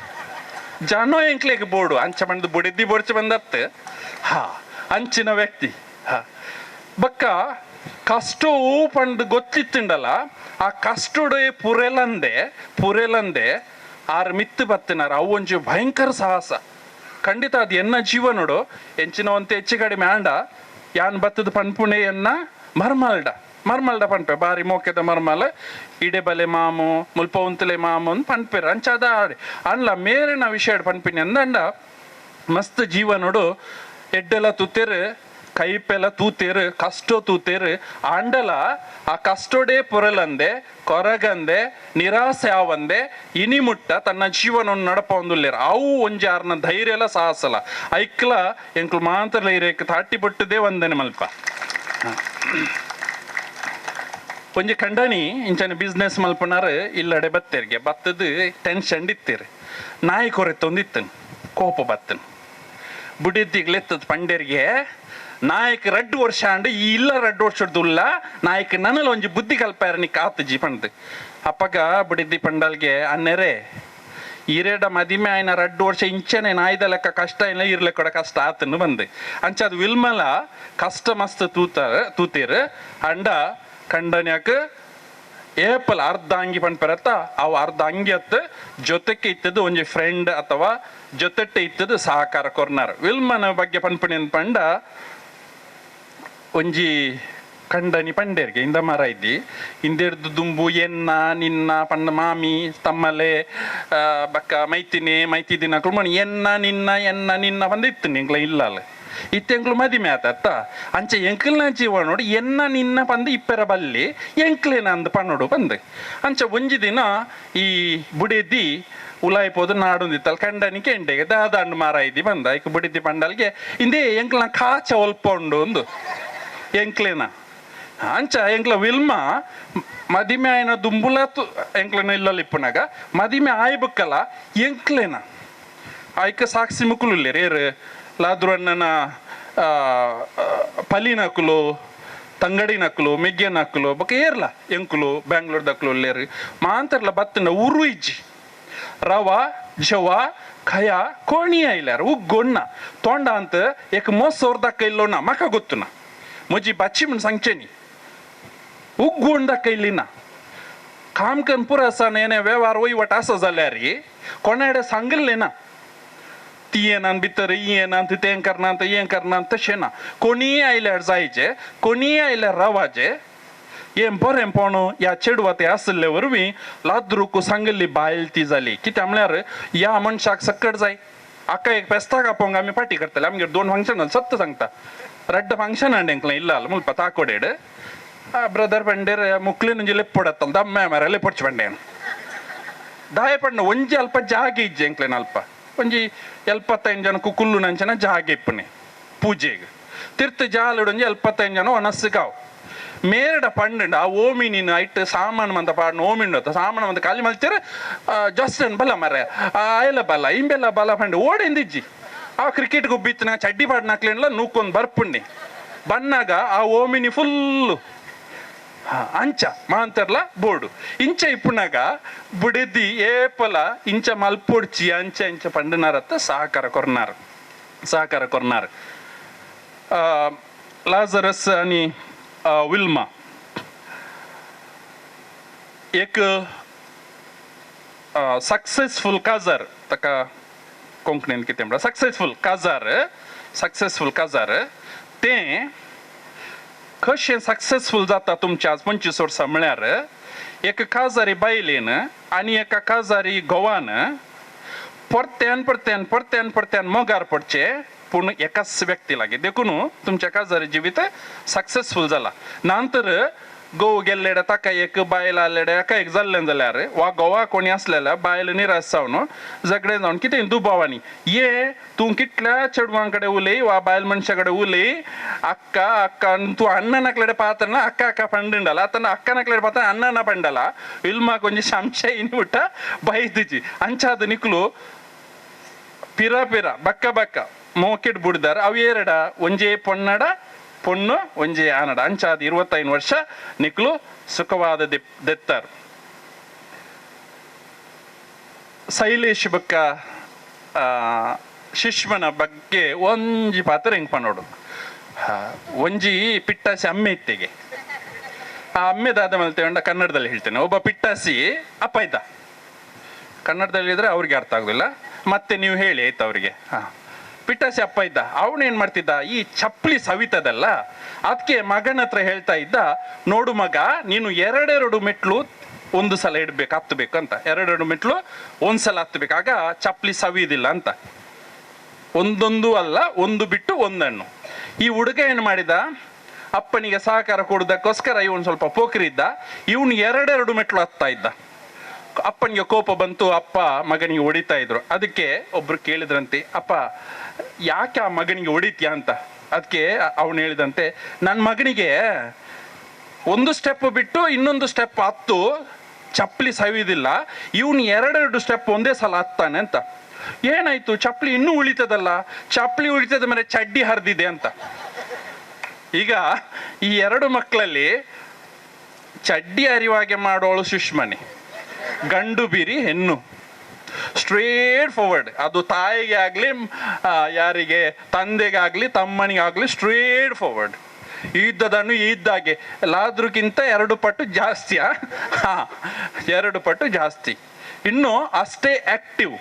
S3: ಜಾನೋ ಎಂಕ್ಲೆಗ್ ಬೋಡು ಅಂಚ ಬಂದು ಬುಡೆದ್ದಿ ಬೋಡ್ಚ ಬಂದತ್ತು. ಅಂಚಿನ ವ್ಯಕ್ತಿ. ಬಕ್ಕ ಕಷ್ಟವು ಪಂಡು ಗೊತ್ತಿತ್ತುಂಡಲ್ಲ, ಆ ಕಷ್ಟೋಡೆ ಪುರೆಲಂದೆ ಪುರೆಲಂದೆ ಆರ್ ಮಿತ್ತು ಬತ್ತಿನಾರ. ಅವು ಒಂಜಿ ಭಯಂಕರ ಸಾಹಸ ಖಂಡಿತ. ಅದು ಎನ್ನ ಜೀವನೋಡು ಎಂಚಿನ ಒಂತೆ ಹೆಚ್ಚು ಕಡಿಮೆ ಆಂಡ ಯಾನ್ ಬತ್ತದ ಪನ್ಪುಣೆ ಎನ್ನ ಮರ್ಮಾಲ್ಡ ಮರ್ಮಲ್ಡ ಪನ್ಪೆ ಬಾರಿ ಮೋಕೆದ ಮರ್ಮಲ್ ಇಡೆ ಬಲೆ ಮಾಮು ಮುಲ್ಪ ಉಂತಲೆ ಮಾಮು ಅಂದ್ ಪನ್ಪೆರ್ ಅಂಚಾದ ಅನ್ಲ ಮೇರಿನ ವಿಷಯ ಪನ್ಪಿನಿ ಅಂದಂಡ ಮಸ್ತ್ ಜೀವನೋಡು ಎಡ್ಡೆಲ ತೂತೆರ್ ಕೈಪೆಲ ತೂತೇರು ಕಷ್ಟ ತೂತೇರು ಆಂಡಲ ಆ ಕಷ್ಟೋಡೇ ಪೊರಲಂದೆ ಕೊರಗಂದೆ ನಿರಾಸೆ ಆವಂದೆ ಇನಿ ಮುಟ್ಟ ತನ್ನ ಜೀವನವನ್ನು ನಡಪೊಂದುಲ್ಲೇರು ಅವು ಒಂಜಿ ಆರ್ನ ಧೈರ್ಯ ಎಲ್ಲ ಸಾಹಸಲ ಐಕ್ಲ ಎಂಕ್ಲು ಮಾತ್ರ ಇರೇಕ್ ತಾಟಿ ಬಟ್ಟುದೇ ವಂದನೆ ಮಲ್ಪ. ಒಂಜಿ ಕಂಡನಿ ಇಂಚನೆ ಬಿಸ್ನೆಸ್ ಮಲ್ಪನಾರು ಇಲ್ಲಡೆ ಬತ್ತೇರಿಗೆ ಬತ್ತದು ಟೆನ್ಷನ್ ಇತ್ತೀರಿ ನಾಯಿ ಕೊರೆತ್ತೊಂದಿತ್ತನು ಕೋಪ ಬತ್ತನು ಬುಡಿದ್ದಿಗ್ಲೆತ್ತದ ಪಂಡೇರಿಗೆ ನಾಯಕ ರಡ್ಡು ವರ್ಷ ಅಂಡ್ ಈ ಇಲ್ಲ ರಡ್ಡು ವರ್ಷದುಲ್ಲ ನಾಯಕ ನನ್ನಲ್ಲ ಒಂಜಿ ಬುದ್ಧಿ ಕಲ್ಪಾರ ನೀ ಕಾತಜಿ ಪಂಡ್ ಅಪ್ಪಗ ಬುಡಿದ್ದಿ ಪಂಡಲ್ಗೆ ಅನ್ನೆರೆ ಈರೇಡ ಮದಿಮೆ ಆಯ್ನ ರಡ್ಡು ವರ್ಷ ಇಂಚನೆ ನಾಯ್ದ ಲೆಕ್ಕ ಕಷ್ಟ ಇಲ್ಲ ಇರ್ಲೆ ಕೂಡ ಕಷ್ಟ ಆತನು ಬಂದೆ ಅಂಚ ಅದು ವಿಲ್ಮಲ ಕಷ್ಟ ಮಸ್ತ್ ತೂತೀರ್ ಅಂಡ ಕಂಡನ್ಯಾಕ ಏಪಲ್ ಅರ್ಧ ಅಂಗಿ ಪನ್ಪೆರತ್ತ ಅವು ಅರ್ಧ ಅಂಗಿ ಅತ್ತ ಜೊತೆಗೆ ಇತ್ತದು ಒಂಜಿ ಫ್ರೆಂಡ್ ಅಥವಾ ಜೊತೆಟ್ಟೆ ಇತ್ತದು ಸಹಕಾರ ಕೊರ್ನಾರ್. ವಿಲ್ಮನ ಬಗ್ಗೆ ಪನ್ಪಣಿ ಪಂಡ ಒಂಜಿ ಕಂಡನಿ ಪಂಡೇರಿಗೆ ಇಂದ ಮರ ಇದ್ದಿ ಇಂದೆರ್ದು ದುಂಬು ಎನ್ನ ನಿನ್ನ ಪಂಡ ಮಾಮಿ ತಮ್ಮಲೆ ಬಕ್ಕ ಮೈತಿನಿ ಮೈತಿ ದಿನ ಕುಳ್ಮಣಿ ಎನ್ನ ನಿನ್ನ ಎನ್ನ ನಿನ್ನ ಪಂದ ಇತ್ತು ಎಂಕ್ಲ ಇಲ್ಲ ಅಲ್ಲ ಇತ್ತೆಂಕ್ಲು ಮದಿಮೆ ಆತತ್ತ ಅಂಚೆ ಎಂಕ್ಲ್ನ ಜೀವ ನೋಡಿ ಎನ್ನ ನಿನ್ನ ಪಂದು ಇಪ್ಪೆರ ಬಲ್ಲಿ ಎಂಕ್ಲೇನ ಅಂದ್ ಪನ್ನೋಡು ಬಂದು ಅಂಚೆ ಒಂಜಿ ದಿನ ಈ ಬುಡಿದ್ದಿ ಉಲಾಯಿಪೋದು ನಾಡೊಂದಿತ್ತಲ್ಲ ಕಂಡನಿ ಕೆಂಡೆಗೆ ದಾದಾಂಡು ಮಾರ ಇದ್ದಿ ಬಂದ ಐಕ್ ಬುಡಿದ್ದಿ ಪಂಡಲ್ಗೆ ಇಂದೇ ಎಂಕ್ಲನ ಕಾಚ ಒಲ್ಪೊಂಡು ಒಂದು ಎಂಕ್ಲೇನ ಅಂಚ ಎಂಕ್ಲ ವಿಲ್ಮ ಮದಿಮೆ ಆಯ್ನ ದುಂಬುಲ ಎಂಕ್ಲನ ಇಲ್ಲಲ್ಲಿ ಇಪ್ಪನಾಗ ಮದಿಮೆ ಆಯ್ಬಕ್ಕಲ್ಲ ಎಂಕ್ಲೇನ ಆಯ್ಕ ಸಾಕ್ಷಿ ಮುಕ್ಕುಲು ರೇರು ಲಾದ್ರು ಅಣ್ಣನ ಪಲಿನಕುಲು ತಂಗಡಿನಕುಲು ಮೆಗ್ಗೆನಕುಲು ಬೊಕ ಏರ್ಲ ಎಂಕುಲು ಬ್ಯಾಂಗ್ಳೂರ್ದಕ್ಲು ಲೇರು ಮಾಂತರ್ಲ ಬತ್ತನ ಉರು ಇಜ್ಜಿ ರವ ಜವ ಖಯ ಕೋಣಿಯ ಇಲ್ಲಾರ ಉಗ್ಗೊಣ್ಣ ತೋಂಡ ಅಂತ ಏಕ ಮೋಸೋರ್ದಕ್ಕ ಇಲ್ಲೋಣ ಮಕ ಗೊತ್ತುನ ಮೊಜಿ ಬಚ್ಚಿ ಮನ್ ಸಂಚೆನಿ ಉಗ್ಗೊಂಡಕ್ಕ ಇಲ್ಲಿನ ಕಾಮಕನ್ ಪುರ ಅಸಾನ ಏನೇ ವ್ಯವಹಾರ ಒಯ್ವಟ್ ಆಸ जाल्यार कोणाकडे सांगिल्लें ना ती येनान भितर ही येनान तें करना हें करना तशें ना. कोणीय आयल्यार जायचे कोणीय आयल्यार रावाचे हें बरेंपण ह्या चेडवा ते आशिल्ले वरवीं लाद्रूक सांगिल्ली बायल ती जाली. कित्याक म्हळ्यार ह्या मनशाक सक्कट जाय आका एक पेस्ताक आपोवंक आमी पाटी करतले. आमगेर दोन फंक्शन सत्य सांगता रड्ड फंक्शन आनी हेंकलें इल्लाल मुल्पा ताकोडेड ब्रदर पंडेर मुक्लिन ಒಂಜಿ ಲೆಪ್ಪೊಡತ್ತಲ್ಲ ದಮ್ಮೆ ಮರ ಲೆಪ್ಪೊಡ್ಚು ಪಂಡೇನು ದಾಯ ಪಂಡ ಒಂಜಿ ಅಲ್ಪ ಜಾಗೆ ಇಜ್ಜೆ ಎಂಕ್ಲೇನ ಅಲ್ಪ ಒಂಜಿ 75 ಜನಕ್ಕೂ ಕುಲ್ಲು ನಂಚನ ಜಾಗೆ ಇಪ್ಪನೆ ಪೂಜೆಗೆ ತಿರ್ತು ಜಾಲುಡು ಒಂಜಿ 75 ಜನ ಒನಸ್ಸುಗಾವ್ ಮೇರಡ ಪಂಡ ಆ ಓಮಿನಿನ ಐಟ್ ಸಾಮಾನು ಮಂತ ಪಾಡ್ನ ಓಮಿಂಡು ಸಾಮಾನು ಮಂತ ಖಾಲಿ ಮಲ್ಚರ್ ಜಸ್ಟನ್ ಬಲ ಮರ ಆಯಲ ಬಲ ಇಂಬೆಲ್ಲ ಬಲ ಪಂಡ ಓಡೆಂದಿಜ್ಜಿ ಆ ಕ್ರಿಕೆಟ್ ಗುಬ್ಬಿತ್ತು ಚಡ್ಡಿ ಪಾಡ್ನಾಕ್ಲೇನ್ಲ ನೂಕೊಂದು ಬರ್ಪುಂಡಿ ಬನ್ನಾಗ ಆ ಓಮಿನಿ ಫುಲ್ಲು ಅಂಚ ಮಾಂತರ್ಲ ಬೋರ್ಡು ಇಂಚ ಇಪ್ಪುನಾಗ ಬುಡೆದಿ ಏಪಲ ಇಂಚ ಮಲ್ಪೊಡ್ಚಿ ಅಂಚ ಇಂಚ ಪಂಡನಾರತ್ತ ಸಹಕಾರ ಕೊರ್ನಾರ್ ಸಹಕಾರ ಕೊರ್ನಾರ್. ಲಾಜರಸ್ आणि विल्मा एक सक्सेसफुल काजार ताका कोंकणीन कितें म्हणटा सक्सेसफुल काजार सक्सेसफुल काजार तें कशें सक्सेसफूल जाता तुमच्या आज 25 वर्सां म्हळ्यार एका काजारी बायलेन आनी एका काजारी घोवान परत्यान परत्यान परत्यान परत्यान मोगार पडचें पूण एकाच व्यक्ती लागीं. देखून तुमच्या काजारी जिवीत सक्सेसफूल जाला. नंतर घोव गेल्लेडे ताका एक बायल आसलेडे एका एक जाल्लें जाल्यार वा घोवा कोणी आसलेल्या बायल निराश जावन झगडें जावन कितें दुबावांनी ये तूं कितल्या चेडवां कडेन उलय वा बायल मनशा कडेन उलय अक्का अक्का तूं अण्णनाकलेडे पातना अक्का अक्का पंडिंडाला आतां अक्कनाकलेडे पात्र अण्णना पंडाला विल्मा కొంచెం ಸಂಶಯ ಇನ್ಬಿಟ್ಟ ಬೈದಿಜಿ ಅಂಚಾದ ನಿಕ್ಲು ಪಿರ ಪಿರ ಬಕ್ಕ ಬಕ್ಕ ಮೋಕೆಟ್ ಬುಡ್ದಾರ ಅವು ಏರಡ ಒಂಜೇ ಪೊನ್ನಡ ಪೊಣ್ಣು ಒಂಜೇ ಆನಡ ಅಂಚಾದ 25 ವರ್ಷ ನಿಕ್ಲು ಸುಖವಾದ ದೆತ್ತಾರು. ಶೈಲೇಶ್ ಬಕ್ಕ ಶಿಷ್ಮನ ಬಗ್ಗೆ ಒಂಜಿ ಪಾತ್ರ ಹೆಂಗ್ ಪನ್ನೋಡು ಒಂಜಿ ಪಿಟ್ಟಾಸಿ ಅಮ್ಮೆ ಇತ್ತಿಗೆ ಆ ಅಮ್ಮೆದಾದ ಮಲ್ತೆ ಕನ್ನಡದಲ್ಲಿ ಹೇಳ್ತೇನೆ. ಒಬ್ಬ ಪಿಟ್ಟಾಸಿ ಅಪ್ಪ ಇದ್ದ ಕನ್ನಡದಲ್ಲಿ ಇದ್ರೆ ಅವ್ರಿಗೆ ಅರ್ಥ ಆಗೋದಿಲ್ಲ ಮತ್ತೆ ನೀವು ಹೇಳಿ ಆಯ್ತು ಅವರಿಗೆ. ಹಾಂ ಪಿಟಾಸಿ ಅಪ್ಪ ಇದ್ದ, ಅವನೇನು ಮಾಡ್ತಿದ್ದ, ಈ ಚಪ್ಪಲಿ ಸವಿತದಲ್ಲ, ಅದಕ್ಕೆ ಮಗನ ಹತ್ರ ಹೇಳ್ತಾ ಇದ್ದ, ನೋಡು ಮಗ, ನೀನು ಎರಡೆರಡು ಮೆಟ್ಲು ಒಂದು ಸಲ ಇಡ್ಬೇಕು, ಹತ್ತಬೇಕು ಅಂತ. ಎರಡೆರಡು ಮೆಟ್ಲು ಒಂದ್ಸಲ ಹತ್ತಬೇಕು, ಆಗ ಚಪ್ಪಲಿ ಸವಿಯುದಿಲ್ಲ ಅಂತ. ಒಂದೊಂದು ಅಲ್ಲ, ಒಂದು ಬಿಟ್ಟು ಒಂದಣ್ಣು. ಈ ಹುಡುಗ ಏನು ಮಾಡಿದ, ಅಪ್ಪನಿಗೆ ಸಹಕಾರ ಕೊಡೋದಕ್ಕೋಸ್ಕರ ಇವನು ಸ್ವಲ್ಪ ಪೋಖರಿದ್ದ, ಇವನು ಎರಡೆರಡು ಮೆಟ್ಲು ಹತ್ತಾ ಇದ್ದ. ಅಪ್ಪನಿಗೆ ಕೋಪ ಬಂತು, ಅಪ್ಪ ಮಗನಿಗೆ ಹೊಡಿತಾ ಇದ್ರು. ಅದಕ್ಕೆ ಒಬ್ರು ಕೇಳಿದ್ರಂತೆ, ಅಪ್ಪ ಯಾಕೆ ಆ ಮಗನಿಗೆ ಹೊಡಿತ್ಯಾ ಅಂತ. ಅದಕ್ಕೆ ಅವನು ಹೇಳಿದಂತೆ, ನನ್ನ ಮಗನಿಗೆ ಒಂದು ಸ್ಟೆಪ್ ಬಿಟ್ಟು ಇನ್ನೊಂದು ಸ್ಟೆಪ್ ಹತ್ತು ಚಪ್ಪಲಿ ಸವಿಯುದಿಲ್ಲ, ಇವನು ಎರಡೆರಡು ಸ್ಟೆಪ್ ಒಂದೇ ಸಲ ಹತ್ತಾನೆ ಅಂತ. ಏನಾಯ್ತು, ಚಪ್ಪಲಿ ಇನ್ನೂ ಉಳಿತದಲ್ಲ, ಚಪ್ಪಲಿ ಉಳಿತದ ಮೇಲೆ ಚಡ್ಡಿ ಹರಿದಿದೆ ಅಂತ. ಈಗ ಈ ಎರಡು ಮಕ್ಕಳಲ್ಲಿ ಚಡ್ಡಿ ಅರಿವಾಗೆ ಮಾಡೋಳು ಸುಷ್ಮನೆ, ಗಂಡು ಬೀರಿ ಹೆಣ್ಣು. ಸ್ಟ್ರೇಟ್ ಫಾರ್ವರ್ಡ್, ಅದು ತಾಯಿಗೆ ಆಗಲಿ ಯಾರಿಗೆ ತಂದೆಗಾಗಲಿ ತಮ್ಮನಿಗಾಗಲಿ ಸ್ಟ್ರೇಟ್ ಫಾರ್ವರ್ಡ್. ಇದ್ದದನ್ನು ಇದ್ದಾಗೆ ಲಾದ್ರಕ್ಕಿಂತ 2 ಪಟ್ಟು ಜಾಸ್ತಿಯಾ, ಹಾಂ 2 ಪಟ್ಟು ಜಾಸ್ತಿ. ಇನ್ನು ಅಷ್ಟೇ ಆ್ಯಕ್ಟಿವ್,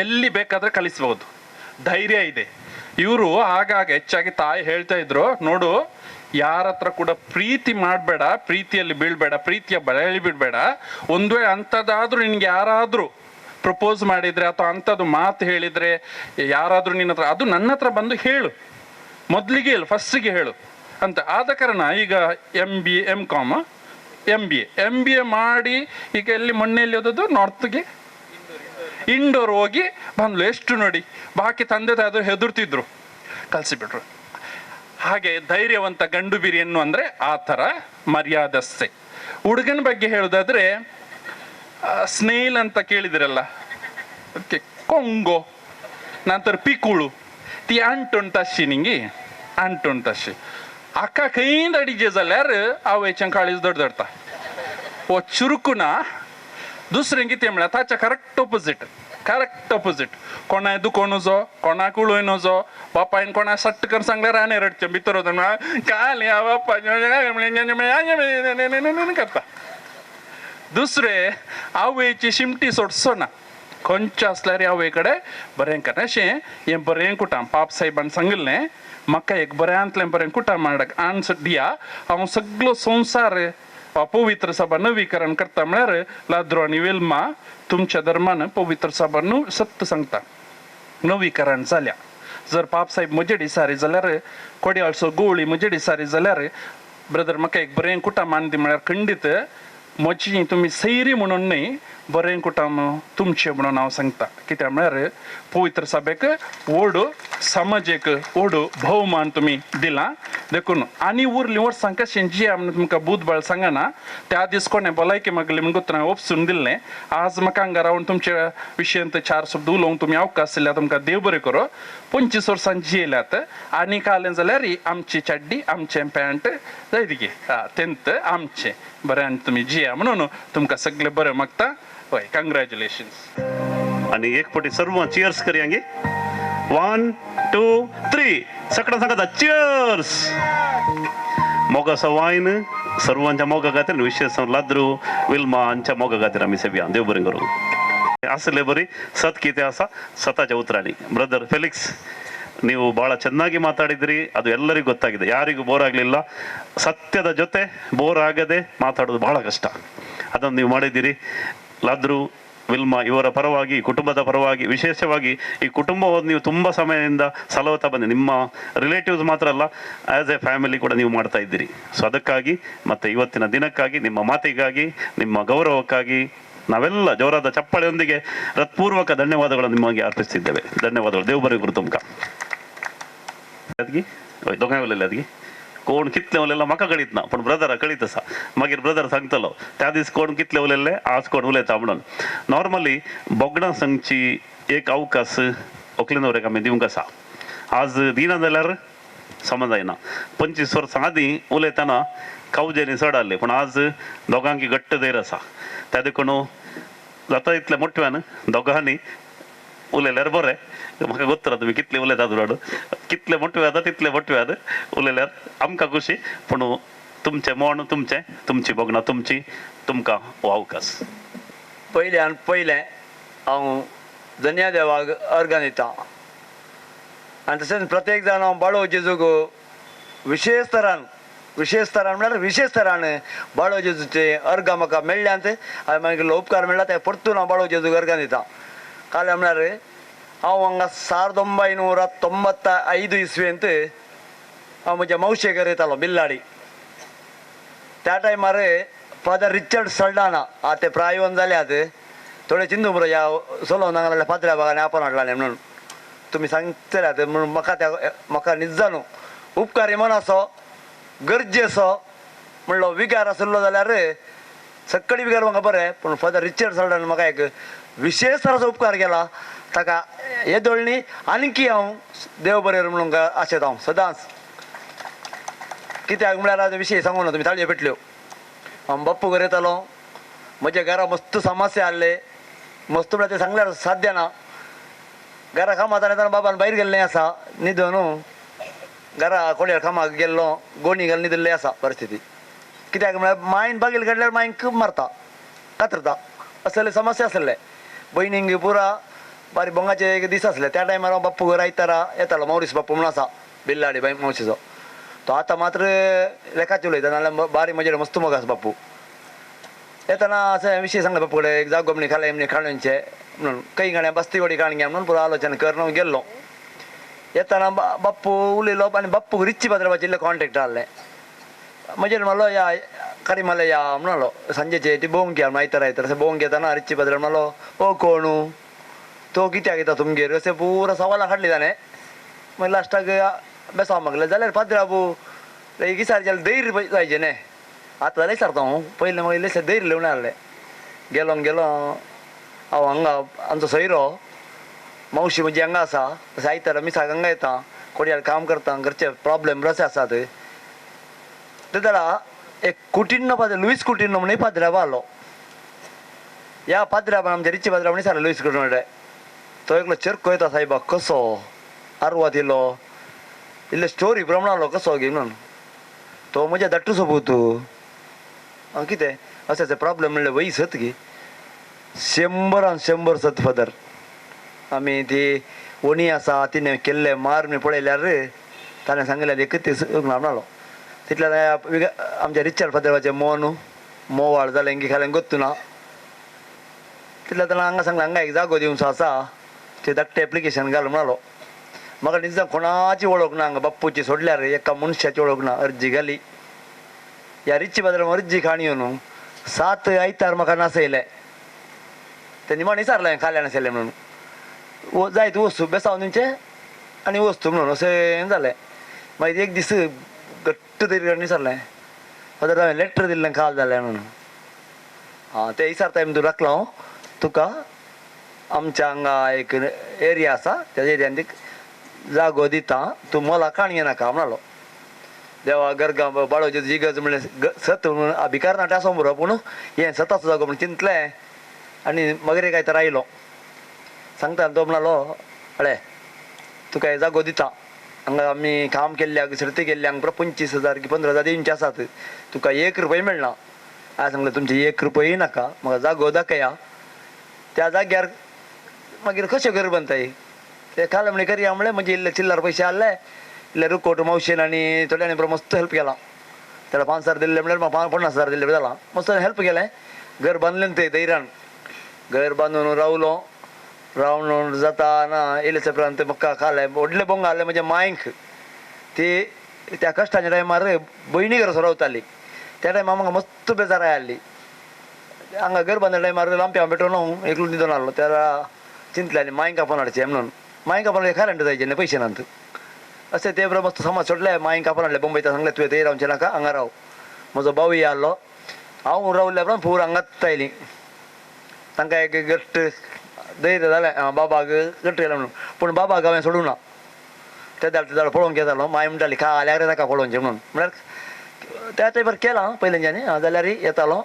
S3: ಎಲ್ಲಿ ಬೇಕಾದರೆ ಕಲಿಸ್ಬೋದು, ಧೈರ್ಯ ಇದೆ. ಇವರು ಆಗಾಗ ಹೆಚ್ಚಾಗಿ ತಾಯಿ ಹೇಳ್ತಾ ಇದ್ರು, ನೋಡು ಯಾರ ಹತ್ರ ಕೂಡ ಪ್ರೀತಿ ಮಾಡಬೇಡ, ಪ್ರೀತಿಯಲ್ಲಿ ಬೀಳ್ಬೇಡ, ಪ್ರೀತಿಯ ಬಳೆಯಲ್ಲಿ ಬಿಡಬೇಡ. ಒಂದು ವೇಳೆ ಅಂಥದ್ದಾದರೂ ನಿನಗೆ ಯಾರಾದರೂ ಪ್ರಪೋಸ್ ಮಾಡಿದರೆ ಅಥವಾ ಅಂಥದ್ದು ಮಾತು ಹೇಳಿದರೆ ಯಾರಾದರೂ ನಿನ್ನ ಹತ್ರ, ಅದು ನನ್ನ ಹತ್ರ ಬಂದು ಹೇಳು, ಮೊದಲಿಗೆ ಹೇಳು, ಫಸ್ಟಿಗೆ ಹೇಳು ಅಂತ. ಆದ ಕಾರಣ ಈಗ MBA M Com MBA ಮಾಡಿ ಈಗ ಎಲ್ಲಿ ಮೊನ್ನೆಯಲ್ಲಿ ಓದೋದು ನಾರ್ತ್ಗೆ ಇಂಡೋರ್ ಹೋಗಿ ಬಂದ್ಲು. ಎಷ್ಟು ನೋಡಿ, ಬಾಕಿ ತಂದೆ ತಾಯಿ ಹೆದರ್ತಿದ್ರು, ಕಲಿಸಿಬಿಟ್ರು. ಹಾಗೆ ಧೈರ್ಯವಂತ ಗಂಡು ಬಿರಿಯನ್ನು ಅಂದರೆ ಆ ಥರ ಮರ್ಯಾದಸ್ತೆ. ಹುಡುಗನ ಬಗ್ಗೆ ಹೇಳೋದಾದರೆ, ಸ್ನೇಲ್ ಅಂತ ಕೇಳಿದಿರಲ್ಲ, ಅದಕ್ಕೆ ಕೊಂಗೋ, ನಂತರ ಪಿಕುಳು, ತಿ ಅಂಟುನ್ ತಶಿ ನಿಂಗೆ ಅಂಟುನ್ ತಶಿ ಅಕ್ಕ ಕೈಯಿಂದ ಅಡಿಗೆ जाल्यार आवयच्यान काळीज दडदडता. हो चुरकुना दुसरें कितें म्हळ्यार ताच्या करेक्ट ऑपोजीट, करेक्ट ऑपोजीट. कोणाय दुखोवन वचो, कोणाक उलोवन वचो, बापायन कोणा सट्ट करून सांगल्यार आनी रडचें, भितर वचून काल ह्या बापा करता. दुसरें आवयची शिमटी सोडचो ना, खंयचें आसल्यार आवय कडेन बरें कर. अशें हें बरें कुटाम पाप साहेबान सांगिल्लें म्हाका, एक बऱ्यांतलें बरें कुटाम आन्सर दिया. हांव सगळो संवसार पवित्र सभा नवीकरण करता म्हळ्यार लाद्रो आनी वेल्मा तुमच्या धर्मान पवित्र सभा न्हू सत्य सांगता नवीकरण जाल्या. जर पाप साहेब म्हजे दिसारी जाल्यार, कोडयाळचो गोळी म्हजे दिसारी जाल्यार, ब्रदर म्हाका एक बरें कुटाम मान दी म्हळ्यार खंडीत म्हजी तुमी सैरी म्हणून न्हय, बरें कुटाम तुमचें म्हणून हांव सांगता. कित्याक म्हळ्यार पवित्र सभेक व्हड समाजेक व्हड भोवमान तुमी दिला. देखून आनी उरलीं वर्सां कशें जिया म्हणून तुमकां बुधबाळ सांगना. त्या दीस कोणें भलायकी मागली म्हणून उतरां ओपसून दिल्लें. आज म्हाका हांगा रावन तुमच्या विशयांत 4 शब्द उलोवंक तुमी अवकाश दिल्यार तुमकां देव बरें करो. 25 वर्सां जियेल्यात आनी कालें जाल्यार आमची चड्डी आमचें पॅन्ट जाय गे तेंत आमचें बरें तुमी जिया म्हणून तुमकां सगळें बरें मागता. हय, कंग्रेच्युलेशन्स.
S19: आनी एक फावटी सर्व चियर्स करया गे. 1 2 3 सगळ्यां सांगता चियर्स. मोगाचो वायन सर्वांच्या मोगा खातीर, विशेष लाद्रू विल्मा हांच्या मोगा खातीर आमी सेवया. देव बरें करूं. आसले बरी सत कितें आसा सताच्या उतरांनी. ಬ್ರದರ್ ಫೆಲಿಕ್ಸ್, ನೀವು ಭಾಳ ಚೆನ್ನಾಗಿ ಮಾತಾಡಿದ್ರಿ, ಅದು ಎಲ್ಲರಿಗೂ ಗೊತ್ತಾಗಿದೆ, ಯಾರಿಗೂ ಬೋರ್ ಆಗಲಿಲ್ಲ. ಸತ್ಯದ ಜೊತೆ ಬೋರ್ ಆಗದೆ ಮಾತಾಡೋದು ಭಾಳ ಕಷ್ಟ, ಅದನ್ನು ನೀವು ಮಾಡಿದ್ದೀರಿ. ಲಾದ್ರು ವಿಲ್ಮಾ ಇವರ ಪರವಾಗಿ, ಕುಟುಂಬದ ಪರವಾಗಿ, ವಿಶೇಷವಾಗಿ ಈ ಕುಟುಂಬವನ್ನು ನೀವು ತುಂಬ ಸಮಯದಿಂದ ಸಲಹುತ್ತಾ ಬಂದಿ, ನಿಮ್ಮ ರಿಲೇಟಿವ್ಸ್ ಮಾತ್ರ ಅಲ್ಲ, ಆ್ಯಸ್ ಎ ಫ್ಯಾಮಿಲಿ ಕೂಡ ನೀವು ಮಾಡ್ತಾ ಇದ್ದೀರಿ. ಸೊ ಅದಕ್ಕಾಗಿ ಮತ್ತು ಇವತ್ತಿನ ದಿನಕ್ಕಾಗಿ, ನಿಮ್ಮ ಮಾತಿಗಾಗಿ, ನಿಮ್ಮ ಗೌರವಕ್ಕಾಗಿ ನಾವೆಲ್ಲ ಜೋರಾದ ಚಪ್ಪಾಳೆಯೊಂದಿಗೆ ಹೃತ್ಪೂರ್ವಕ ಧನ್ಯವಾದಗಳನ್ನು ನಿಮಗೆ ಅರ್ಪಿಸ್ತಿದ್ದೇವೆ. ಧನ್ಯವಾದಗಳು. ದೇವಬರಿ ಗುರು ತುಮಕ ಅದಕ್ಕೆ दोगांय उलयले ಅದಕ್ಕೆ कोण कितले उलयला म्हाका कळीत ना, पण ब्रदरा कळीत आसा. मागीर ब्रदर सांगतलो त्या दीस कोण कितले उलयल्ले, आज कोण उलयता म्हणून. नॉर्मली बोगडां सांगची एक अवकाश व्हंकले न्हवऱ्याक आमी दिवंक आसा. आज दिना जाल्यार समज जायना. 25 वर्सां आदीं उलयतना कावजेनी चड आहले, पूण आज दोगांकी घट्ट धैर्य आसा. त्या देखून जाता इतल्या मोठ्यान दोगांनी उलयल्यार बरें. म्हाका गोत्तरा तुमी कितले उलयतात उलड, कितले मोठे जाता तितले मोठे जाता उलयल्यार आमकां खुशी. पूण तुमचें मोण तुमचें, तुमची भोगणां तुमची, तुमकां हो अवकाश.
S25: पयल्यान पयलें हांव धन्या देवाक अर्गां दिता.
S4: आनी तशेंच प्रत्येक जाण हांव बाळो जेजूक विशेश तरान म्हळ्यार विशेश तरान बाळो जेजूचे अर्गां म्हाका मेळ्ळ्यांत. हांवें मागीर उपकार मेळ्ळा ते परतून हांव बाळो जेजूक अर्गां दिता. काल म्हळ्यार हांव हांगा 1995 इस्वेंत हांव म्हज्या मावशे घर येतालो बिल्लाडी. त्या टायमार फादर रिचर्ड सल्डाना आतां ते प्रायवन जाल्यात थोडे चिंतू बरो ह्या सोलोन हांगा फादरा बागांनी आपण हाडला म्हणून तुमी सांगतल्यात म्हणून म्हाका त्या म्हाका निजानू उपकारी मनाचो गरजेचो म्हणलो विगार आशिल्लो जाल्यार सक्कडी विगार म्हाका बरें, पूण फादर रिचर्ड सल्डान म्हाका एक विशेश तराचो उपकार केला. ताका येदोळ न्ही आनीकी हांव देव बरें म्हणूंक आशेता हांव सदांच. कित्याक म्हळ्यार आतां विशय सांगू ना तुमी ताळयो पेटल्यो. हांव बाप्पू घर येतालो, म्हज्या घरा मस्त समस्या आहले, मस्त म्हळ्यार तें सांगल्यार साध्य ना. घरा कामाक येतना बाबान भायर गेल्लें आसा न्हिदून न्हू, घरा कोड्यार कामाक गेल्लो गोणी घालून न्हिदिल्लें आसा परिस्थिती. कित्याक म्हळ्यार मायन बागेल काडल्यार मायन खूब मारता कातरता असले समस्या आसले. भयणींक पुरा बारी बोंगाचे एक दीस आसले. त्या टायमार हांव बाप्पू घर आयतारा येतालो. मौरीस बाप्पू म्हणून आसा बिल्लाडी बाय मावशेचो, तो आतां मात्र लेखाचे उलयता नाल्यार बारी म्हजेर मस्त मोग आसा बाप्पू. येतना अशें विशय सांगले बाप्पू कडेन एक जागो म्हणी खाले म्हणी काणूनचे म्हणून काही गाण्या बस्ती वडी काणग्या म्हणून पुरो आलोचन करून गेल्लो. येतना बाप्पू उलयलो आनी बाप्पूक रिच्ची पात्राबाचें इल्लें कॉन्टेक्ट आहलें. म्हजेर म्हणलो या काडी मारले या म्हणलो सांजेचे ती भोंवंक या आयतार आयतार अशें भोंवंक येतना रिच्ची पात्रा म्हणलो ओ कोणू तो कित्याक येता तुमगेर अशें पुरो सवालां काडली ताणें. मागीर लास्टाक बेसांव मागलें जाल्यार पाद्राबू एक विचार जाल्यार धैर्य जायचें न्ही. आतां जाल्यार विचारता हांव पयलें म्हाका इल्लें धैर्य लेवन आहलें. गेलो गेलो हांव हांगा आमचो सोयरो मावशी म्हजी हांगा आसा तशें आयतारा मिसाक हांगा येता कोडयार काम करता घरचे प्रॉब्लेम बरें आसात. ते जाल्यार एक कुटिन्नो पाद्र लुईस कुटिन्नो म्हणून पाद्राबा आहलो. ह्या पाद्राबान आमच्या रिच्ची पाद्राबान विचारलें लुईस कुटिन्नो म्हणल्यार तो एकलो चेरको येता सायबा कसो आरवात येयलो इल्ले स्टोरी प्रमाण आहलो कसो गी म्हणून. तो म्हज्या धाट्टूचो पूत कितें अशें अशें प्रॉब्लेम म्हणलें वय सत गी 100 सत फादर. आमी ती वणी आसा तिणें केल्ले मार मी पळयल्यार ताणें सांगलें एकच ती म्हणलो. तितल्यान आमच्या रिचर्ड फादराचें मोन मोवाळ जालें की खालें गोत्तू ना. तितल्या ताणें हांगा सांगलें हांगा एक जागो दिवचो आसा ते धाकटें एप्लिकेशन घाल म्हणलो. म्हाका निजाम कोणाची वळख ना हांगा बाप्पूची सोडल्यार एका मनशाची वळख ना. अर्जी घाली ह्या रिच्ची पाद्रान अर्जी काणयो न्हू 7 आयतार म्हाका नासयलें. ते निमाणें विचारलें खाल्या नासयलें म्हणून जायत वस्तू बेसांव दिवचें आनी वस्तू म्हणून अशें जालें. मागीर एक दीस घट्ट तरी विचारलें फादर हांवें लेटर दिल्लें काल जालें म्हणून. आं तें विचारता तूं राखलो हांव तुका आमच्या हांगा एक एरिया आसा त्या एरियान जागो दिता तूं मोला काणये नाका म्हणलो. देवा गरगां बाळोचे जिगज म्हणलें सत म्हणून भिकार नाट्या आसो बरो पूण हें सताचो जागो म्हणून चिंतलें आनी मागीर काय तर आयलो सांगता तो म्हणलो अळे तुका जागो दिता हांगा आमी काम केल्ल्याक सर्ती केल्ल्यांक पुरो 25,000 की 15,000 दिवचे आसात तुका 1 रुपया मेळना. हांवें सांगलें तुमचें 1 रुपया नाका म्हाका जागो दाखया. त्या जाग्यार मागीर कशें घर बांदताय ते काल म्हणे करया म्हणलें. म्हणजे इल्ले चिल्लर पयशे आहले इल्ले रुकोट मावशेन आनी थोड्यांनी बरो मस्त हेल्प केला. तेका 5,000 दिल्ले म्हणल्यार म्हाका 50,000 दिल्ले जाला मस्त हेल्प केलें. घर बांदलें ते धैर्यान घर बांदून रावलो. रावन जाता ना येयले उपरांत म्हाका खालें व्हडलें बोंग आहलें म्हज्या मांयक ती त्या कश्टाच्या टायमार भयणी घरा रावताली. त्या टायमार म्हाका मस्त बेजार आहली. हांगा घर बांदल्या टायमार लांप्यां पेटोवन हांव एकलो न्हिदोन आहलो. त्या चिंतलें आनी मांयक आपोवन हाडचें म्हणून. मांयक आपोवन करंट जायचें न्ही पयशे नात अशें ते बरोबर मस्त समाज सोडलें. मांयक आपोवन हाडलें बंबयता सांगलें तुवें थंय रावचें नाका हांगा राव. म्हजो भावूय आहलो हांव रावल्या उपरांत पूर हांगाच आयली. तांकां एक घट्ट धैर्य जालें बाबाक घट्ट केलें म्हणून. पूण बाबाक हांवें सोडूंक ना. ते जाल्यार पळोवंक येतालो. माय म्हणटाली खाल्यार नाका पळोवचें म्हणून. म्हळ्यार त्या टायमार केलां पयलींच्यानी जाल्यार येतालो.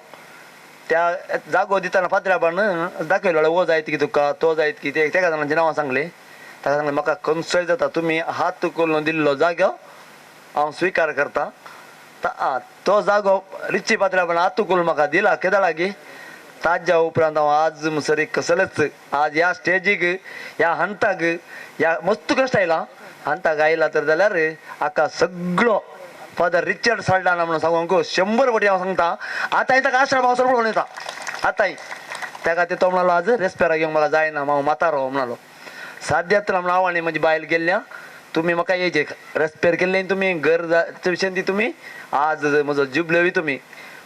S4: त्या जागो दितना पाद्राबान दाखयलो हो जायत की तुका तो जायत की ते तेका जाणांची नांवां सांगलीं. ताका सांगलें म्हाका खंयचोय जाता तुमी हात करून दिल्लो जागो हांव स्विकार करता. तो जागो रिच्ची पाद्राबान हात करून म्हाका दिला केदा लागीं ताज्या उपरांत हांव आज सरी कसलेच आज ह्या स्टेजीक ह्या हंताक ह्या मस्त कश्ट आयला. अंताक आयला तर जाल्यार हाका सगळो फादर रिचर्ड साल्डाना म्हणून सांगूंक 100 कोटी हांव सांगता. आतां ताका आश्रम हांव पळोवन येता आतांय. त्या खातीर तो म्हणालो आज रेस्पेराक येवंक म्हाका जायना, हांव म्हातारो म्हणालो. साद्यात म्हणून हांव आनी म्हजी बायल गेल्ल्या, तुमी म्हाका येयचे रेस्पेर केल्ले तुमी घर विशयन ती तुमी आज म्हजो जुबलेवी तुमी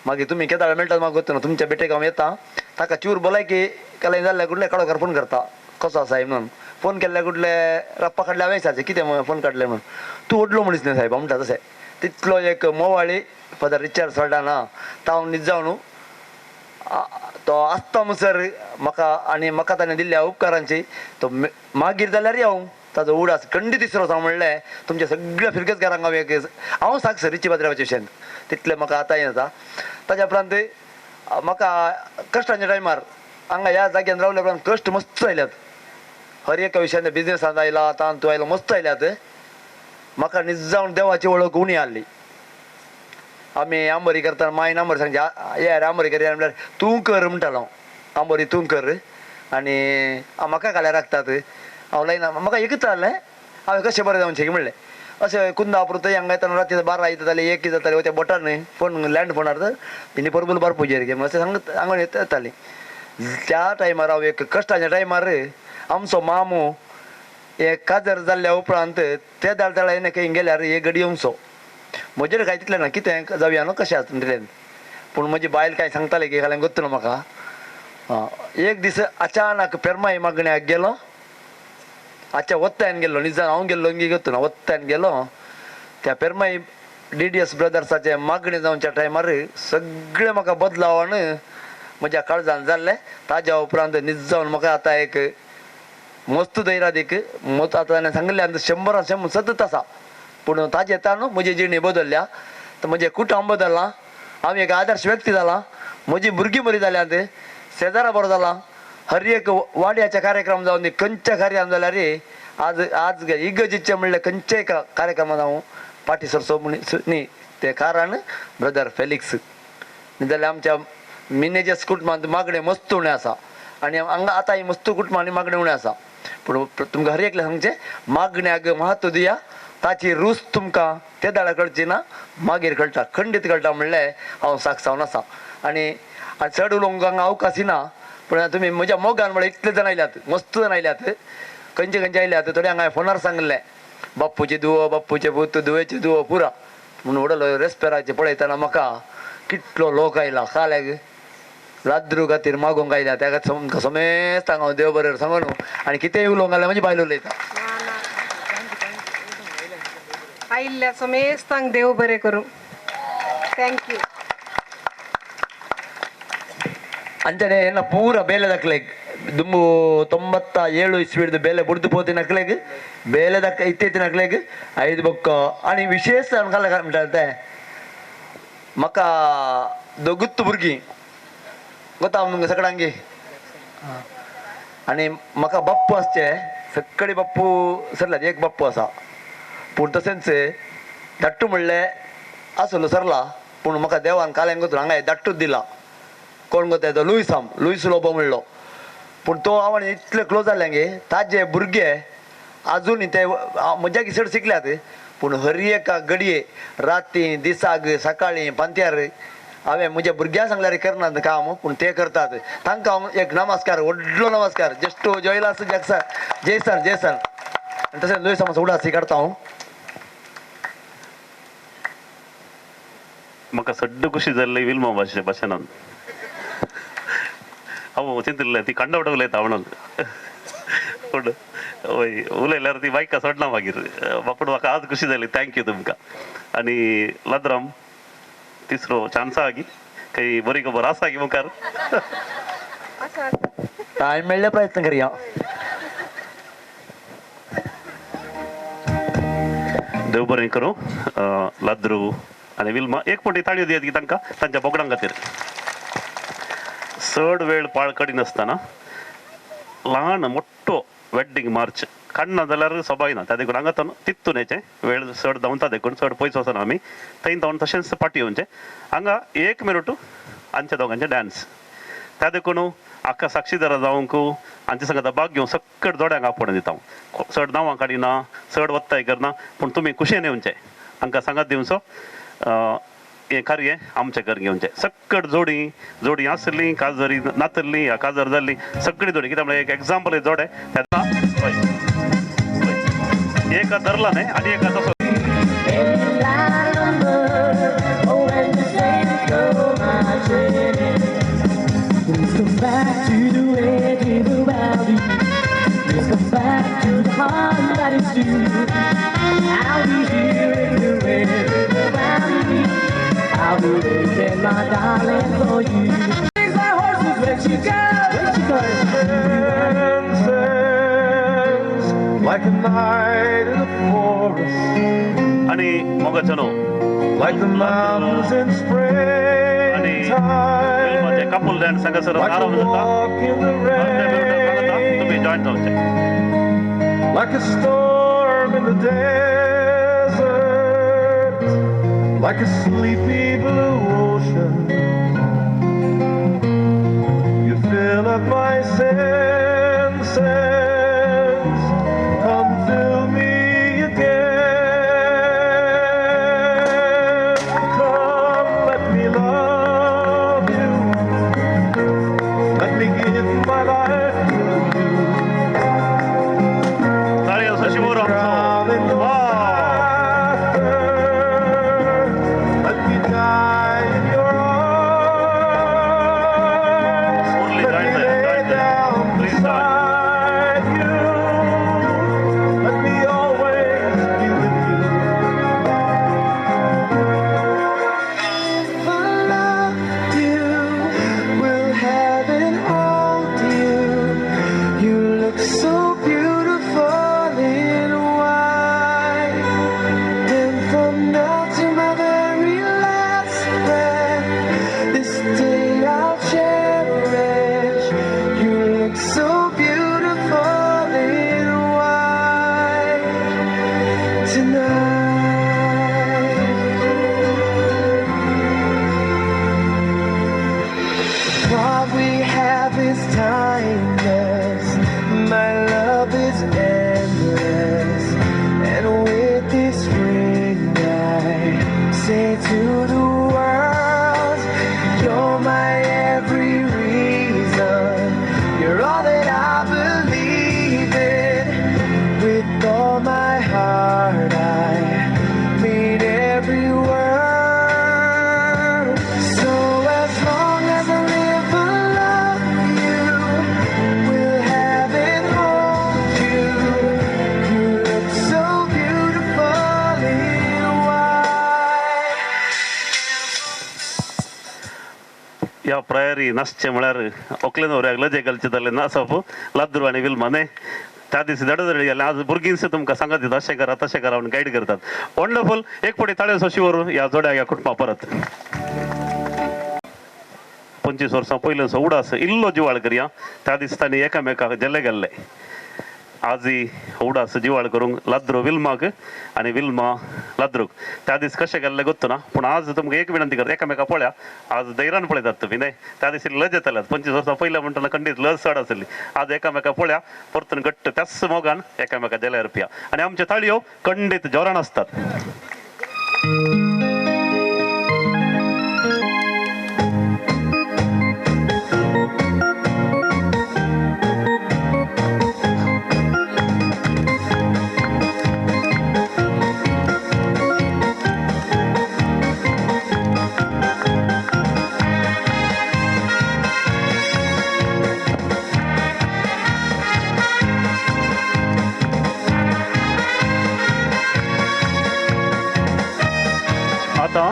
S4: मागीर तुमी केदाळ मेळटा म्हाका गोत्त ना, तुमच्या भेटेक हांव येता. ताका चूर भलायकी केल्यार जाल्ल्या कुडले काडोकार फोन करता कसो आसा म्हणून. फोन केल्ल्या कुडले रप्पा काडल्या हांवें विचारचें कितें फोन काडलें म्हणून. तूं व्हडलो मनीस न्ही साहेब म्हणटा तशें. तितलो एक मोवाळी फादर रिचर्ड साल्डाना तावन न्हीद जावन तो आसता म्हणसर म्हाका आनी म्हाका ताणें दिल्ल्या उपकारांची तो मागीर जाल्यार हांव ताजो उडास खंडीत दिसरो हांव म्हणलें तुमच्या सगळ्या फिरगेजकारांक हांव एक हांव साक सर रिची पाद्रावाचे विशयान तितलें म्हाका आतां येता. ताज्या उपरांत म्हाका कश्टांच्या टायमार हांगा ह्या जाग्यान रावल्या उपरांत कश्ट मस्त आयल्यात. हर एका विशयान बिजनेसांत आयला तांतू आयलो मस्त आयल्यात. म्हाका निज जावन देवाची वळख उणी आहली. आमी आंबोरी करतना मायन आंबोरी सांगचे ये आंबोरी कर म्हणल्यार तूं कर म्हणटालो हांव, आंबोरी तूं कर आनी म्हाका काल्यार राखतात. हांव लायना म्हाका एकच जालें हांवें कशें बरें जावचें म्हणलें. अशें कुंदापूर थंय हांगा येतना राती 12 जाताले 1 जाताले त्या बोटार न्हय फोन लँड फोनार तिणी परबूल बार पुजेर अशें सांगत हांगा येताली. त्या टायमार हांव एक कश्टाच्या टायमार आमचो मामू एक काजर जाल्ल्या उपरांत ते दाळ येणे खंय गेल्यार हे गडी येवचो म्हजेर कांय तितलें ना कितें जावया न्हू कशें आसा तितलें. पूण म्हजी बायल कांय सांगताली की घाल्यान गोत्त ना म्हाका. एक दीस अचानक पेरमाई मागण्याक गेलो, आच्या वत्तायन गेल्लो निजान हांव गेल्लो गी गोत्त ना, वत्तायन गेलो त्या पेरमाई DDS ब्रदर्साचे मागणे जावच्या टायमार सगळें म्हाका बदलावान म्हज्या काळजान जाल्लें. ताज्या उपरांत निज जावन म्हाका आतां एक मस्त धैर्यादीक मत आतां ताणें सांगिल्लें 100 100 सतत आसा. पूण ताजे येता न्हू म्हजी जिणी बदल्ल्या, तर म्हजें कुटुंब बदल्लां, हांव एक आदर्श व्यक्ती जाला, म्हजी भुरगीं बरीं जाल्यांत, शेजारा बरो जाला. हर एक वाड्याचे कार्यक्रम जावन दी खंयच्या कार्यान जाल्यार आज आज इगर्जेचे म्हणल्यार खंयच्याय कार्यक्रमान हांव फाटीं सरचो म्हूण न्ही तें कारण ब्रदर फेलिक्स. जाल्यार आमच्या मिनेजस कुटुंबांत मागणें मस्त उणें आसा आनी हांगा आतां ही मस्त कुटुंबां आनी मागणें उणें आसा. पूण तुमकां हर एकल्याक सांगचें मागण्याक म्हत्व दिया, ताची रूच तुमकां ते दाडा कळची ना मागीर कळटा, खंडीत कळटा म्हणलें हांव साक्ष जावन आसा. आनी चड उलोवंक हांगा अवकाश ना, पूण तुमी म्हज्या मोगान म्हळ्यार इतले जाण आयल्यात, मस्त जाण आयल्यात, खंयचे खंयचे आयल्यात. थोडे हांगा फोनार सांगलें बाप्पूची दुवो, बाप्पूचे पूत, दुवेची दुवो पुरा म्हणून व्हडलो रेस्पेराचे पळयतना म्हाका कितलो लोक आयला काल्याक लाद्रू खातीर मागूंक आयल्या. ताका तुमकां समेस्त हांव देव बरें सांगू न्हू आनी कितेंय उलोवंक जाल्यार म्हजी बायल उलयता.
S5: आयिल्ल्या समेस्तांक देव बरें करूं. Thank you.
S4: ಅಂಚನೆ ಎನ್ನ ಪೂರ ಬೇಲೆ ದಕ್ಲೆಗ್ ದುಂಬು 97 ಇಸ್ವಿಡ್ದು ಬೇಲೆ ಬುಡ್ದು ಪೋತಿನಕ್ಲೆಗ್ ಬೇಲೆ ದಕ್ಕ ಇತ್ತಿನಕ್ಲೆಗ್ 5 ಬೊಕ್ಕ ಆನಿ ವಿಶೇಷ ಅನ್ಕಲ್ಲ ಉಂಟಂತೆ ಮಕ್ಕ ದೊಗುತ್ತು ಬುರ್ಗಿ ಗೊತ್ತಾ ನಿಮ್ಗೆ ಸಕಡಂಗಿ. आनी म्हाका बाप्पू आसचे सकाळी बाप्पू सरला एक बाप्पू आसा, पूण तशेंच धाट्टू म्हणलें आसलो सरला, पूण म्हाका देवान काल्यान गोतलो हांगा धाट्टूच दिला. कोण गोता तो लुईसाम लुईस लोबो म्हणलो, पूण तो हांव आनी इतले क्लोज जाल्ले गे ताजे भुरगे आजून ते म्हज्या चड शिकल्यात, पूण हर एका घडये राती दिसाक सकाळीं पांत्यार हांवें म्हज्या भुरग्यांक सांगल्यार करनात काम, पूण ते करतात. तांकां हांव एक नमस्कार, व्हडलो नमस्कार. जस्ट जॉयलास जॅक्सन जयसन जयसन. आनी तशेंच लुईस मातसो उडास काडटा हांव.
S19: म्हाका सड्ड खुशी जाल्ली विल्मा भाशे भाशणान हांव चिंतिल्लें ती कंडवट उलयता म्हणून, पूण वय उलयल्यार ती बायका सोडना मागीर. पूण म्हाका आज खुशी जाली, thank you तुमकां. आनी लाद्राम तिसरो चान्स आहा की काही बरी खबर आसा की मुखार
S4: टायम मेळ्ळ्यार प्रयत्न करया.
S19: देव बरें करूं लाद्रू आनी विल्मा. एक फावटी ताळयो दियात की तांकां तांच्या बोगडां खातीर. चड वेळ पाळ काडिनासतना ल्हान मोठो वेड्डींग मार्च काडना जाल्यार सोबायना, त्या देखून हांगा तितून येचें वेळ चड धांवता देखून चड पयस वचना आमी थंय धांवन तशेंच पाटी येवचें. हांगा 1 मिनट आमच्या दोगांचे डान्स, त्या देखून हाका साक्षीदार जावंक आनी सांगता भाग घेवन सकट जोड्यांक आपोवणें दिता. चड नांवां काडिना, चड वत्ताय करना, पूण तुमी खुशयेन येवचें, हांकां सांगात दिवचो हें कार्य आमचें कर घेवचें. सकट जोडी जोडी आसली, काजरी नातल्ली या काजर जाल्ली सगळी जोडी, कित्याक म्हळ्यार एक एग्जाम्पल जोडे तेन्ना एका धरला न्ही आनी एका तसो.
S6: Let's go back to the edge of the valley. Let's go back to the heart that is you. I'll be here in the edge of the valley. I'll be waiting, my darling, for you. Things like horses when she goes, when she goes.
S8: Like a night in the forest.
S19: आणि मोगाचनो.
S8: Like the mountains in springtime.
S19: Couple dance हांगासर आराम जाता, तुमी join जावचे.
S8: Like a storm in the desert, like a sleepy blue ocean, you fill up my senses, come fill me again, come let me love you, let me give my life to you. Let me drown in the laughter, let me die in your arms, let me lay down beside you, let me always be with you.
S6: If I love you, will heaven hold you? You look so beautiful in white. And from now to my very last breath, this day I'll cherish. You look so beautiful in white tonight. What we have is timeless. My love is endless. And with this ring I say to the world, you're my every reason. You're all that I believe in. With all my heart I mean every word. So as long as I live, I love you. Will heaven hold you? You look so beautiful in white.
S19: ह्या प्रयारी नासचें म्हळ्यार Oakley न्हवऱ्याक लजे घालचें जालें नासप लाद्रू आनी विल्मा न्ही. त्या दीस धडधडी जालें. आज भुरगींच तुमकां सांगत दिता अशें करा तशें करा म्हणून गायड करतात. वंडरफूल. एक फावटी ताळयो शिवर ह्या जोड्याक ह्या कुटुंबा परत 25 वर्सां पयलींचो उडास इल्लो जिवाळ करया. त्या दीस तांणी एकामेकाक जेले गेल्ले. आजय उडास जिवाळ करूंक लाद्रो विल्माक आनी विल्मा लाद्रूक. त्या दीस कशें गेल्लें गोत्तू ना, पूण आज तुमकां एक विनंती करता, एकामेका पळया. आज धैर्यान पळयतात तुमी न्हय. त्या दीस लज येताल्यात 25 वर्सां पयलें म्हणटना खंडीत लज चड आसली. आज एकामेका पळया परतून घट्ट त्याच मोगान एकामेका जेल्यार पिया. आनी आमच्यो ताळयो खंडीत जोरान आसतात. आतां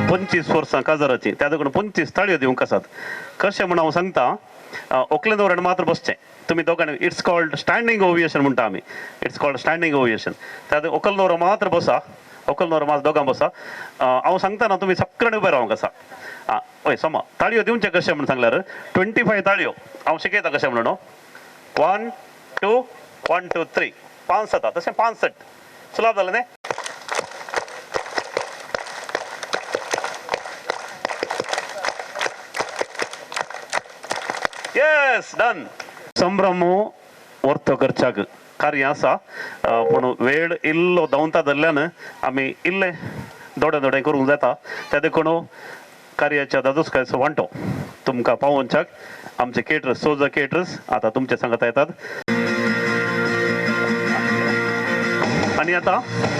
S19: 25 वर्सां काजाराची त्या देखून 25 ताळयो दिवंक आसात. कशें म्हूण हांव सांगता, ओकले दवरण मात्र बसचें तुमी दोगांनी. It's called standing ovation म्हणटा आमी. It's called standing ovation. त्या ओकल दवरो मात्र बसा, ओकल दवरो मात्र दोगां बसा. हांव सांगता ना तुमी सगळ्यांनी उबे रावंक आसा. आं हय सोमा ताळयो दिवचें कशें म्हूण सांगल्यार 25 ताळयो हांव शिकयता कशें म्हणून. 1 2 1 2 3 5 जाता तशें 5 सुलाभ जालें न्ही. Yes done. संभ्रम वर्तो करच्याक कार्य आसा पूण वेळ इल्लो धांवता धरल्यान आमी इल्ले दोडे दोडे करूंक जाता. त्या देखून कार्याच्या दादोसकायचो वांटो तुमकां पावोवच्याक आमचे केटरस सोजा केटरस आतां तुमचे सांगता येतात. आनी आतां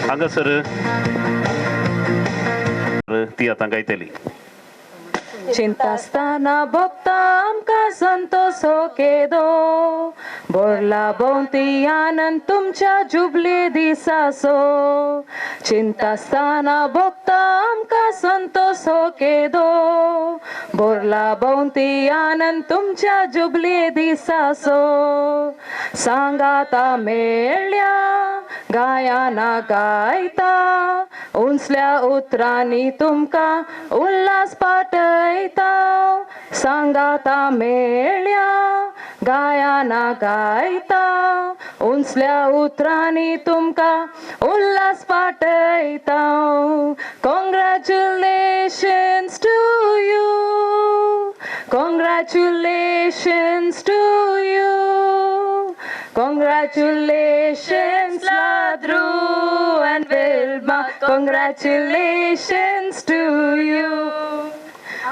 S19: हांगासर ती आतां गायतली.
S11: चिंतासताना भोगता आमकां संतोष हो केदो, बोरला भोंवती आनंद तुमच्या जुबली दिसासो. चिंतासताना भोगता आमकां संतोष हो केदो, बोरला भोंवती आनंद तुमच्या जुबली दिसासो. सांगाता मेळ्ळ्या गायना गायता, उंचल्या उतरांनी तुमकां उल्हास पाठयता. सांगाता मेळ्ळ्या गायना गायता, उंचल्या उतरांनी तुमकां Ulhas पाठयता. Congratulations to you, congratulations to you, congratulations Ladru and Wilma, congratulations to you.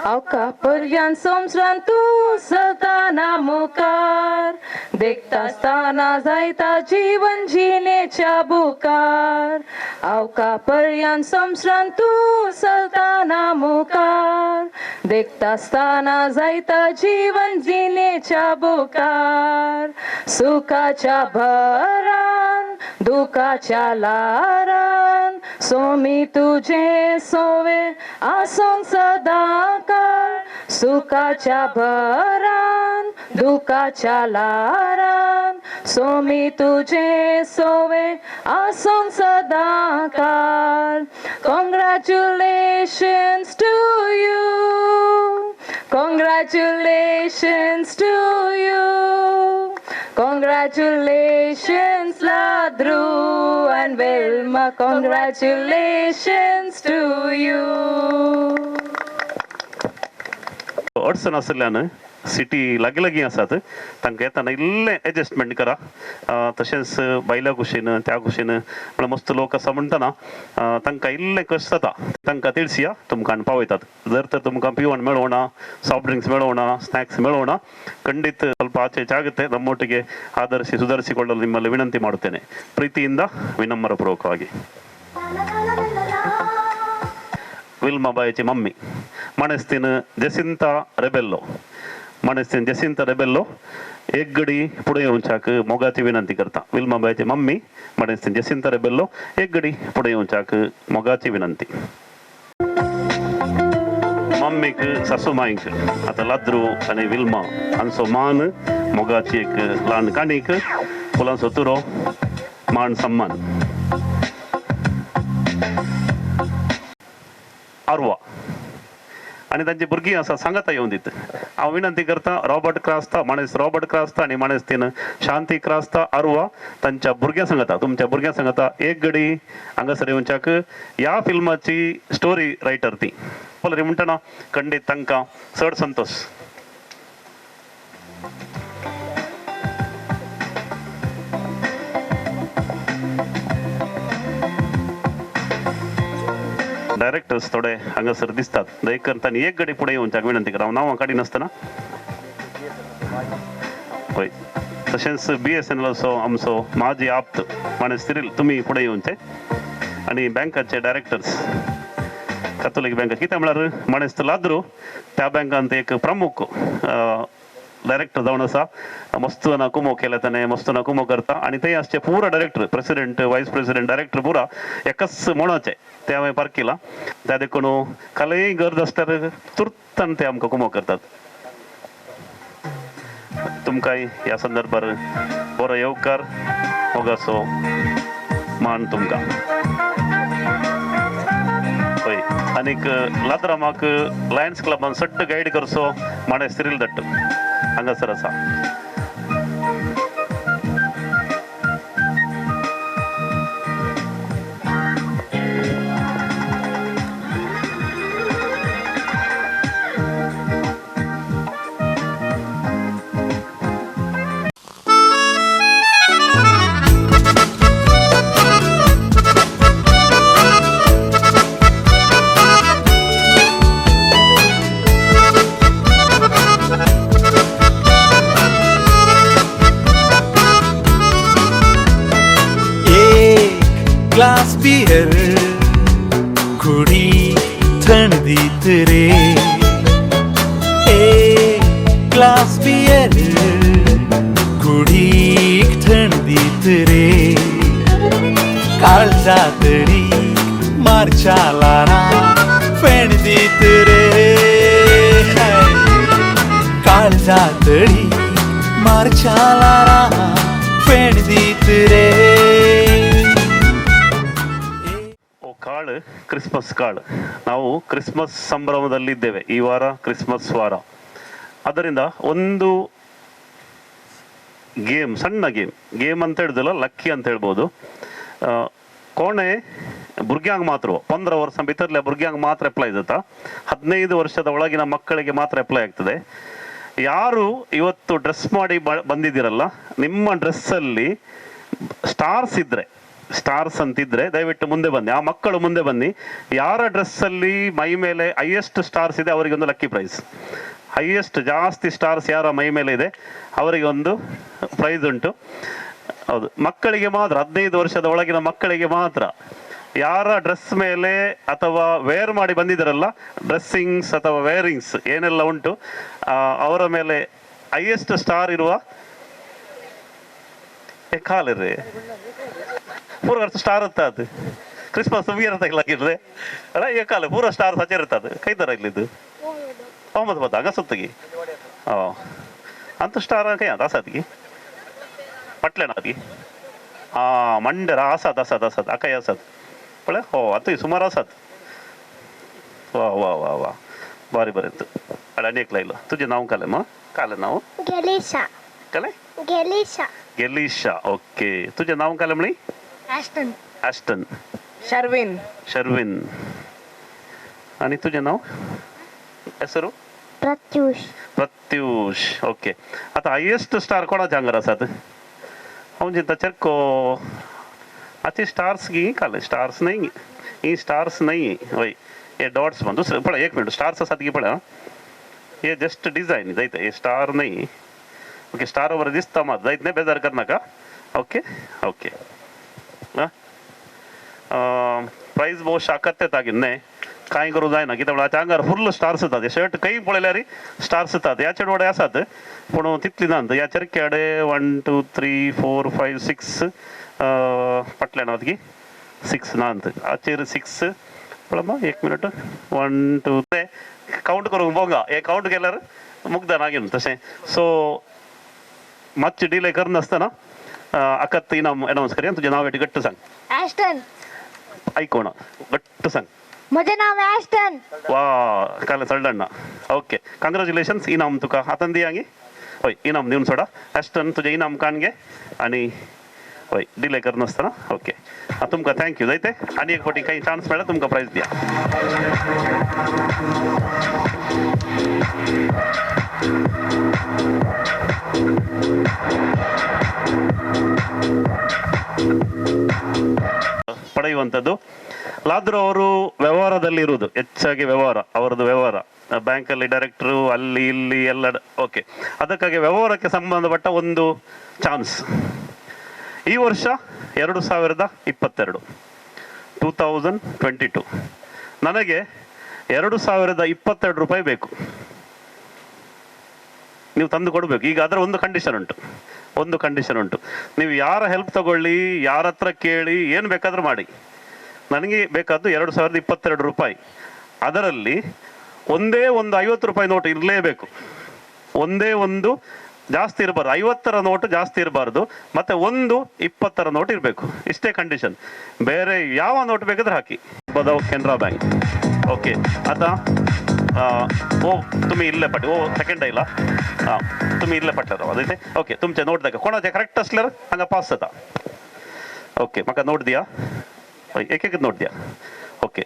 S11: अवका पर्यंत संवसारांत तूं सताना मुखार, देखतासताना जायता जीवन जिणेच्या बुकार. अवका पर्यंत संवसारांत तूं सताना मुखार, देखतासताना जायता जीवन जिणेच्या बुकार. सुखाच्या भरान दुखाच्या लारान, सोमी तुझे सोवे आसोंक सदांकाळ. सुखाच्या भरान दुखाच्या लारान, सोमी तुझे सोवे आसोंक सदांकाळ. Congratulations to you, congratulations to you, congratulations Ladru and Wilma, congratulations to you.
S19: अडचण आशिल्ल्यान सिटी लागीं लागीं आसात तांकां येतना इल्लें एडजस्टमेंट करा. तशेंच बायल्या कुशीन त्या कुशीन म्हळ्यार मस्त लोक आसा म्हणटना तांकां इल्लें कश्ट जाता, तांकां तिळसिया तुमकां पावयतात. जर तर तुमकां पिवण मेळोना, सॉफ्ट ड्रिंक्स मेळೋಣ, ಸ್ನ್ಯಾಕ್ಸ್ ಮೇಳೋಣ, ಖಂಡಿತ ಸ್ವಲ್ಪ ಆಚೆ ಈಚೆ ಆಗುತ್ತೆ. ನಮ್ಮೊಟ್ಟಿಗೆ ಆಧರಿಸಿ ಸುಧಾರಿಸಿಕೊಳ್ಳಲು ನಿಮ್ಮಲ್ಲಿ ವಿನಂತಿ ಮಾಡುತ್ತೇನೆ ಪ್ರೀತಿಯಿಂದ ವಿನಮ್ರಪೂರ್ವಕವಾಗಿ. ವಿಲ್ಮಾ ಬಾಯಿಚಿ ಮಮ್ಮಿ ಮಣಸ್ತಿನ ಜಸಿಂತ ರೆಬೆಲ್ಲೋ, ಮಣಸ್ತಿನ ಜಸಿಂತ ರೆಬೆಲ್ಲೋ एक गडी पुढे येवच्याक मोगाची विनंती करता. विल्मा बायची मम्मी मणस्तिन जसिंता रेबेल्लो एक गडी पुढे येवच्याक मोगाची विनंती. मम्मीक सासूमाईक आतां लाद्रू आनी विल्मा हांचो मान मोगाची एक ल्हान काणीक फुलांचो तुरो मान सन्मान. आरवा आनी तांची भुरगीं आसा सांगाता येवन दित. हांव विनंती करता रॉबर्ट क्रास्ता माणेस रॉबर्ट क्रास्ता आनी माणेस तीन शांती क्रास्ता आरवा तांच्या भुरग्यां सांगता, तुमच्या भुरग्यां सांगता एक गडी हांगासर येवच्याक. ह्या फिल्माची स्टोरी रायटर ती पळय म्हणटना खंडीत तांकां चड संतोश. डायरेक्टर्स थोडे हांगासर दिसतात, दयकर तांणी एक गडी फुडें येवच्याक विनंती करा. हांव नांवां काडिनासतना हय. तशेंच BSNLचो आमचो माजी आप्त माणस सिरील तुमी फुडें येवचे. आनी बँकाचे डायरेक्टर्स कॅथोलीक बँक कितें म्हळ्यार माणेस्त लाद्रू त्या बँकांत एक प्रमुख डायरेक्टर जावन आसा. मस्त ना कुमो केला ताणें, मस्त ना कुमो करता. आनी थंय आसचे पुरा director, president, vice president, director पुरा एकाच मोणाचे ते हांवें पारखिलां. त्या देखून कालय गरज आसल्यार तुर्तान ते आमकां कुमो करतात. तुमकांय ह्या संदर्भार बरो येवकार, मोगाचो मान तुमकां. हय आनीक लाद्रामाक लायन्स क्लबान सट्ट गायड करचो माणे सिरील दट्ट हांगासर आसा.
S2: बियर कुडीक थंड दीत रे, एक ग्लास बियर कुडीक थंड दीत रे, काळजा तडीक मारच्या लारा फेण दीत रे, काळजा तडीक मारच्या लारा फेण दीत रे.
S19: ಓ ಕಾಳು, ಕ್ರಿಸ್ಮಸ್ ಕಾಳು. ನಾವು ಕ್ರಿಸ್ಮಸ್ ಸಂಭ್ರಮದಲ್ಲಿದ್ದೇವೆ. ಈ ವಾರ ಕ್ರಿಸ್ಮಸ್ ವಾರ. ಅದರಿಂದ ಒಂದು ಗೇಮ್, ಸಣ್ಣ ಗೇಮ್, ಗೇಮ್ ಅಂತ ಹೇಳುದಿಲ್ಲ, ಲಕ್ಕಿ ಅಂತ ಹೇಳ್ಬೋದು. ಕೋಣೆ ಬುರ್ಗ್ಯಾಂಗ್ ಮಾತ್ರ 15 ವರ್ಷ ಬಿತ್ತರ್ಲೆ ಬುರ್ಗ್ಯಾಂಗ್ ಮಾತ್ರ ಅಪ್ಲೈ ಆಗುತ್ತಾ, 15 ವರ್ಷದ ಒಳಗಿನ ಮಕ್ಕಳಿಗೆ ಮಾತ್ರ ಅಪ್ಲೈ ಆಗ್ತದೆ. ಯಾರು ಇವತ್ತು ಡ್ರೆಸ್ ಮಾಡಿ ಬಂದಿದ್ದೀರಲ್ಲ, ನಿಮ್ಮ ಡ್ರೆಸ್ಸಲ್ಲಿ ಸ್ಟಾರ್ಸ್ ಇದ್ದರೆ, ಸ್ಟಾರ್ಸ್ ಅಂತಿದ್ರೆ ದಯವಿಟ್ಟು ಮುಂದೆ ಬನ್ನಿ. ಆ ಮಕ್ಕಳು ಮುಂದೆ ಬನ್ನಿ. ಯಾರ ಡ್ರೆಸ್ಸಲ್ಲಿ ಮೈ ಮೇಲೆ ಹೈಯೆಸ್ಟ್ ಸ್ಟಾರ್ಸ್ ಇದೆ ಅವರಿಗೆ ಒಂದು ಲಕ್ಕಿ ಪ್ರೈಸ್. ಹೈಯೆಸ್ಟ್ ಜಾಸ್ತಿ ಸ್ಟಾರ್ಸ್ ಯಾರ ಮೈ ಮೇಲೆ ಇದೆ ಅವರಿಗೆ ಒಂದು ಪ್ರೈಸ್ ಉಂಟು. ಹೌದು, ಮಕ್ಕಳಿಗೆ ಮಾತ್ರ, 15 ವರ್ಷದ ಒಳಗಿನ ಮಕ್ಕಳಿಗೆ ಮಾತ್ರ. ಯಾರ ಡ್ರೆಸ್ ಮೇಲೆ ಅಥವಾ ವೇರ್ ಮಾಡಿ ಬಂದಿದ್ದಾರಲ್ಲ, ಡ್ರೆಸ್ಸಿಂಗ್ಸ್ ಅಥವಾ ವೇರಿಂಗ್ಸ್ ಏನೆಲ್ಲ ಉಂಟು ಅವರ ಮೇಲೆ ಹೈಯೆಸ್ಟ್ ಸ್ಟಾರ್ ಇರುವ ಕಾಲಿರ್ರಿ ಪೂರ ಸ್ಟಾರ್ ಇರ್ತದೆ. ಅದು ಕ್ರಿಸ್ಮಸ್ ಇರತ್ತಾಗಿರ್ರೆ ಅಲ್ಲ, ಈ ಕಾಲ ಪೂರ ಸ್ಟಾರ್ ಸಚ ಇರ್ತದೆ. ಕೈ ತರ ಇಲ್ಲಿದ್ದು ಒಂಬತ್ತು ಬತ್ತ ಹಂಗ ಸುತ್ತಗಿ ಅಂತ ಸ್ಟಾರ್ ಕೈ ಅಂತ ಆಸಾದ್ಗಿ ಪಟ್ಲೇನ ಅದ್ಗಿ ಹಾಂ ಮಂಡ್ಯರ ಆಸಾದ್ ಆಸಾದ್ ಆಸಾದ್ ಅಕೈ ಆಸಾದ್ ಪಳೆ ಹೋ ಅದು ಸುಮಾರು ಆಸಾದ್. ವಾ ವಾ ವಾ ವಾ ಬಾರಿ ಬರೀ ಇತ್ತು. ಅಲ್ಲ ಅನೇಕಲ ಇಲ್ಲ ತುಜೆ ನಾವು ಕಾಲೆಮ್ಮ ಕಾಲೆ ನಾವು
S10: ಗೆಲೀಶಾ
S19: ಕಲೆ
S10: ಗೆಲೀಶಾ
S19: ಗೆಲೀಶಾ. ಓಕೆ, ತುಜೆ ನಾವು ಕಾಲೆ ಮಳಿ
S5: ಆಸ್ಟನ್
S19: ಆಸ್ಟನ್
S5: ಶರ್ವಿನ್
S19: ಶರ್ವಿನ್. आणि तुझे नाव ಹೆಸರು
S10: ಪ್ರತ್ಯೂಷ್
S19: ಪ್ರತ್ಯೂಷ್. ಓಕೆ, आता हायेस्ट स्टार कोणाच्या अंगार आसात? हांव चिंता चरको आतां स्टार्स गी काल स्टार्स नाही, ही स्टार्स नाही वय हे डॉट्स पण दुसरे पळय. एक मिनिट, स्टार्स आसात की पळय. हे जस्ट डिझायन जायत, हे स्टार नाही. ओके, स्टार बरें दिसता मात जायत न्ही, बेजार करनाका. ओके ओके, प्रायस ಬಹುಶಃ ಅಕತ್ತೆ न्ही कांय करूं जायना, कित्याक म्हणल्यार आंगार फुल्ल स्टार्स येतात. शर्ट खंय पळयल्यार स्टार्स येतात. ह्या चेडवाडे आसात पूण तितली ना. ह्या चरक्याडे 1 2 3 4 5 6 पटले ना की 6 ना हाचेर 6 पळय. एक मिनट, 1 2 3 कावंट करूंक बोंगा. हे कावंट केल्यार मुग्धा नागीन तशें. सो मातशें डिले करनासतना अकत इनाम अनावन्स करया. तुजें नांव घट्ट सांग.
S10: ॲस्टन.
S19: ऐकोण घट्ट सांग.
S10: म्हजें नांव ॲस्टन.
S19: वा काल चलडण्णा. ओके, कंग्रॅच्युलेशन्स. इनाम तुका आतां दी हांगी. हय, इनाम दिवन सोडा. ॲस्टन तुजें इनाम काण घे आनी हय डिले करनासतना. ओके, तुमकां thank you जायते. आनी एक फावटी काही चान्स मेळ्ळा तुमकां प्रायज दिया. ಪಡೆಯುವಂಥದ್ದು ಲಾದ್ರು ಅವರು ವ್ಯವಹಾರದಲ್ಲಿ ಇರುವುದು ಹೆಚ್ಚಾಗಿ, ವ್ಯವಹಾರ ಅವರದ್ದು ವ್ಯವಹಾರ, ಬ್ಯಾಂಕಲ್ಲಿ ಡೈರೆಕ್ಟ್ರು ಅಲ್ಲಿ ಇಲ್ಲಿ ಎಲ್ಲ. ಓಕೆ, ಅದಕ್ಕಾಗಿ ವ್ಯವಹಾರಕ್ಕೆ ಸಂಬಂಧಪಟ್ಟ ಒಂದು ಚಾನ್ಸ್ ಈ ವರ್ಷ 2022 2022 ನನಗೆ 2022 ರೂಪಾಯಿ ಬೇಕು, ನೀವು ತಂದು ಕೊಡಬೇಕು. ಈಗ ಅದರ ಒಂದು ಕಂಡೀಷನ್ ಉಂಟು, ಒಂದು ಕಂಡೀಷನ್ ಉಂಟು. ನೀವು ಯಾರ ಹೆಲ್ಪ್ ತಗೊಳ್ಳಿ, ಯಾರ ಹತ್ರ ಕೇಳಿ, ಏನು ಬೇಕಾದರೂ ಮಾಡಿ, ನನಗೆ ಬೇಕಾದ್ದು 2022 ರೂಪಾಯಿ. ಅದರಲ್ಲಿ ಒಂದೇ ಒಂದು 50 ರೂಪಾಯಿ ನೋಟು ಇರಲೇಬೇಕು. ಒಂದೇ ಒಂದು ಜಾಸ್ತಿ ಇರಬಾರ್ದು, 50ರ ನೋಟು ಜಾಸ್ತಿ ಇರಬಾರ್ದು, ಮತ್ತು ಒಂದು 20ರ ನೋಟು ಇರಬೇಕು. ಇಷ್ಟೇ ಕಂಡೀಷನ್. ಬೇರೆ ಯಾವ ನೋಟು ಬೇಕಾದ್ರೆ ಹಾಕಿ. ಬದವ್ ಕೆನರಾ ಬ್ಯಾಂಕ್. ಓಕೆ, आता ओ तुम्ही इल्ले पाटी ओ सेकंड आयला. हां, तुम्ही इल्ले फाटले राव जायते. ओके, तुमचे नोट दाखय. कोणाचे करेक्ट असल्यार हांगा पास जाता. ओके, म्हाका नोट दिया. हय, एक एक नोट दिया. ओके,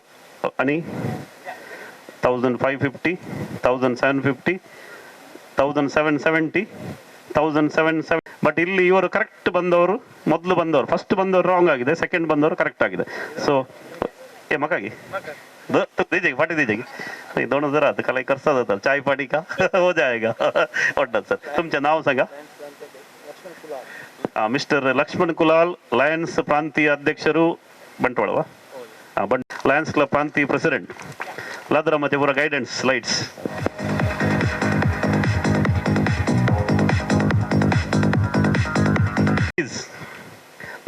S19: आनी 1550 1750 1770 1770. ಬಟ್ ಇಲ್ಲಿ ಇವರು ಕರೆಕ್ಟ್ ಬಂದವರು, ಮೊದಲು ಬಂದವರು, ಫಸ್ಟ್ ಬಂದವರು ರಾಂಗ್ ಆಗಿದೆ, ಸೆಕೆಂಡ್ ಬಂದವರು ಕರೆಕ್ಟ್ ಆಗಿದೆ. ಸೊ ए मकागी दीजिए पार्टी दीजिए दोनों जरा कल करता चाय पार्टी का हो जाएगा. वाटत सर, तुमचे नाव सांगा. ಮಿಸ್ಟರ್ ಲಕ್ಷ್ಮಣ್ ಕುಲಾಲ್, ಲಯನ್ಸ್ ಪ್ರಾಂತೀಯ ಅಧ್ಯಕ್ಷರು, ಬಂಟ್ವಾಳವಾ? ಬಟ್ ಲಯನ್ಸ್ ಕ್ಲಬ್ ಪ್ರಾಂತಿ ಪ್ರೆಸಿಡೆಂಟ್ ಲಾದ್ರಮ್ಮತೆ ಪೂರ ಗೈಡೆನ್ಸ್ ಲೈಟ್ಸ್.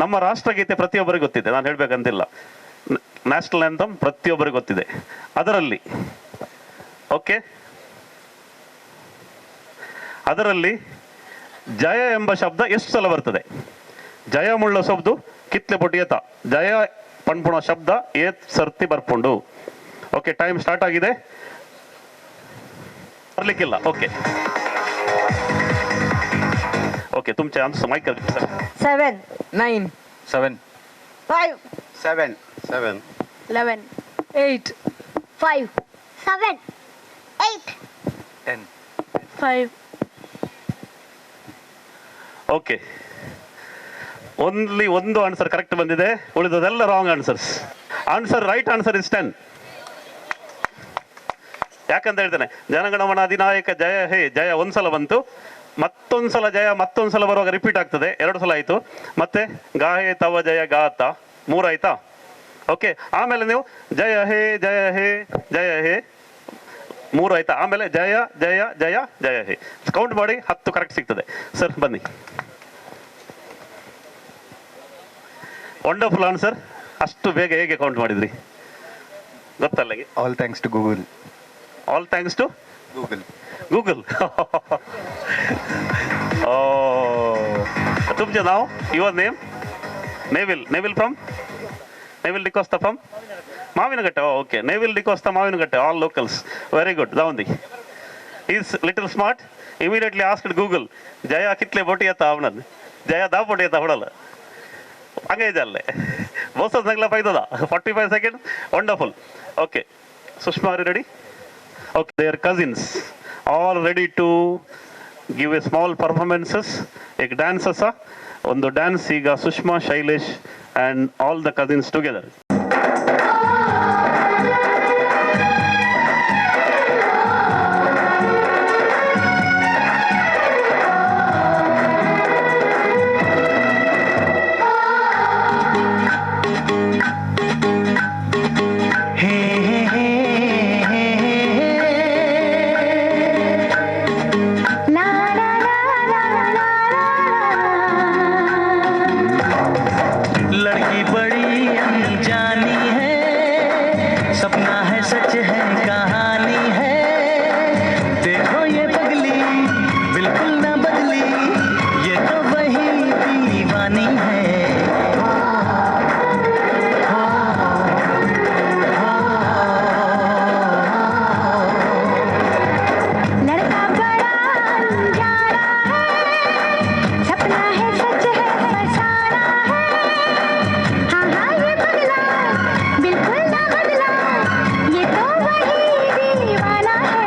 S19: ನಮ್ಮ ರಾಷ್ಟ್ರಗೀತೆ ಪ್ರತಿಯೊಬ್ಬರಿಗೂ ಗೊತ್ತಿದೆ, ನಾನು ಹೇಳಬೇಕಂತಿಲ್ಲ. ನ್ಯಾಷನಲ್ ಆ್ಯಂಥಮ್ ಪ್ರತಿಯೊಬ್ಬರಿಗೂ ಗೊತ್ತಿದೆ. ಅದರಲ್ಲಿ ಓಕೆ, ಅದರಲ್ಲಿ ಜಯ ಎಂಬ ಶಬ್ದ ಎಷ್ಟು ಸಲ ಬರ್ತದೆ? ಜಯ ಮುಳ್ಳ ಶಬ್ದ ಕಿತ್ಲೆ ಪೊಟಿಯತ ಜಯ ಪಣ್ಪುಣ ಶಬ್ದ ಏತ್ ಸರ್ತಿ ಬರ್ಪುಂಡು. ಓಕೆ, ಟೈಮ್ ಸ್ಟಾರ್ಟ್ ಆಗಿದೆ, ಬರ್ಲಿಕ್ಕಿಲ್ಲ. ಓಕೆ ಓಕೆ, ತುಮಚೆ answer mic.
S12: 7 9
S13: 7
S12: 5
S13: 7 7
S12: 11 8
S10: 5 7 8
S13: 10
S22: 5.
S19: Okay, only ಒಂದು ಆನ್ಸರ್ ಕರೆಕ್ಟ್ ಬಂದಿದೆ, ಉಳಿದದೆಲ್ಲ wrong answers. Answer right answer is 10. ಯಾಕಂತ ಹೇಳ್ತೇನೆ, ಜನಗಣಮನ ಅಧಿನಾಯಕ ಜಯ ಹೇ ಜಯ ಒಂದ್ಸಲ ಬಂತು, ಮತ್ತೊಂದ್ಸಲ ಜಯ ಮತ್ತೊಂದ್ಸಲ ಬರುವಾಗ ರಿಪೀಟ್ ಆಗ್ತದೆ, 2 ಸಲ ಆಯಿತು. ಮತ್ತೆ ಗಾಹೆ ತವ ಜಯ ಗಾತ 3 ಆಯ್ತಾ? ಓಕೆ, ಆಮೇಲೆ ನೀವು ಜಯ ಹೇ ಜಯ ಹೇ ಜಯ ಹೇ 3 ಆಯ್ತಾ? ಆಮೇಲೆ ಜಯ ಜಯ ಜಯ ಜಯ ಹೇ ಕೌಂಟ್ ಮಾಡಿ 10 ಕರೆಕ್ಟ್ ಸಿಗ್ತದೆ. ಸರ್ ಬನ್ನಿ, ವಂಡರ್ಫುಲ್ ಆನ್ಸರ್. ಅಷ್ಟು ಬೇಗ ಹೇಗೆ ಕೌಂಟ್ ಮಾಡಿದ್ರಿ ಗೊತ್ತಲ್ಲ?
S13: All thanks to Google.
S19: All thanks to
S13: Google.
S19: Google. ತುಮ್ಜೆ ನಾವು your name? Neville. Neville from? Neville D'Costa from Mavinakatte. Okay, Neville D'Costa Mavinakatte, all locals. Very good. ದಾವಂದಿ is little smart, immediately asked Google Jaya ಕಿತ್ಲೆ ಬೊಟಿಯತ್ತ ಅವನನ್ನು ಜಯ ದಾ ಬೊಟಿಯತ್ತ ಹೊಡಲ್ಲ ಹಂಗೆ ಇದೆ ಅಲ್ಲೇ ಬೋಸಸ್ ನಗ್ಲ ಫೈದದ 45 second. Wonderful. Okay, Sushma are ready? Okay, their cousins all ready to give a small performances. एक dance ಅಸ ಒಂದು dance ಈಗ Sushma, Shailesh and all the cousins together.
S6: लड़की बड़ी अनजानी है, सपना है सच है कहानी है, देखो ये पगली बिल्कुल ना बदली, ये तो वही दीवानी है।
S10: लड़का बड़ा अनजाना है, सपना है सच है फसाना है, हाँ हाँ ये पगला बिल्कुल ना बदला, ये तो वही दीवाना है।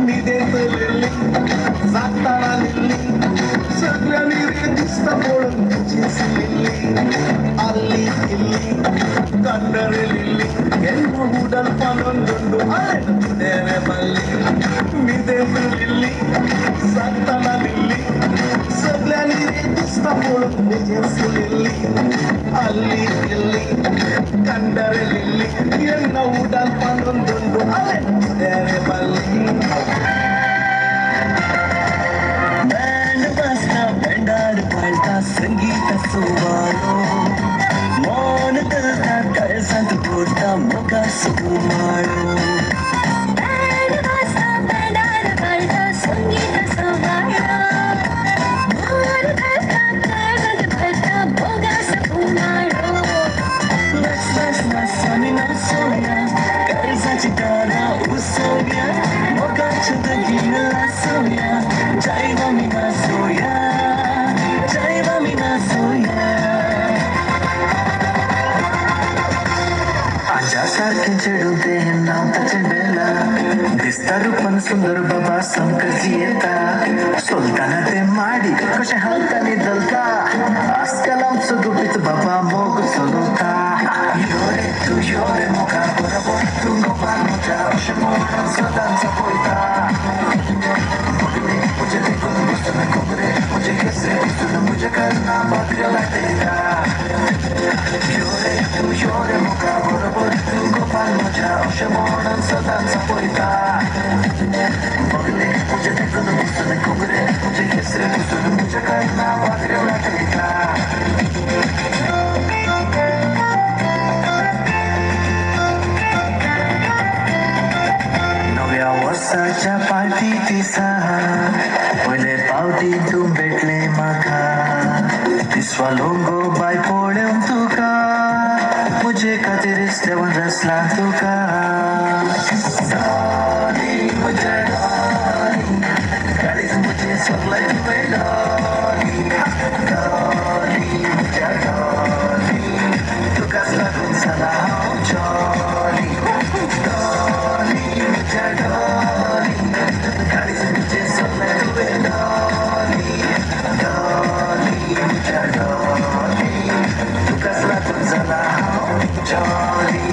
S8: निदेतलेली जागताना लिल्ली सगळ्यांनी रे दिसता पळोवन तुजीच लिल्ली आल्ली इल्ली कन्नरे लिल्ली केन्ना उडल पानोन आलेन तुडेरे बल्ली निदेतलेली जागताना लिल्ली सगळ्यांनी रे दिसता पळोवन तुजीच लिल्ली आल्ली इल्ली कन्नरे लिल्ली केन्ना उडल पानोन आलेन तुडेरे बल्ली.
S6: बैंड बजता बैंडार पळटा संगीत सुवालो मौन करता काळजांत भरता मोगा सुकुमारो.
S10: बैंड बजता बैंडार पळटा संगीत सुवालो मौन करता काळजांत भरता मोगा सुकुमारो.
S6: नाच नाच नाच आमी नाचोया काळजाची दारां उसोवया मोगाचें लगीन लासोया जायव आमी नाचोया जायव आमी नाचोया. आजा सारकें
S9: सारकें चेडूं तें नांव ताचें बेला दिसता रुपान सुंदर बाबा सामकें जियेता चलतना तें माडी कशें हालता न्ही धलता आजकाल आमचो गुपीत बाबा मोग चलता यो रे तूं यो रे मोगा बरोबर तूं गोपाल म्हज्या अशें म्हणून सदांच पळयता मुझे देखून बसून खबरे मुझे केसरे दिसून मुझे करना बाकऱ्यो लाटयता यो रे तूं यो रे मोगा बरोबर तूं गोपाल म्हज्या अशें म्हणून सदांच पळयता बगले मुझे देखून बसून खबरे मुझे केसरे दिसून मुझे करना बाकऱ्यो लाटयता. नव्या वर्साच्या पार्टी दिसा पयले पावटी तूं भेटलें म्हाका दिसवा लोंगो बाय पळोवन तुका म्हजे खातीर देवान रचलां तुका डॉली म्हज्या डॉली काळीज म्हजें सगळें तुवें डॉली डॉली म्हज्या डॉली तुकाच लागून जाला हांव जॉली डॉली म्हज्या डॉली काळीज म्हजें सगळें तुवें डॉली डॉली म्हज्या डॉली तुकाच लागून जाला हांव जॉली.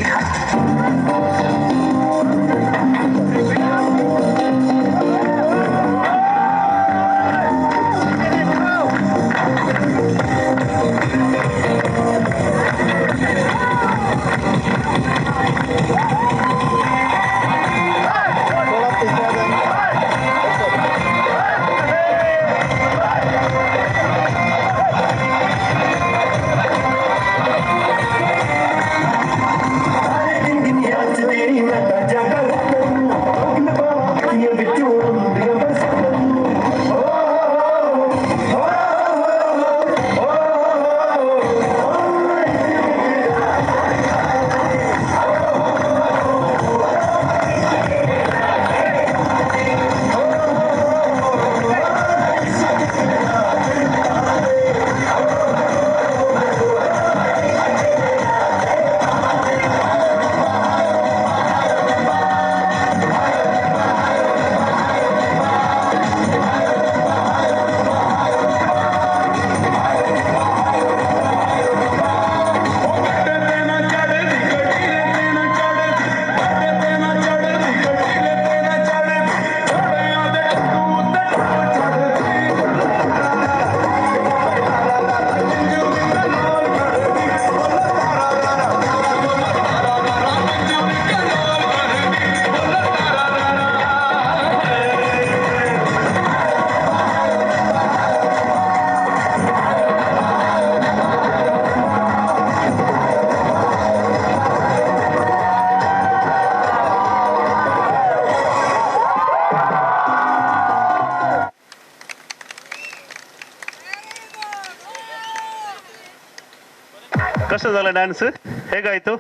S19: कसं झालं डान्स ಹೇಗಾಯಿತು?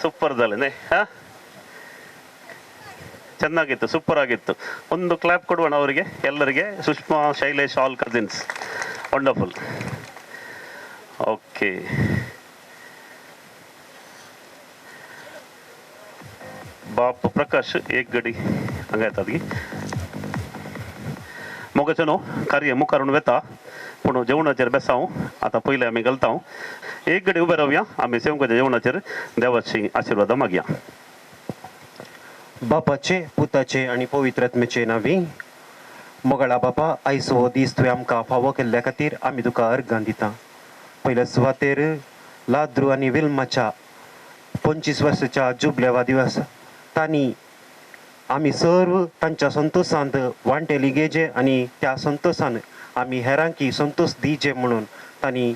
S19: ಸೂಪರ್ झालं ಹಾಂ, ಚೆನ್ನಾಗಿತ್ತು, ಸೂಪರ್ ಆಗಿತ್ತು. ಒಂದು ಕ್ಲಾಪ್ ಕೊಡುವಣ ಅವರಿಗೆ ಎಲ್ಲರಿಗೆ. Sushma, Shailesh, all cousins, wonderful. Okay, Bapu Prakash एक गडी हांगा येतात की मोगाचो न्हू कार्य मुखारून वेता पूण जेवणाचेर बेसांव आतां पयलें आमी घालता. एक गडी उबे रावया आमी सेवकाच्या जेवणाचेर देवाची आशिर्वादां मागया.
S7: बापाचे पुताचे आनी पवित्र आत्म्याचे नांवी. मोगाळा बापा, आयज हो दीस तुवें आमकां फावो केल्ल्या खातीर आमी तुका अर्गां दिता. पयल्या सुवातेर लाद्रू आनी विल्माच्या 25 वर्साच्या जुबलेवा दिवस तांणी आमी सर्व तांच्या संतोशांत वांटेली घेजे आनी त्या संतोशान आमी हेरांकी संतोश दिजे म्हणून तांणी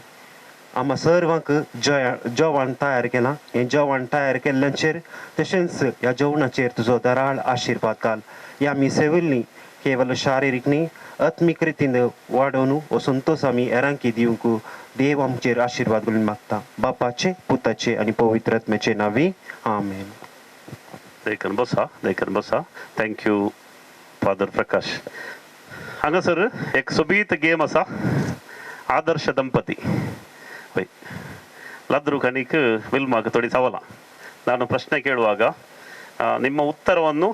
S7: आमा सर्वांक जेवण तयार केलां. हें जेवण तयार केल्ल्याचेर तशेंच ह्या जेवणाचेर तुजो दराळ आशिर्वाद घाल. ही आमी सेविल्ली केवल शारिरीक न्ही आत्मीक रितीन वाडोवन हो संतोश आमी हेरांकी दिवंक देव आमचेर आशिर्वाद घालून मागता. बापाचे पुताचे आनी पवित्र आत्म्याचे नांवी आमेन.
S19: देखून बसा, देखून बसा. Thank you father Prakash. हांगासर एक सोबीत गेम आसा, आदर्श दंपती. हय, लाद्रूक आनीक विल्माक थोडी चावलां. ನಾನು ಪ್ರಶ್ನೆ ಕೇಳುವಾಗ ನಿಮ್ಮ ಉತ್ತರವನ್ನು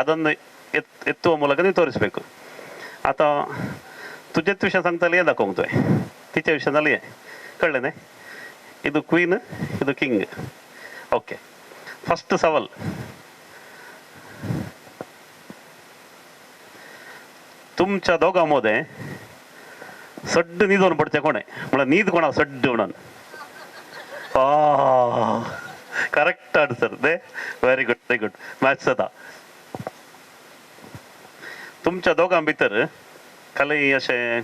S19: ಅದನ್ನು ಎತ್ತುವ ಮೂಲಕ ನೀವು ತೋರಿಸಬೇಕು. ಆತ ತುಜೆತ್ ವಿಷಯ सांगताले हें दाखोवंक तुवें तिच्या विशयान हें कळ्ळें न्ही. ಇದು ಕ್ವೀನ್, ಇದು ಕಿಂಗ್. ಓಕೆ, ಫಸ್ಟ್ ಸವಾಲ್. तुमच्या दोगां मदें सड्ड न्हिदोवन पडचें कोणें म्हळ्यार न्हीद कोणा सड्ड म्हणून. Correct answer they, very good very good, match जाता. तुमच्या दोगां भितर कालय अशें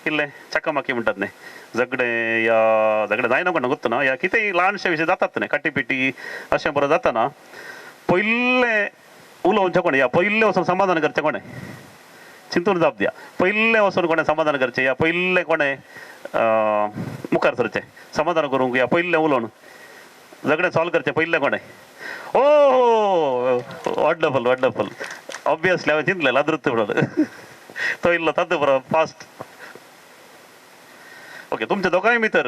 S19: इल्लें चकामकी म्हणटात न्ही, झगडें या झगडें जायना कोणा गोत्तु ना, या कितेंय ल्हानशे विशय जातात न्ही, काटीपिटी अशें बरो जाता पयलें उलोवचें कोणें या पयलें वचून समाधान करचें कोणें, चिंतून जाप दिया. पयलें वचून कोणें समाधान करचें या पयलें कोणें मुखार सरचें समाधान करूंक, या पयलें उलोवन झगडें सॉल्व करचें पयलें कोणें. ओ वंडरफुल वंडरफुल, ऑब्वियसली हांवें चिंतलें लाद्रुत म्हणून तो इल्लो तातूं बरो फास्ट. ओके, तुमच्या दोगांय भितर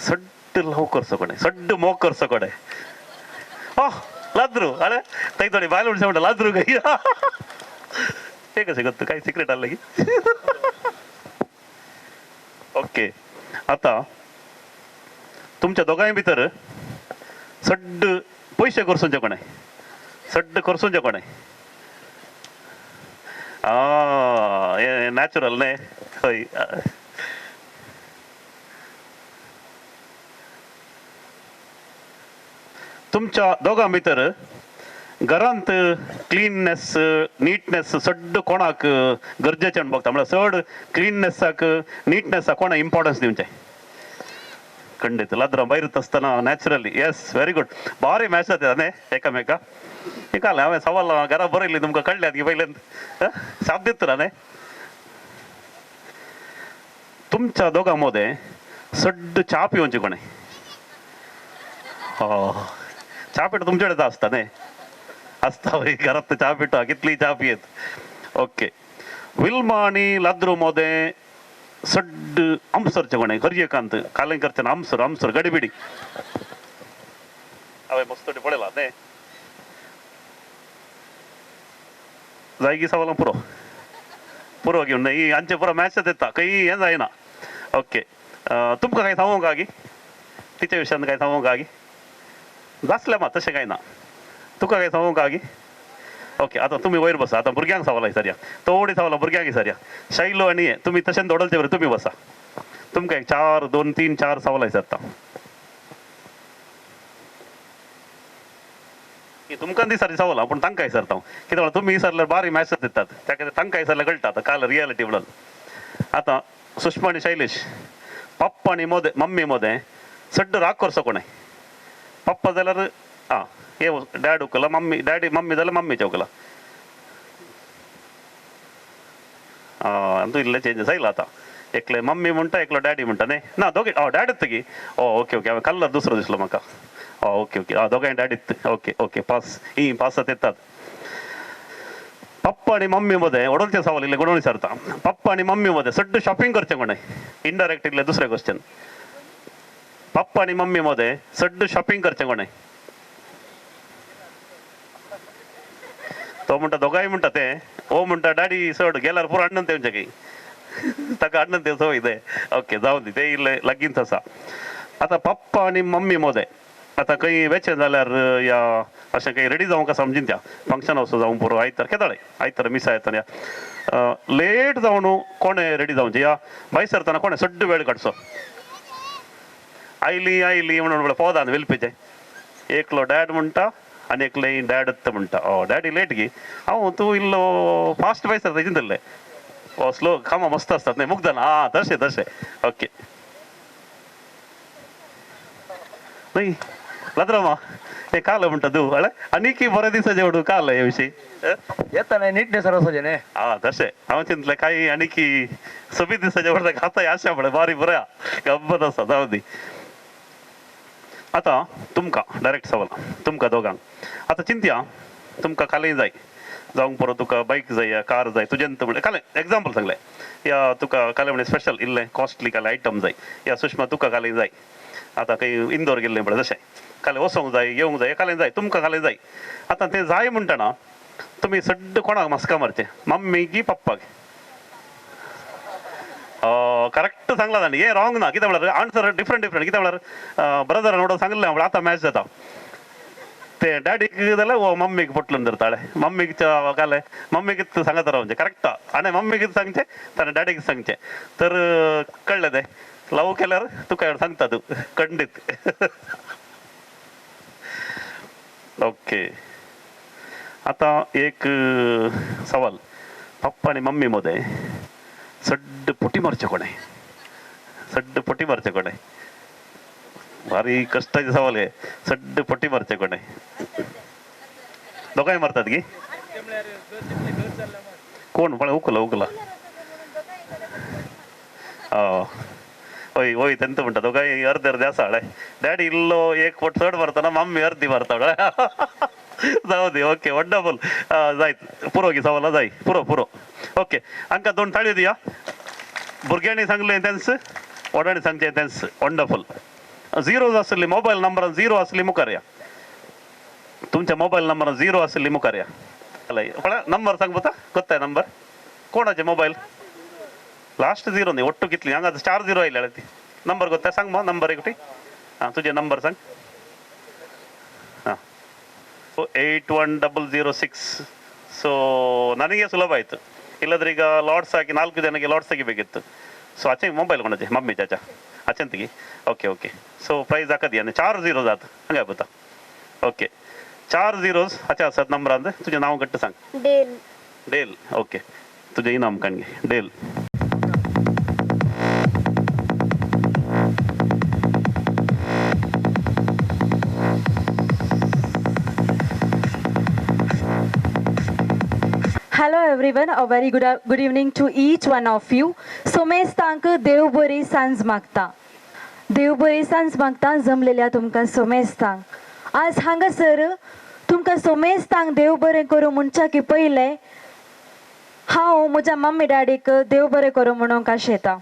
S19: सड्ड लव करचो कोणें, सड्ड मोग करचो कोणें. ओह लाद्रू, अरे ताई थोडी बायल म्हणचे म्हणटा लाद्रू काय ते कशें करता, काय सिक्रेट आसलें की. ओके, आतां तुमच्या दोगांय भितर सड्ड पयशे खर्चुचे कोणें, सड्ड खर्चुचे कोणें. हें नॅचरल न्ही. हय, तुमच्या दोगां भितर घरांत क्लिननेस नीटनेस सड्ड कोणाक गरजेचें म्हण बगता, म्हळ्यार चड क्लिननेसाक नीटनेसाक कोणाक इम्पॉर्टन्स दिवचें. खंडीत लाद्रां भायर आसतना नॅचरली. येस, व्हेरी गुड, बारी मॅच जाता न्ही एकामेका. काल हांवें सवाल घरा बरयल्ली तुमकां कळ्ळ्यात की पयल्यान साथ दितना न्ही. तुमच्या दोगां मदें सड्ड च्या पिवची कोणें. च्या पिठो तुमचे कडेन आसता न्ही, आसता घरांत च्या पिठो, कितली च्या पियेत. ओके, विल्मा आनी लाद्रू मदें सड्ड आमसरचें कोणें, खरयेकांत कालें करचें ना, आमसर आमसर गडबिडी. हांवें मस्त पळयला न्ही. जायगी सवालां पुरो पुरो घेवन ही आमचें पुरो मॅच येता खंय हें जायना. ओके, तुमकां कांय सांगूंक आगी तिच्या विशयान कांय सांगूंक आगी जासलें मात तशें कांय ना. तुका कांय सांगूंक आगी. ओके, आतां तुमी वयर बसा, आतां भुरग्यांक सवाल विचारया, थोडी सवालां भुरग्यांक विचारया. शैलो आनी हें तुमी तशें दोडलचे बरें, तुमी बसा. तुमकां एक 4 2 3 4 सवालां विचारता. तुमकां दिसारी सवालां पूण तांकां विचारता हांव, कित्याक म्हणल्यार तुमी विचारल्यार बारी मॅच दितात, त्या खातीर तांकां विचारल्यार कळटा आतां काल रियलिटी म्हणून. आतां सुषमा आनी शैलेश, पप्पा आनी मोदें मम्मी मोदें सड्ड राग करचो कोणें. पप्पा जाल्यार आं हे डॅड उखला, मम्मी डॅडी मम्मी जाल्यार मम्मीचें उखला. आं इल्लें चेंजीस आयला आतां, एकलें मम्मी म्हणटा एकलो डॅडी म्हणटा न्ही. ना दोगे डॅड की. ओके ओके, हांवें कलर दुसरो दिसलो म्हाका. ओके ओके, दोगांय डॅडीत. ओके ओके, पास ही पासात येतात. पप्पा आनी मम्मी मदें ओडोलचें सवाल इल्लें गोडोवन विचारता. पप्पा आनी मम्मी मदें सड्ड शॉपिंग करचें कोणें, इनडायरेक्ट इल्लें दुसरें क्वेश्चन. पप्पा आनी मम्मी मदें सड्ड शॉपिंग करचें कोणें. तो म्हणटा दोगांय म्हणटा तें, ओ म्हणटा डॅडी चड गेल्यार पुरो अण्णन तेंचे की ताका अण्णन तें संवय तें. ओके, जावं दी, तें इल्लें लागींच आसा. आतां पप्पा आनी मम्मी मदें आतां खंय वेचें जाल्यार या अशें खंय रेडी जावंक आसा समजून त्या फंक्शन वचो जावं पुरो, आयतार केदाळे आयतार मिसा येतना या लेट जावन कोणें रेडी जावचें या भायर सरतना कोणें सड्ड वेळ काडचो. आयली आयली म्हणून म्हणल्यार पोदान वेलपेचें एकलो डॅड म्हणटा आनी एकलें डॅड म्हणटा. डॅडी लेट गी, हांव तूं इल्लो फास्ट भायर सरता चिंतलें. ओ स्लो कामां मस्त आसतात न्ही मुगदन. आं तशें तशें. ओके न्ही लद्रमा हे काल म्हणटा तूं कळ्ळें आनी बरें दिसा जेवण काल हे विशीं
S4: येता न्ही नीटनेस वचपाचें न्ही.
S19: आं तशें हांव चिंतलें कांय आनी सोबीत दिसा जेवण खाता आशा म्हळ्यार बारी बरें गम्मत आसा. जावं दी. आतां तुमकां डायरेक्ट सवाल तुमकां दोगांक. आतां चिंतया तुमकां कालय जाय जावंक पुरो, तुका बायक जाय या कार जाय तुजें म्हणलें काल एग्जाम्पल सांगलें, या तुका काल म्हणलें स्पेशल इल्लें कॉस्टली काल आयटम जाय, या सुषमा तुका कालय जाय. आतां खंय इंदोर गेल्लें पळय तशें काले वचोंक जाय येवंक जाय कालें जाय तुमकां कालें जाय. आतां तें जाय म्हणटना तुमी सड्ड कोणाक मस्का मारचें, मम्मी की पप्पाक? करेक्ट सांगला ताणें, हें रॉंग ना. कितें म्हळ्यार आन्सर डिफरंट डिफरंट. कितें म्हळ्यार ब्रदरान वडो सांगलें म्हळ्यार आतां मॅच जाता ते डॅडीक जाल्यार वो मम्मीक पोटलून धरताले, मम्मीक घाले मम्मीक सांगत रावचें करेक्ट आनी मम्मीक सांगचें ताणें डॅडीक सांगचें. तर कळ्ळें तें लव केल्यार तुका सांगता तूं खंडीत. ओके आतां एक सवाल, पप्पा आनी मम्मी मदें सड्ड पोटी मारचें कोणें? सड्ड पोटी मारचें कोणें? भारी कष्टाचे सवाल हे. सड्ड पोटी मारचें कोणें? दोगांय मारतात की कोण? पळय उखला उखला. हय हय तेंत म्हणटा दोगांय अर्दे अर्दे आसा. डॅडी इल्लो एक पोट चड मारतना मम्मी अर्दी मारता. जावं दी. Okay wonderful. जायत पुरो की सवाला जाय पुरो पुरो. ओके हांकां दोन ताळयो दिया. भुरग्यांनी सांगलें तेंच, व्हडांनी सांगचें तेंच. वंडरफूल. झिरो आसली मोबायल नंबरान झिरो आसली मुखार या. तुमच्या मोबायल नंबरान झिरो आसली मुखार या. पळय नंबर सांग पळोवता कोत्ताय नंबर कोणाचे मोबायल? लास्ट झिरो न्ही ಒಟ್ಟು कितली हांगा 4 झिरो आयल्या ती. नंबर कोत्ताय सांग मग नंबर एक हां तुजे नंबर सांग. हां 81006. ಸೊ ನನಗೆ ಸುಲಭ ಆಯಿತು, ಇಲ್ಲದ್ರೆ ಈಗ ಲಾಟ್ಸ್ ಹಾಕಿ 4 ಜನಕ್ಕೆ ಲಾಟ್ಸ್ ತೆಗಿಬೇಕಿತ್ತು. ಸೊ ಆಚೆ ಮೊಬೈಲ್ ಕೊಂಡಾಚೆ ಮಮ್ಮಿ ಚಾಚಾ ಆಚೆಂತಿಗೆ. ಓಕೆ ಓಕೆ ಸೊ ಪ್ರೈಸ್ ಹಾಕದಿ 4 ಝೀರೋಸ್ ಆತು ಹಂಗೆ ಆಗ್ಬೋದಾ? ಓಕೆ 4 ಝೀರೋಸ್ ಆಚೆ ಸರ್ ನಂಬರ್ ಅಂದ್ರೆ ತುಜೆ ನಾವು ಗಟ್ಟು सांग.
S14: Dale.
S19: Dale okay ತುಜೆ eNAM ಕಣ್ಗೆ Dale.
S11: Hello everyone, a very good evening to each one of you. सोमेस्तांक देव बरी सांज मागता, देव बरी सांज मागता जमलेल्या तुमकां सोमेस्तांक. आज हांगासर तुमकां सोमेस्तांक देव बरें करूं म्हणच्या की पयलें हांव म्हज्या मम्मी डॅडीक देव बरें करूं म्हणूंक आशेता.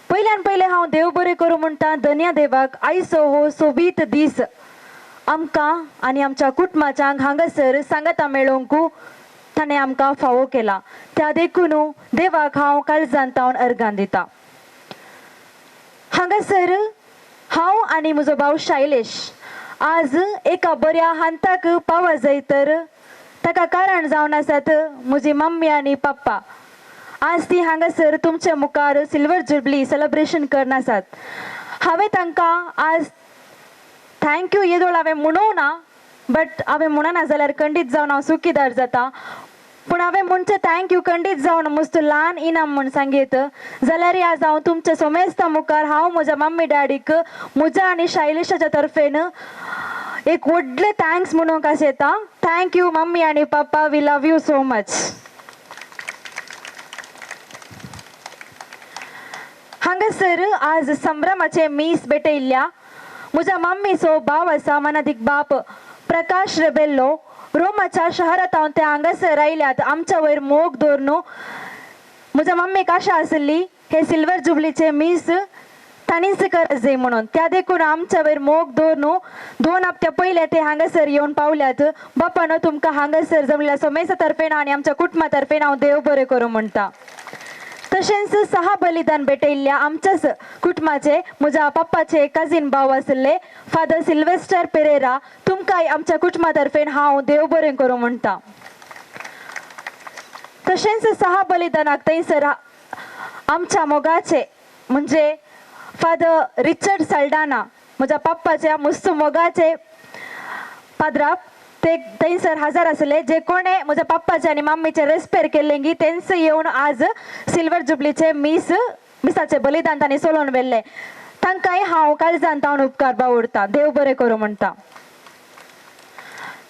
S11: पयल्यान पयलें हांव देव बरें करूं म्हणटा धन्या देवाक आयचो हो सोबीत दीस आमकां आनी आमच्या कुटुंबाच्यांक हांगासर सांगाता मेळोवंक ताणें आमकां फावो केला. त्या देखून देवाक हांव काळजान तावन अर्गां दिता. हांगासर हांव आनी म्हजो भाव शैलेश आज एका बऱ्या हांताक पावा जाय तर ताका कारण जावन आसात म्हजी मम्मी आनी पप्पा. आज ती हांगासर तुमच्या मुखार सिल्वर जुबली सेलिब्रेशन करनासात. हांवें तांकां आज thank you येदोळ हांवें म्हणूं ना, बट हांवें म्हणना जाल्यार खंडीत जावन हांव सुखीदार जाता. पूण हांवें म्हणचें thank you खंडीत जावन मस्त ल्हान इनाम म्हूण सांगीत जाल्यार आज हांव तुमच्या सोमेस्ता मुखार हांव म्हज्या मम्मी डॅडीक म्हज्या आनी शैलेशाच्या तर्फेन एक व्हडलें thanks म्हणूंक आसता. Thank you mummy आनी पप्पा, we love you so much. हांगासर आज संभ्रमाचें मीस भेटयल्ल्या म्हज्या मम्मीचो भाव आसा मनादीक बाप प्रकाश रेबेल्लो रोमाच्या शहरांत हांव ते हांगासर आयल्यात आमच्या वयर मोग दवरून. म्हज्या मम्मीक आशा आसली हे सिल्वर जुबलीचे मीस तांणीच करप जाय म्हणून, त्या देखून आमच्या वयर मोग दवरून 2 हप्त्या पयले ते हांगासर येवन पावल्यात. बापानो तुमकां हांगासर जमल्या सोमेसा तर्फेन आनी आमच्या कुटुंबा तर्फेन हांव देव बरें करूं म्हणटा. तशेंच सहा बलिदान भेटयल्ल्या आमच्याच कुटुंबाचे म्हज्या पप्पाचे कजीन भाव आशिल्ले फादर सिल्वेस्टर पेरेरा, तुमकांय आमच्या कुटुंबा तर्फेन हांव देव बरें करूं म्हणटा. तशेंच सहा बलिदानाक थंयसर आमच्या मोगाचे म्हणजे फादर रिचर्ड सल्डाना म्हज्या पप्पाच्या मुस्त मोगाचे पाद्राप ते थंयसर हजर आसले, जे कोणे म्हज्या पप्पाचे आनी मम्मीचे रेस्पेर केल्ले गी तेंच येवन आज सिल्वर जुबलीचे मीस मिसाचे बलिदान तांणी सोलोवन व्हेल्ले. तांकांय हांव काळजान तावन उपकार बावुडटा, देव बरें करूं म्हणटा.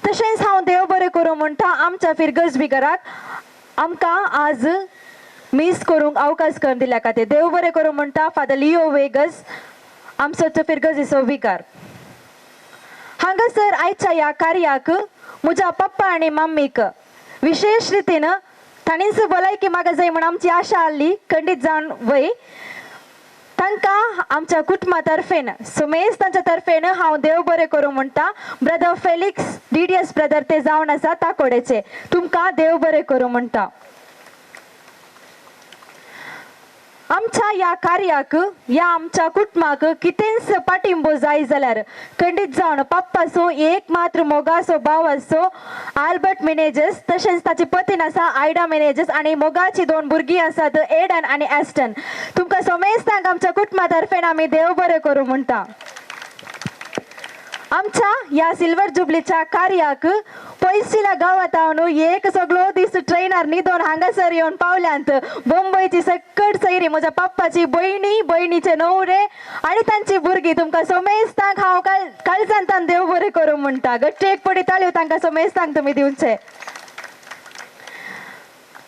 S11: तशेंच हांव देव बरें करूं म्हणटा आमच्या फिरगज बिगराक आमकां आज मीस करूंक अवकाश करून दिल्या खातीर. देव बरें करूं म्हणटा फादर लियो वेगस आमचो फिरगजीचो विकार. हांगासर आयच्या ह्या कार्याक म्हज्या पप्पा आनी मम्मीक विशेश रितीन तांणीच भलायकी म्हाका जाय म्हूण आमची आशा आसली खंडीत जावन वय, तांकां आमच्या कुटुंबा तर्फेन सुमेश तांच्या तर्फेन हांव देव बरें करूं म्हणटा. ब्रदर फेलिक्स DDS brother ते जावन आसा ताकोडेचे, तुमकां देव बरें करूं म्हणटा. आमच्या ह्या कार्याक ह्या आमच्या कुटुंबाक कितेंच पाठिंबो जाय जाल्यार खंडीत जावन पप्पाचो एक मात्र मोगाचो भाव आसो आल्बर्ट मिनेजस, तशेंच ताची पतीन आसा आयडा मिनेजस आनी मोगाची दोन भुरगीं आसात एडन आनी एस्टन. तुमकां समेस्तांक आमच्या कुटुंबा तर्फेन आमी देव बरें करूं म्हणटा. आमच्या ह्या सिल्वर जुबलीच्या कार्याक पयसिल्या गांवांत हांव एक सगळो दीस ट्रेनार न्हिदोन हांगासर येवन पावल्यांत. मुंबयची सकट सैरी म्हज्या पप्पाची भयणी, भयणीचे न्हवरे आनी तांची भुरगीं, तुमकां समेस्तांक हांव काळजांतान देव बरें करूं म्हणटा. गट्टी एक पडी ताळयो तांकां समेस्तांक तुमी दिवचे.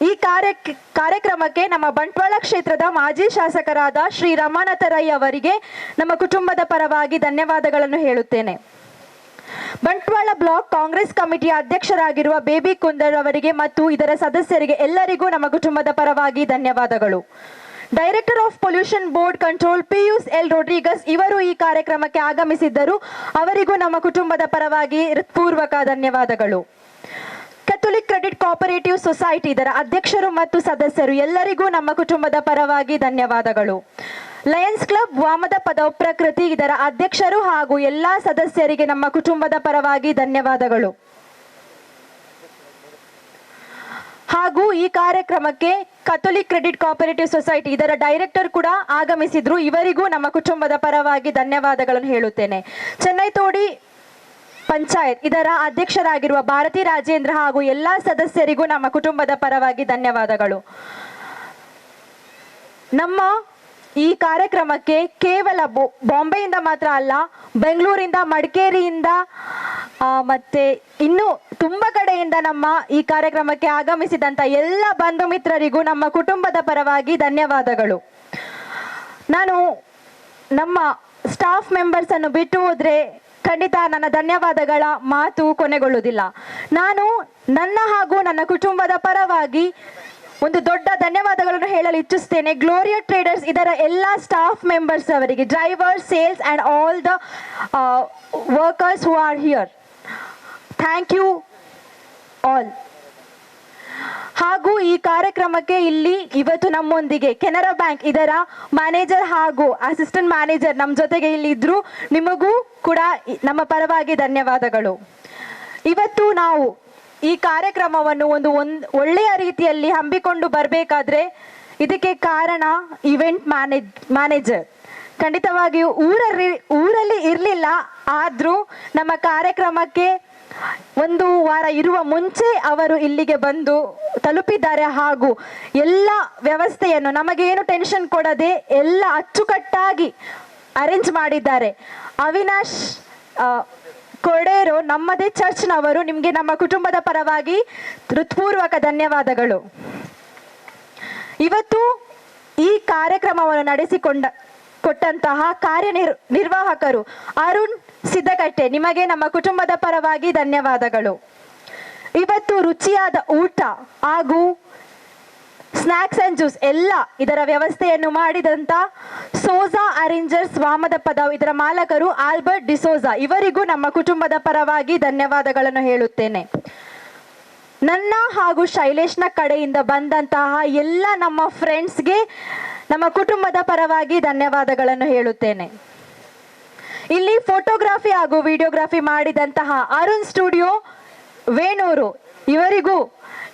S11: ಈ ಕಾರ್ಯಕ್ರಮಕ್ಕೆ ನಮ್ಮ ಬಂಟ್ವಾಳ ಕ್ಷೇತ್ರದ ಮಾಜಿ ಶಾಸಕರಾದ ಶ್ರೀ ರಮಾನಾಥ ರೈ ಅವರಿಗೆ ನಮ್ಮ ಕುಟುಂಬದ ಪರವಾಗಿ ಧನ್ಯವಾದಗಳನ್ನು ಹೇಳುತ್ತೇನೆ. ಬಂಟ್ವಾಳ ಬ್ಲಾಕ್ ಕಾಂಗ್ರೆಸ್ ಕಮಿಟಿಯ ಅಧ್ಯಕ್ಷರಾಗಿರುವ ಬೇಬಿ ಕುಂದರ್ ಅವರಿಗೆ ಮತ್ತು ಇದರ ಸದಸ್ಯರಿಗೆ ಎಲ್ಲರಿಗೂ ನಮ್ಮ ಕುಟುಂಬದ ಪರವಾಗಿ ಧನ್ಯವಾದಗಳು. Director of pollution board control Pius L Rodrigues ಇವರು ಈ ಕಾರ್ಯಕ್ರಮಕ್ಕೆ ಆಗಮಿಸಿದ್ದರು, ಅವರಿಗೂ ನಮ್ಮ ಕುಟುಂಬದ ಪರವಾಗಿ ಹೃತ್ಪೂರ್ವಕ ಧನ್ಯವಾದಗಳು. ಕೆಥೋಲಿಕ್ ಕ್ರೆಡಿಟ್ ಕೋಆಪರೇಟಿವ್ ಸೊಸೈಟಿ ಇದರ ಅಧ್ಯಕ್ಷರು ಮತ್ತು ಸದಸ್ಯರು ಎಲ್ಲರಿಗೂ ನಮ್ಮ ಕುಟುಂಬದ ಪರವಾಗಿ ಧನ್ಯವಾದಗಳು. ಲಯನ್ಸ್ ಕ್ಲಬ್ ವಾಮದ ಪದವ್ ಪ್ರಕೃತಿ ಇದರ ಅಧ್ಯಕ್ಷರು ಹಾಗೂ ಎಲ್ಲ ಸದಸ್ಯರಿಗೆ ನಮ್ಮ ಕುಟುಂಬದ ಪರವಾಗಿ ಧನ್ಯವಾದಗಳು. ಹಾಗೂ ಈ ಕಾರ್ಯಕ್ರಮಕ್ಕೆ ಕೆಥೋಲಿಕ್ ಕ್ರೆಡಿಟ್ ಕೋಆಪರೇಟಿವ್ ಸೊಸೈಟಿ ಇದರ ಡೈರೆಕ್ಟರ್ ಕೂಡ ಆಗಮಿಸಿದ್ರು, ಇವರಿಗೂ ನಮ್ಮ ಕುಟುಂಬದ ಪರವಾಗಿ ಧನ್ಯವಾದಗಳನ್ನು ಹೇಳುತ್ತೇನೆ. ಚೆನ್ನೈ ತೋಡಿ ಪಂಚಾಯತ್ ಇದರ ಅಧ್ಯಕ್ಷರಾಗಿರುವ ಭಾರತಿ ರಾಜೇಂದ್ರ ಹಾಗೂ ಎಲ್ಲ ಸದಸ್ಯರಿಗೂ ನಮ್ಮ ಕುಟುಂಬದ ಪರವಾಗಿ ಧನ್ಯವಾದಗಳು. ನಮ್ಮ ಈ ಕಾರ್ಯಕ್ರಮಕ್ಕೆ ಕೇವಲ ಬಾಂಬೆಯಿಂದ ಮಾತ್ರ ಅಲ್ಲ, ಬೆಂಗಳೂರಿಂದ, ಮಡಿಕೇರಿಯಿಂದ, ಮತ್ತೆ ಇನ್ನೂ ತುಂಬ ಕಡೆಯಿಂದ ನಮ್ಮ ಈ ಕಾರ್ಯಕ್ರಮಕ್ಕೆ ಆಗಮಿಸಿದಂಥ ಎಲ್ಲ ಬಂಧು ಮಿತ್ರರಿಗೂ ನಮ್ಮ ಕುಟುಂಬದ ಪರವಾಗಿ ಧನ್ಯವಾದಗಳು. ನಾನು ನಮ್ಮ ಸ್ಟಾಫ್ ಮೆಂಬರ್ಸ್ ಅನ್ನು ಬಿಟ್ಟು ಹೋದರೆ ಖಂಡಿತ ನನ್ನ ಧನ್ಯವಾದಗಳ ಮಾತು ಕೊನೆಗೊಳ್ಳುವುದಿಲ್ಲ. ನಾನು ನನ್ನ ಹಾಗೂ ನನ್ನ ಕುಟುಂಬದ ಪರವಾಗಿ ಒಂದು ದೊಡ್ಡ ಧನ್ಯವಾದಗಳನ್ನು ಹೇಳಲು ಇಚ್ಛಿಸ್ತೇನೆ. ಗ್ಲೋರಿಯಾ ಟ್ರೇಡರ್ಸ್ ಇದರ ಎಲ್ಲ ಸ್ಟಾಫ್ ಮೆಂಬರ್ಸ್ ಅವರಿಗೆ, driver, sales and all the workers who are here, thank you all. ಹಾಗೂ ಈ ಕಾರ್ಯಕ್ರಮಕ್ಕೆ ಇಲ್ಲಿ ಇವತ್ತು ನಮ್ಮೊಂದಿಗೆ ಕೆನರಾ ಬ್ಯಾಂಕ್ ಇದರ ಮ್ಯಾನೇಜರ್ ಹಾಗೂ ಅಸಿಸ್ಟೆಂಟ್ ಮ್ಯಾನೇಜರ್ ನಮ್ಮ ಜೊತೆಗೆ ಇಲ್ಲಿ ಇದ್ರು, ನಿಮಗೂ ಕೂಡ ನಮ್ಮ ಪರವಾಗಿ ಧನ್ಯವಾದಗಳು. ಇವತ್ತು ನಾವು ಈ ಕಾರ್ಯಕ್ರಮವನ್ನು ಒಂದು ಒಳ್ಳೆಯ ರೀತಿಯಲ್ಲಿ ಹಮ್ಮಿಕೊಂಡು ಬರಬೇಕಾದ್ರೆ ಇದಕ್ಕೆ ಕಾರಣ ಇವೆಂಟ್ ಮ್ಯಾನೇಜರ್. ಖಂಡಿತವಾಗಿಯೂ ಊರಲ್ಲಿ ಇರಲಿಲ್ಲ, ಆದರೂ ನಮ್ಮ ಕಾರ್ಯಕ್ರಮಕ್ಕೆ ಒಂದು ವಾರ ಇರುವ ಮುಂಚೆ ಅವರು ಇಲ್ಲಿಗೆ ಬಂದು ತಲುಪಿದ್ದಾರೆ. ಹಾಗೂ ಎಲ್ಲ ವ್ಯವಸ್ಥೆಯನ್ನು ನಮಗೇನು ಟೆನ್ಷನ್ ಕೊಡದೆ ಎಲ್ಲ ಅಚ್ಚುಕಟ್ಟಾಗಿ ಅರೇಂಜ್ ಮಾಡಿದ್ದಾರೆ. ಅವಿನಾಶ್ ಕೊಡೇರೋ ನಮ್ಮದೇ ಚರ್ಚ್ನವರು, ನಿಮಗೆ ನಮ್ಮ ಕುಟುಂಬದ ಪರವಾಗಿ ಹೃತ್ಪೂರ್ವಕ ಧನ್ಯವಾದಗಳು. ಇವತ್ತು ಈ ಕಾರ್ಯಕ್ರಮವನ್ನು ನಡೆಸಿಕೊಂಡ ಕೊಟ್ಟಂತಹ ಕಾರ್ಯನಿರ್ವಾಹಕರು ಅರುಣ್ ಸಿದ್ದಕಟ್ಟೆ, ನಿಮಗೆ ನಮ್ಮ ಕುಟುಂಬದ ಪರವಾಗಿ ಧನ್ಯವಾದಗಳು. ಇವತ್ತು ರುಚಿಯಾದ ಊಟ ಹಾಗೂ ಸ್ನ್ಯಾಕ್ಸ್ ಅಂಡ್ ಜ್ಯೂಸ್ ಎಲ್ಲ ಇದರ ವ್ಯವಸ್ಥೆಯನ್ನು ಮಾಡಿದಂತ ಸೋಜಾ ಅರೇಂಜರ್ಸ್ ವಾಮದ ಪದವ್ ಇದರ ಮಾಲಕರು ಆಲ್ಬರ್ಟ್ ಡಿಸೋಜಾ ಇವರಿಗೂ ನಮ್ಮ ಕುಟುಂಬದ ಪರವಾಗಿ ಧನ್ಯವಾದಗಳನ್ನು ಹೇಳುತ್ತೇನೆ. ನನ್ನ ಹಾಗೂ ಶೈಲೇಶ್ನ ಕಡೆಯಿಂದ ಬಂದಂತಹ ಎಲ್ಲ ನಮ್ಮ ಫ್ರೆಂಡ್ಸ್ಗೆ ನಮ್ಮ ಕುಟುಂಬದ ಪರವಾಗಿ ಧನ್ಯವಾದಗಳನ್ನು ಹೇಳುತ್ತೇನೆ. ಇಲ್ಲಿ ಫೋಟೋಗ್ರಫಿ ಹಾಗೂ ವಿಡಿಯೋಗ್ರಫಿ ಮಾಡಿದಂತಹ ಅರುಣ್ ಸ್ಟುಡಿಯೋ ವೇಣೂರು ಇವರಿಗೂ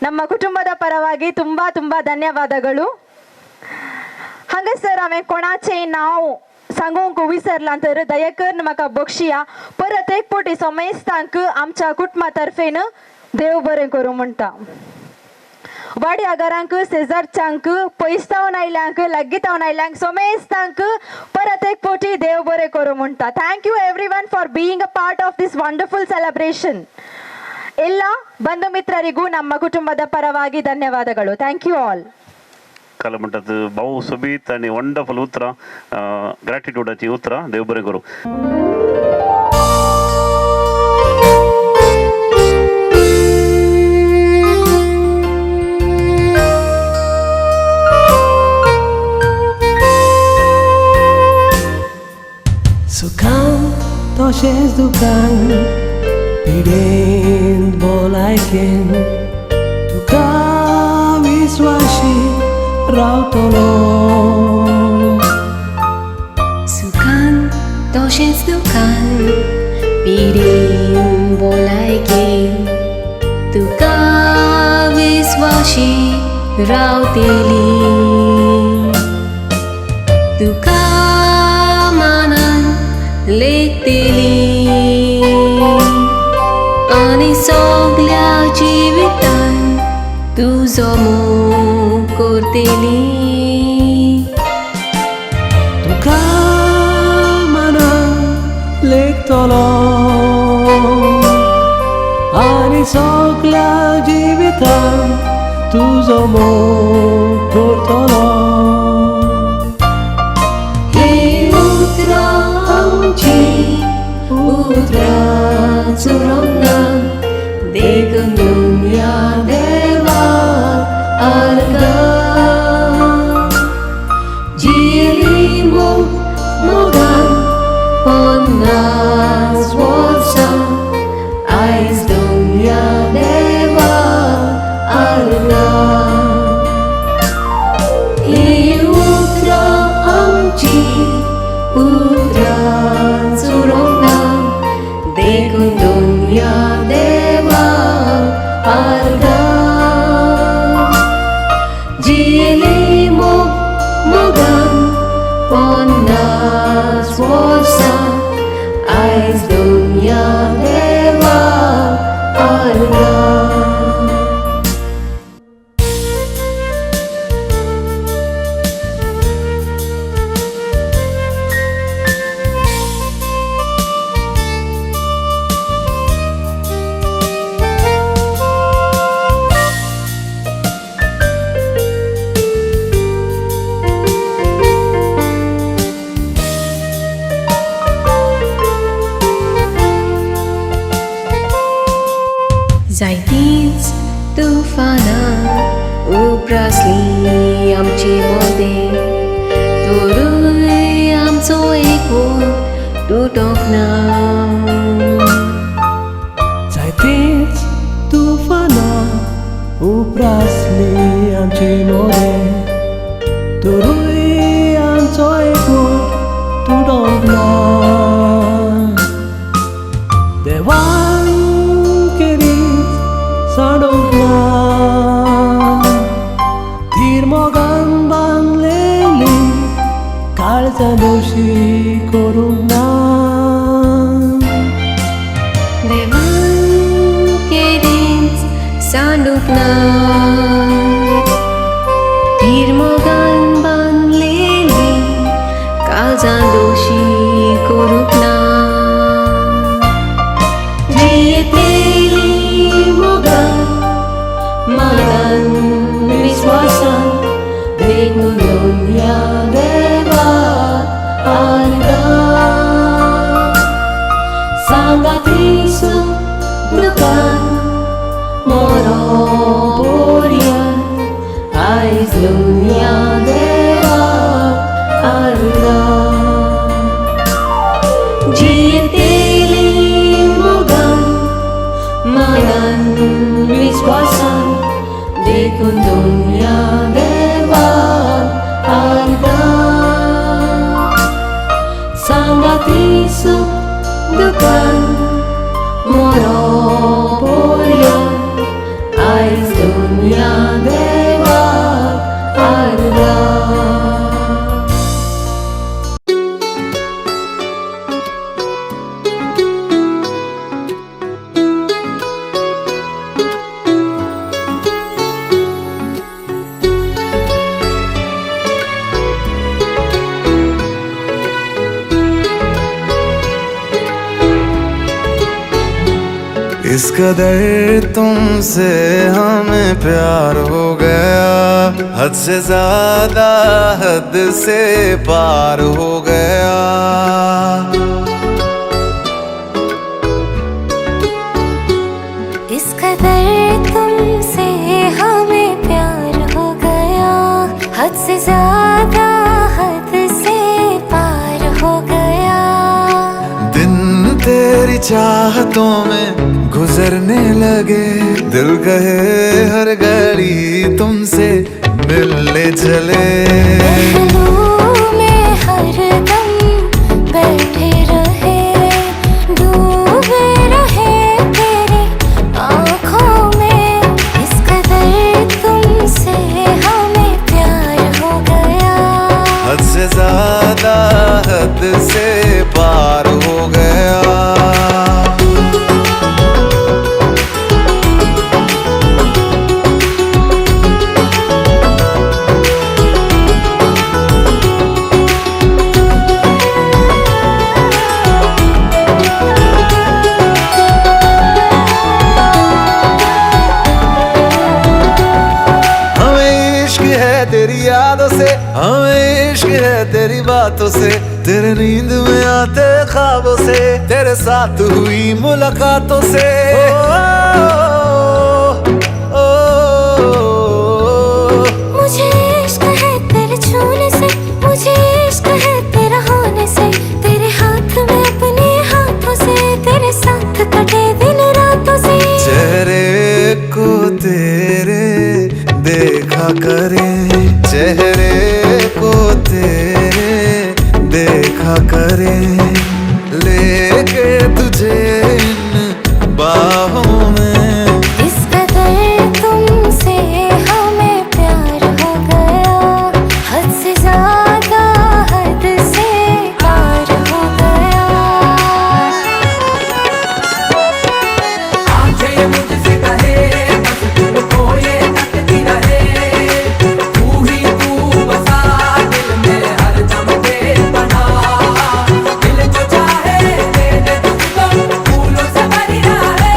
S11: ನಮ್ಮ ಕುಟುಂಬದ ಪರವಾಗಿ ತುಂಬಾ ತುಂಬಾ ಧನ್ಯವಾದಗಳು. ಹಂಗೆ ಸರ್ ಆಮೇಲೆ ಕೊಣಾಚೆ ನಾವು सांगूंक विसरला तर दयाकर म्हाका बक्षिया परत एक पटी समेस्तांक आमच्या कुटुंबा तर्फेन देव बरें करूं म्हणटा. वाड्यागारांक, शेजारच्यांक, पयसतावन आयल्यांक, लागींतावन आयल्यांक समेस्तांक परत एक पटी देव बरें करूं म्हणटा. Thank you everyone for being a part of this wonderful celebration. ಎಲ್ಲ ಬಂಧು ಮಿತ್ರರಿಗೂ ನಮ್ಮ ಕುಟುಂಬದ ಪರವಾಗಿ ಧನ್ಯವಾದಗಳು. Thank you all.
S19: काल म्हणटात भाऊ सोबीत आनी वंडरफुल उतरां, ग्रॅटिट्यूडाची उतरां. देव बरें करूं.
S14: तशेंच दुकान पिडेन भलायकेन तुका विस्वाशी रावतलो.
S10: सुखान तशेंच दुखान पिडेन भलायकेन तुका विस्वाशी रावतली. तुका मानान लेखतली आनी सगल्या जिवितान तुजो मोग करतली.
S14: तुका मानान लेखतलो आनी सगल्या जिवितान तुजो मोग करतलो.
S10: ही उतरां आमची उतरां चुरोंक ना देखून दुनिया देवाक आर्गां. जियेली मोग मोगान 50 वर्सां आयज दुनिया देवाक आर्गां. ही उतरां आमची उतरां चुरोंक ना देखून दुनिया देवाक आर्गां. जियेली मोग मोगान 50 वर्सां आयज दुनिया देवाक आर्गां. जायतींच तुफानां उप्रासलीं आमचे मदें तरूय आमचो एकवट तुटोंक ना.
S14: जायतींच तुफानां उप्रासलीं आमचे मदें तरूय आमचो एकवट तुटोंक ना. देवान केरीच सांडोंक ना धीर मोगान बांदलेली काळजां दोशी करूंक ना.
S10: देवान केरीच सांडूंक ना धीर मोगान बांदलेली काळजां दोशी करूंक ना. जियेतली मोगान मानान विस्वासान देखून दुनिया देवाक आर्गां. सांगाती सुख दुखान मरो पर्यंत आयज दुनिया देवाक आर्गां. जियेतली मोगान मानान विस्वासान देखून दुनिया देवाक आर्गां. सांगाती सुख दुखान मरो पर्यंत आयज दुनिया देवाक आर्गां.
S15: इस कदर तुमसे हमें प्यार हो गया, हद से ज्यादा हद से पार हो गया।
S10: इस कदर तुमसे हमें प्यार हो गया, हद से ज्यादा हद से पार हो गया।
S15: दिन तेरी चाहतों में गुजरने लगे। दिल कहे हर घड़ी तुमसे मिलने चले।
S10: पहलू में हर दम बैठे रहे, डूबे रहे तेरी आँखों में। इस कदर तुमसे हमें प्यार हो गया,
S15: हद से ज्यादा हद से पार हो गया। तेरी यादों से हमें इश्क है, तेरी बातों से, तेरे नींद में आते ख्वाबों से, तेरे साथ हुई मुलाकातों से। ओ, ओ, ओ, ओ,
S10: मुझे इश्क है तेरे छूने से, मुझे इश्क है तेरा होने से, तेरे हाथ में अपने हाथों से, तेरे साथ कटे दिन रातों से।
S15: चेहरे को तेरे देखा करें, चेहरे को तेरे देखा करें, लेके तुझे इन बाहों में।
S10: इस कदर तुमसे हमें प्यार हो गया, हद से ज्यादा हद से पार हो गया।
S6: आंखें मुझसे कहे बस तुमको ये तकती रहे, तू ही तू बसा दिल में हर दम बेपनाह। दिल जो चाहे दे दे तुझको फूलों से भरी रहे,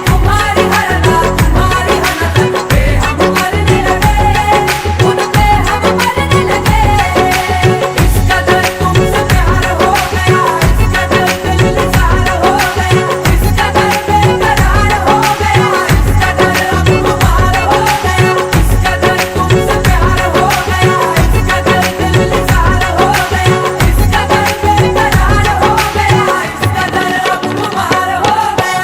S6: तुम्हारी हर अदा तुम्हारी हर नज़र पे हम मरने लगे, उन पे हम मरने लगे। इस कदर तुमसे प्यार हो गया, इस कदर दिल सार हो गया, इस कदर बेकरार हो गया, इस कदर अब खुमार हो गया, इस कदर तुमसे प्यार हो गया, इस कदर दिल सार हो गया, इस कदर बेकरार हो गया, इस कदर अब खुमार हो गया।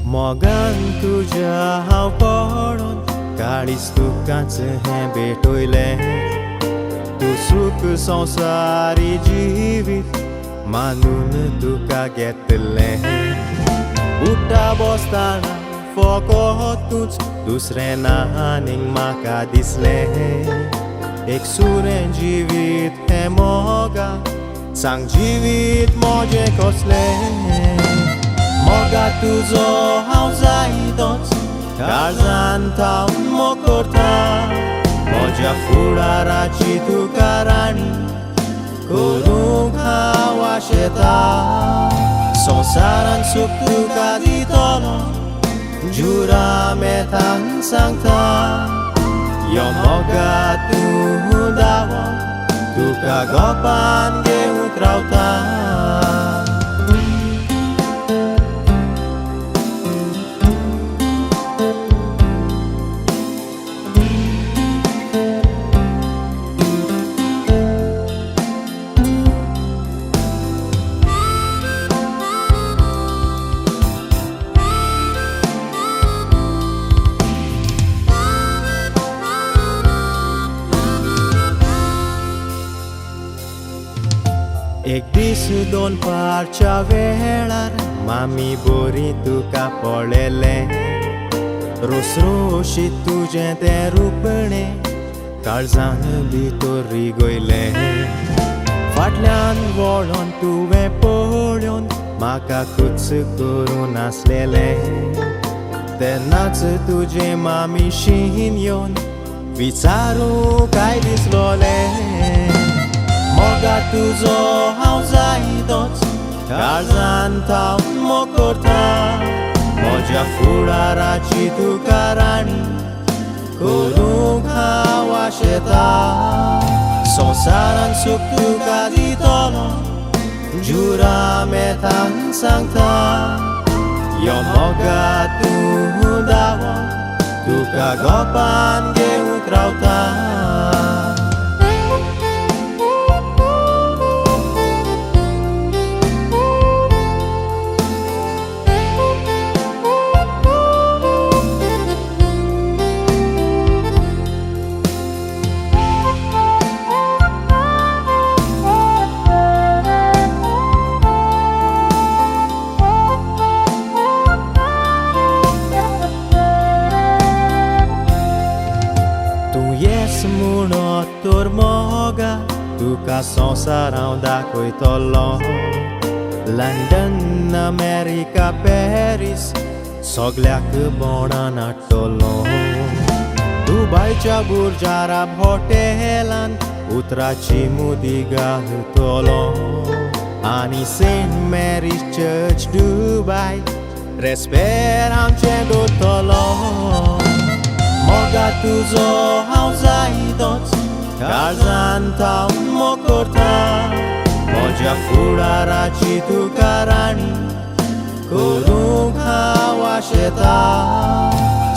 S2: मोगान तुज्या हांव पडोन काळीज तुकाच हें भेटयलें, तूं सूख संवसारी जिवीत मानून तुका घेतलें। उठ्ठा बसतना फकत तूंच दुसरें ना आनीक म्हाका दिसलें। एक सुरें जिवीत हें मोगा, सांग जिवीत म्हजें कसलें। मोगा तुजो हांव जायतोच काळजान थावन मोग करता, म्हज्या फुडाराची तुका राणी करूंक हांव आशेता। संवसारान सूख तुका दितलो जुरामेतान सांगता, यो मोगा तूं दावो तुका गोपान घेवंक रावता। एक दीस दोनपारच्या वेळार मामी बोरी तुका पळयलें, रोसरोशीत तुजें तें रुपणें काळजान भितर रिगयलें। फाटल्यान वळोन तुवें पळोवन म्हाका कुच करूं नासलेलें. तेन्नाच तुजे मामीशीन येवन विचारूं काय दिसलोलें. मोगा तुजो हांव जायतोच काळजान थावन मोग करता. म्हज्या फुडाराची तुका राणी करूंक हांव आशेता. संवसारान सूख तुका दितलो जुरामेतान सांगता. यो मोगा तूं दावो तुका गोपान घेवंक रावता. तर मोगा तुका संवसार हांव दाखयतलो. लंडन अमेरिका पॅरीस सगल्याक बोणान हाडटलो. दुबायच्या बुर्जाराब हॉटेलान उतराची मुदी घालतलो. आनी सेंट मॅरीज चर्च दुबाय रेस्पेर आमचें दवरतलो. मोगा तुजो हांव जायतोच काळजान थावन मोग करता. म्हज्या फुडाराची तुका राणी करूंक हांव आशेता.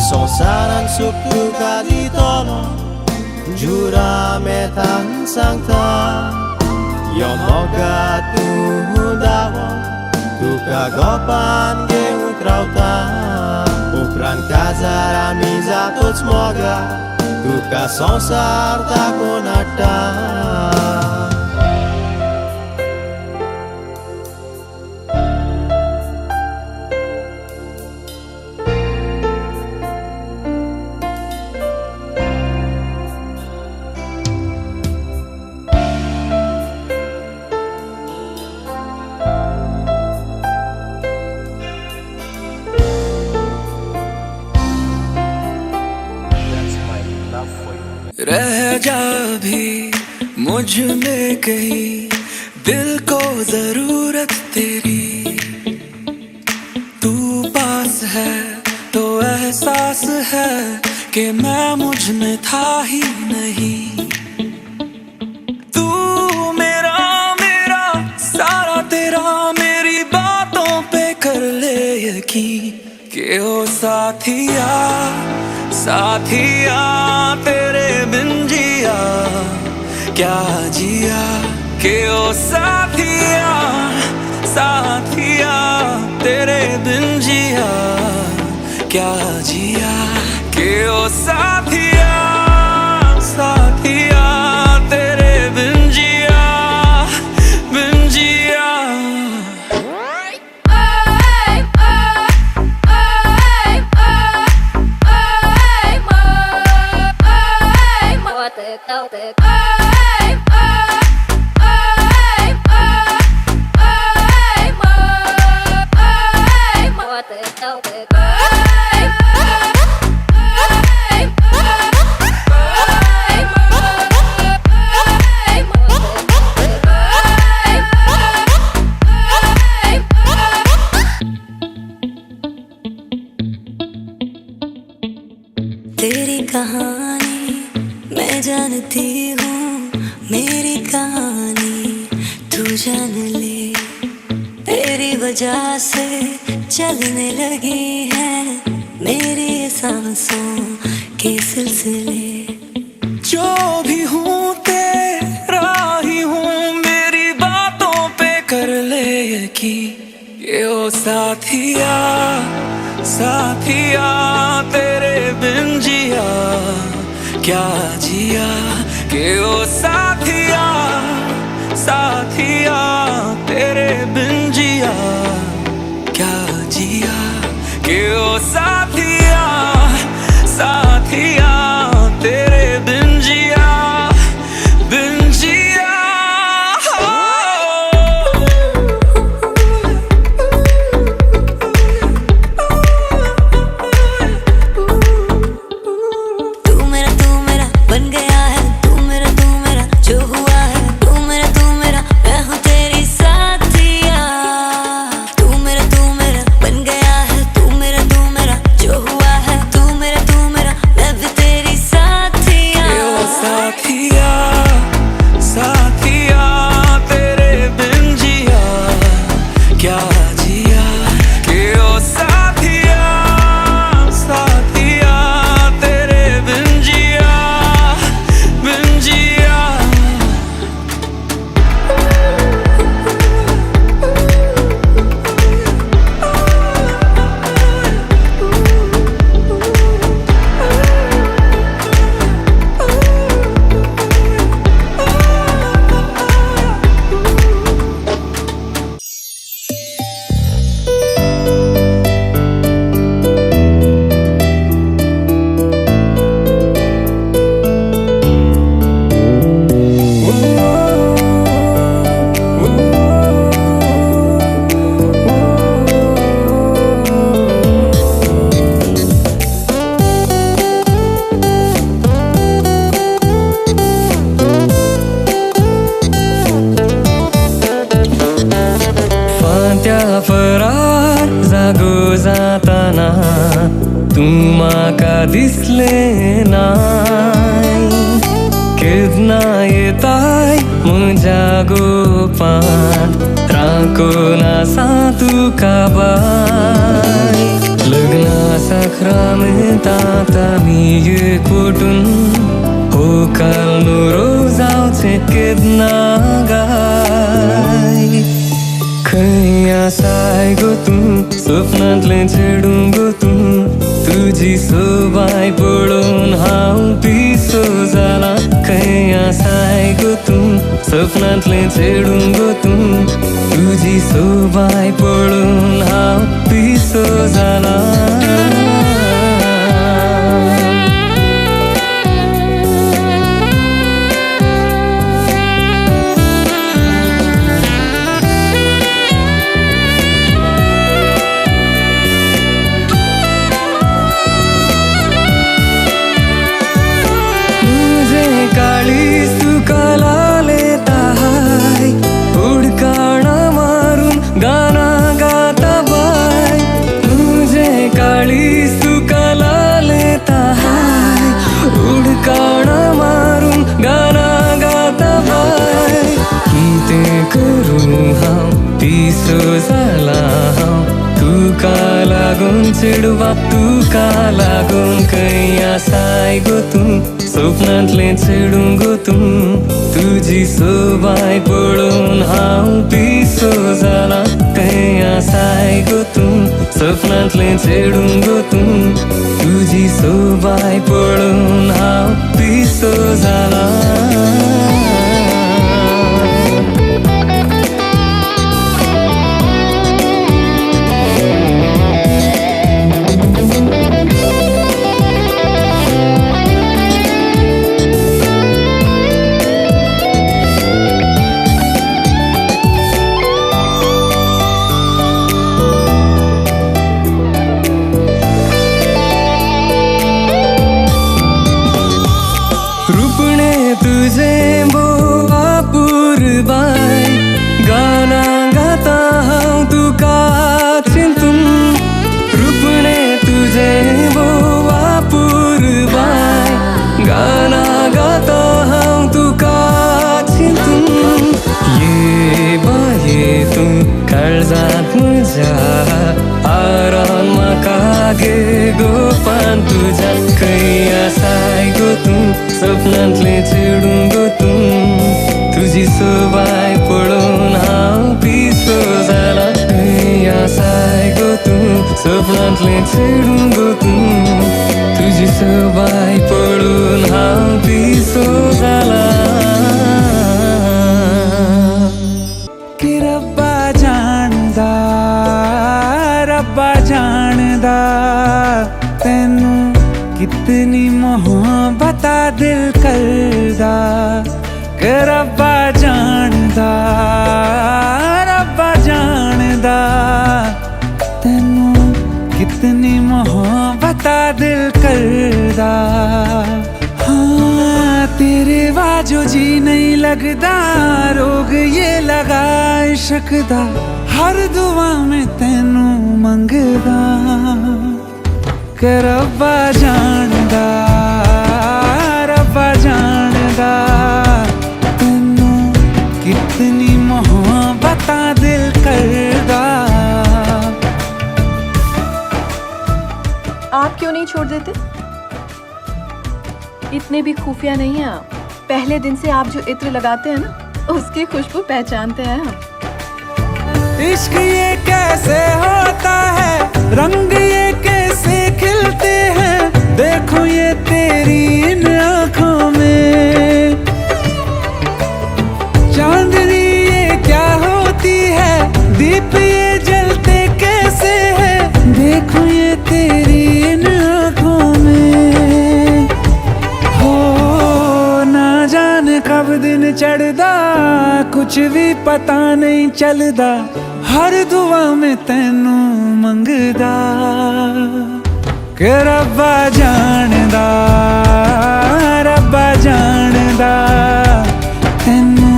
S2: संवसारान सूख तुका दितलो जुरामेतान सांगता. यो मोगा तूं दावो तुका गोपान घेवंक रावता. उपरांत काजार आमी जातोच मोगा तुका संवसार दाखोवन हाडटा.
S16: रह जा भी मुझ में कहीं दिल को जरूरत तेरी. तू पास है तो एहसास है कि मैं मुझ में था ही नहीं. तू मेरा मेरा सारा तेरा मेरी बातों पे कर ले यकीन कि ओ साथिया साथिया तेरे बिन जिया क्या जिया. के ओ साथिया साथिया तेरे बिन जिया क्या जिया. के ओ साथिया साथिया तेरे बिन जिया बिन जिया.
S10: तेरी कहानी मैं जानती हूँ, मेरी कहानी तू जान ले. तेरी वजह से चलने लगी है मेरी सांसों के सिलसिले.
S16: जो भी हूँ तेरा ही हूँ मेरी बातों पे कर ले यकीन. ये ओ साथिया साथिया तेरे बिन जिया क्या जिया. के ओ साथिया साथिया तेरे बिन जिया क्या जिया. के ओ साथिया साथिया तेरे बिन जिया बिन जिया. मुसाफरार जागो जाताना तूं म्हाका दिसलें ना केन्ना येताय म्हज्या गोपांत राखून आसा तुका बाय लग्ना साक्रामेंतांत आमी एकवटून हो काल नुरो जावचें केन्ना गाय खंय आसाय गो तूं सपनांतलें चेडूं गो तूं तुजी सोबाय पळोवन हांव पिसो जाला खंय आसाय गो तूं सपनांतलें चेडूं गो तूं तुजी सोबाय पळोवन हांव पिसो जाला. तुका लागून चेडवा तुका लागून खंय आसाय गो तूं सपनांतलें चेडूं गो तूं तुजी सोबाय पळोवन हांव पिसो जाला खंय आसाय गो तूं सपनांतलें चेडूं गो तूं तुजी सोबाय पळोवन हांव पिसो जाला. आराम म्हाका गे गोपान तुज्या खंय आसाय गो तूं सपनांतलें चेडूं गो तूं तुजी सोबाय पळोवन हांव पिसो जाला खंय आसाय गो तूं सपनांतलें चेडूं गो तूं तुजी सोबाय पळोवन हांव पिसो जाला.
S17: कितनी मोहब्बत दिल करदा के रब्बा जानदा रब्बा जानदा तैनू कितनी मोहब्बत दिल करदा। हाँ तेरे बाजू जी नहीं लगदा रोग ये लगा इश्क दा हर दुआ में तैनू मंगदा के रब्बा जानदा रब्बा जानदा तैनू कितनी मोहब्बत दिल करदा।
S18: आप क्यों नहीं छोड़ देते? इतने भी खुफिया नहीं हैं आप। पहले दिन से आप जो इत्र लगाते हैं ना उसकी खुशबू पहचानते हैं हम।
S17: इश्क ये कैसे होता है रंग ये कैसे खिलते हैं देखो ये तेरी इन आँखों में चांदनी ये क्या होती है दीप ये जलते कैसे हैं देखो ये तेरी इन आँखों में। हो ना जाने कब दिन चढ़दा कुछ भी पता नहीं चलदा हर दुआ में तैनू मंगदा के रब्बा जानदा रब्बा जानदा तैनू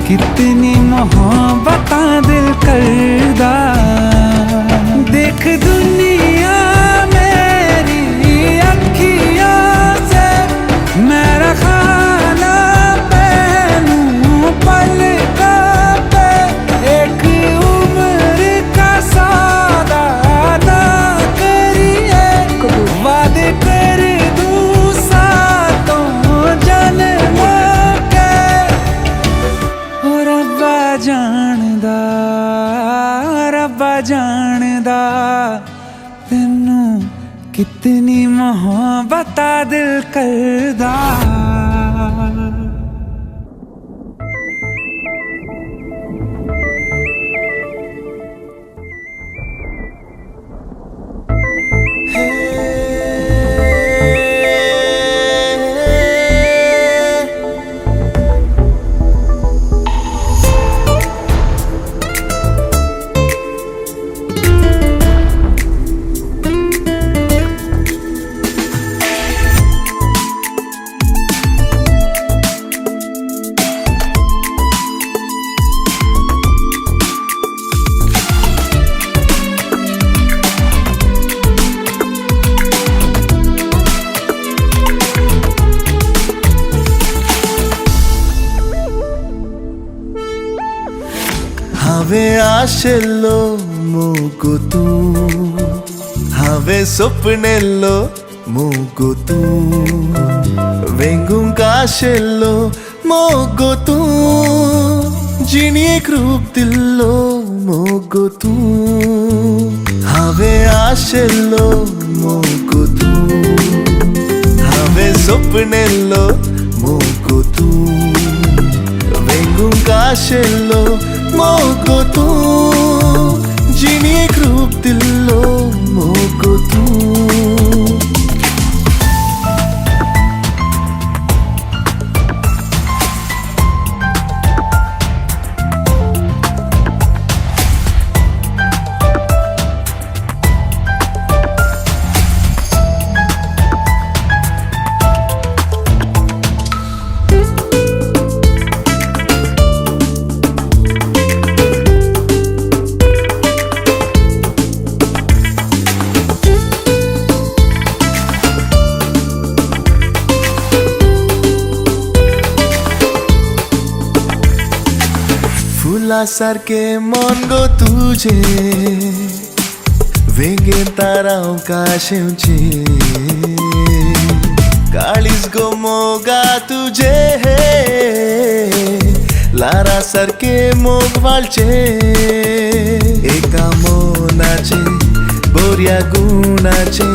S17: कितनी मोहब्बत दिल करदा। जाणदा तैनू कितनी मोहब्बत दिल करदा।
S15: हांवें आशिल्लो मोगो तूं, हांवें सपनेल्लो मोगो तूं, वेंगूंक आशिल्लो मोगो तूं, जिणेक रूप दिल्लो मोगो तूं, हांवें आशिल्लो मोगो तूं, हांवें सपनेल्लो मोगो तूं, वेंगूंक आशिल्लो मोगो तूं, जिणेक रूप दिल्लो मोगो तूं। फुला सारके मन गो तुझे, वेंगेन ताराव काशेवचे, काळीज गो मोगा तुझे, लारा सारके मोग वाळचे, एका मनाचे बोऱ्या गुणाचे,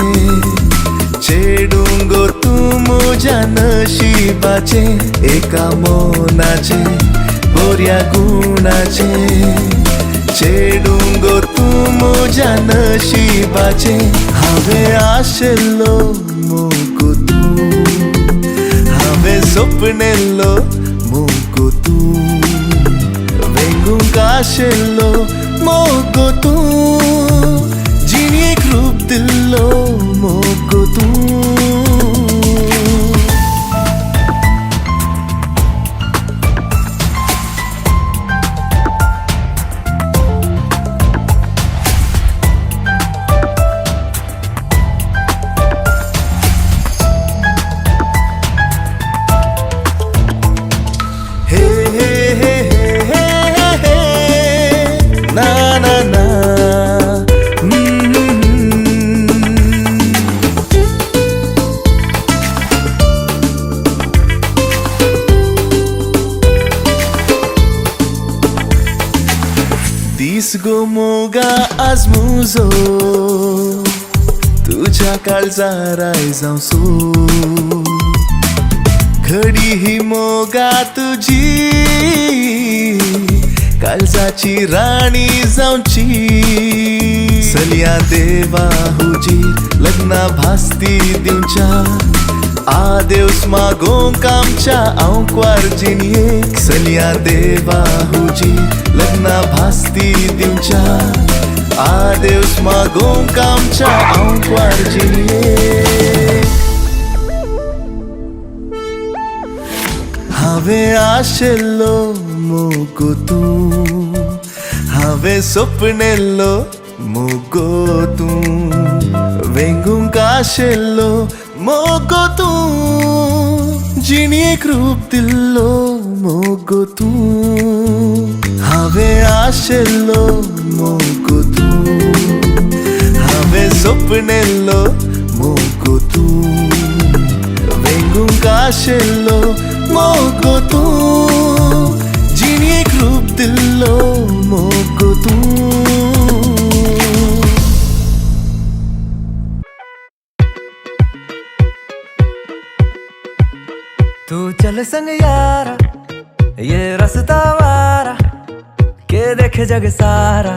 S15: चेडूं गो तूं म्हज्या नशिबाचे, एका मनाचे बोऱ्या गुणाचे, चेडूं गो तूं म्हज्या नशिबाचे, हांवें आशिल्लो मोगो तूं, हांवें सपनेल्लो मोगो तूं, वेंगूंक आशिल्लो मोगो तूं, जिणेक रूप दिल्लो मोगो तूं। दीस गो मोगा आज मुजो, तुझ्या काळजार आयज हांव सो, घडी ही मोगा तुजी, काळजाची राणी जावची, चलया देवा हुजीर लग्ना भासती दिवच्या, आदेवस मागोंक आमच्या आंकवार जिणयेक, चलया देवा हुजीर लग्ना भासती दिवच्या, आदेवस मागोंक आमच्या आंकवार जिणयेक। हांवें आशिल्लो मोगो तूं, हांवें सपनेल्लो मोगो तूं, वेंगूंक आशिल्लो मोगो तूं, जिणेक रूप दिल्लो मोगो तूं, हांवें आशिल्लो मोगो तूं, हांवें सपनेल्लो मोगो तूं, वेंगूंक आशिल्लो मोगो तूं, जिणेक रूप दिल्लो मोगो तूं।
S16: चल संग यारा ये रास्ता वारा के देखे जग सारा।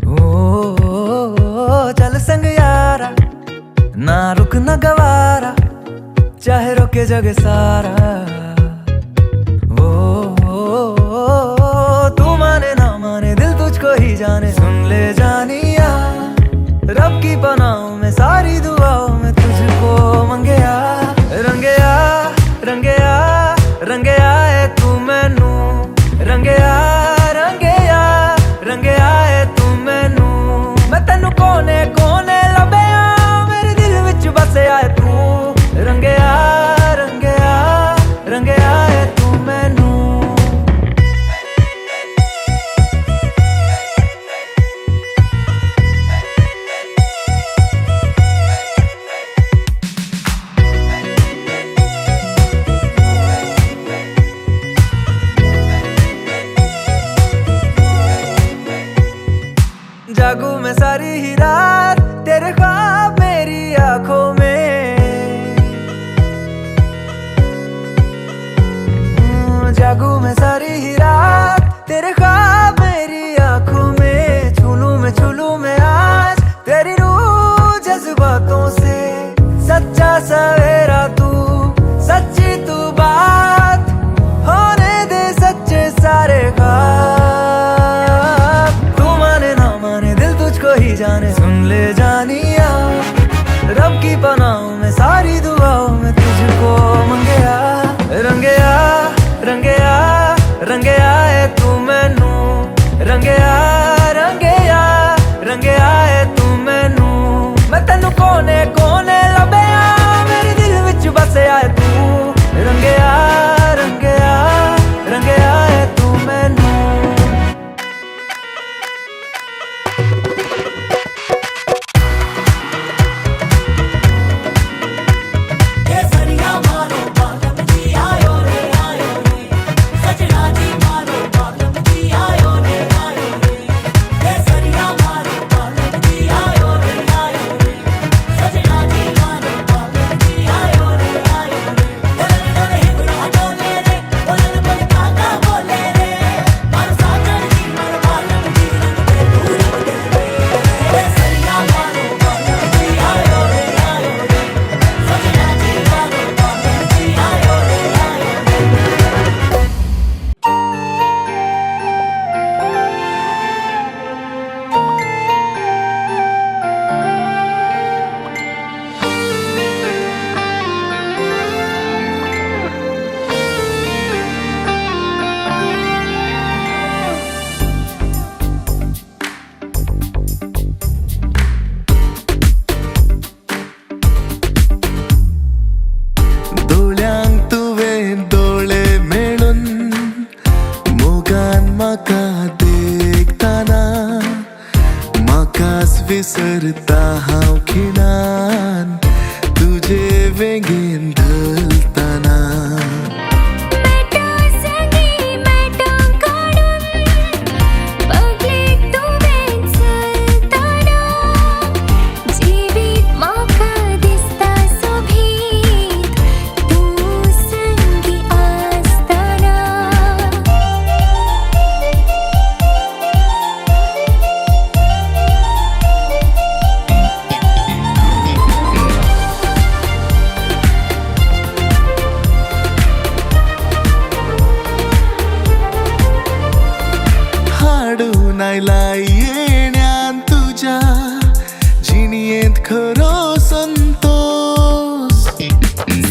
S16: ओ चल संग यारा ना रुक ना गवारा चाहे रोके जग सारा। ओ तू माने ना माने दिल तुझको ही जाने, सुन ले जानिया रब की पनाहों में सारी दुआओं में तुझको मंगया। रंगया रंगया रंगया है तू मैनू, रंगया रंगया रंगया है तू मैनू। मैं तैनू कोने कोने लभया मेरे दिल विच बसया है तू। रंगया रंगया रंगया है तू मैनू। जागू मैं सारी ही रात तेरे ख्वाब मेरी आंखों में, जागू मैं सारी ही रात तेरे ख्वाब मेरी आंखों में। छू लूं मैं आज तेरी रूह जज्बातों से, सच्चा सवेरा तू सच्ची तू बात, होने दे सच्चे सारे ख्वाब। तू माने ना माने दिल तुझको ही जाने, सुन ले जानिया रब की पनाहों में सारी दुआओं में तुझको मंगया। रंगया रंगया रंगया है तू मैनू, रंगया रंगया रंगया है तू मैनू। मैं तैनू कोने कोने लभया मेरे दिल विच बसया है तू। रंगया रंगया रंगया है तू मैनू।
S15: विसरता हांव खिणान तुझे वेंगेन धरतना। नायला येण्यान तुझ्या जिणयेंत खरो संतोष,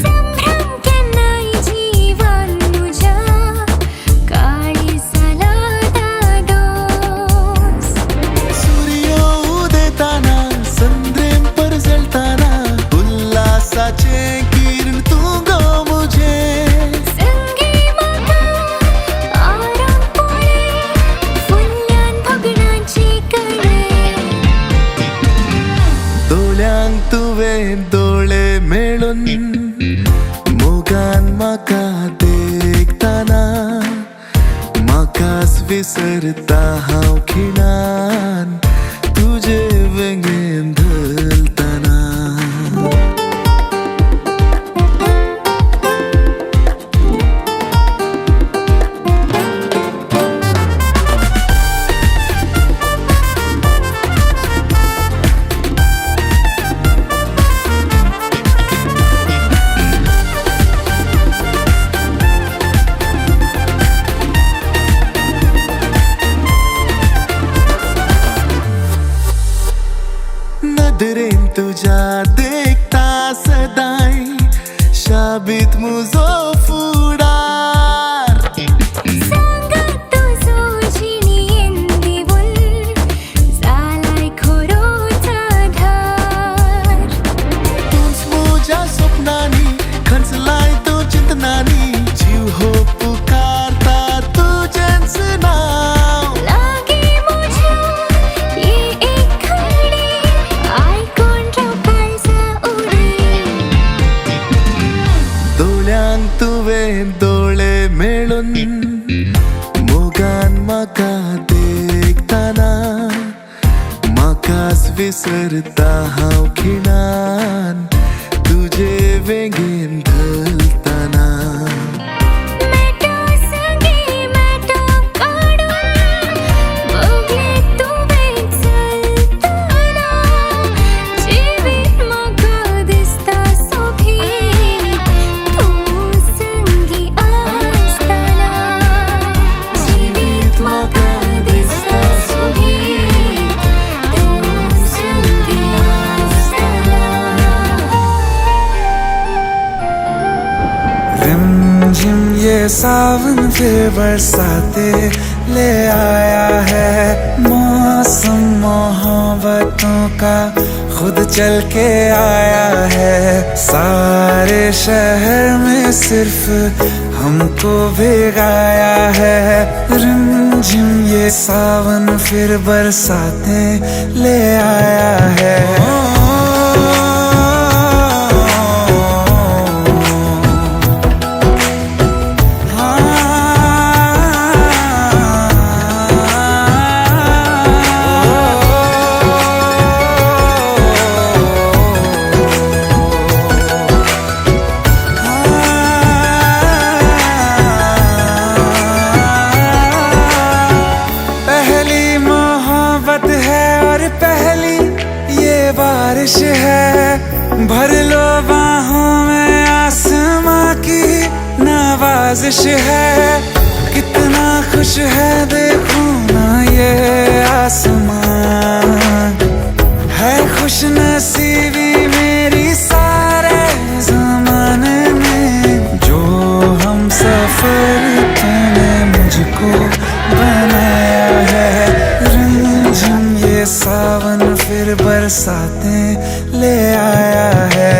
S10: संभ्रम केन्नाय जीवन तुझ्या काळीसाला दादोस।
S15: सूर्य उदेताना संद्रेम परजळताना उल्हासाचे किरण तूं गो मुझे। दोळे मेळून मोगान म्हाका देखताना म्हाकाच विसरता हांव खिणान तुजे वेंगेन धरतना। तुझ्या देखता सदांय शाबीत मुजो फुडार.
S10: सांगात तुजो जिणेन दिवन जालाय खरोच आधार.
S15: तूंच म्हज्या स्वप्नांनी खंचलाय तूं चिंतनांनी जीव हो पुकारता तुजेंच नांव.
S10: लागी म्हज्या ये एक घडी आयकून राव काळजा उडी.
S15: दोळ्यांक तुवें दोळे मेळून मोगान म्हाका देखतना म्हाकाच विसरता हांव खिणान तुजे वेंगेन धरतना.
S10: मेटा संगी मेटा काडून बगले तुवें चलतना जिवीत म्हाका दिसता सोबीत तूं संगी आसतना. जिवीत म्हाका दिसता सोबीत तूं संगी आसतना.
S17: रिमझिम ये सावन फिर बरसाते ले आया है, मौसम मोहब्बतों का खुद चल के आया है। सारे शहर में सिर्फ हमको भिगाया है। रिमझिम ये सावन फिर बरसाते ले आया है। पहली मोहब्बत है और पहली ये बारिश है, भर लो बाहों में आसमां की नवाजिश है। कितना खुश है देखो ना ये आसमां, है खुश नसीबी मेरी सारे जमाने में। जो हम सफर तूने मुझको बनाया है। रिमझिम ये सावन फिर बरसाते ले आया है।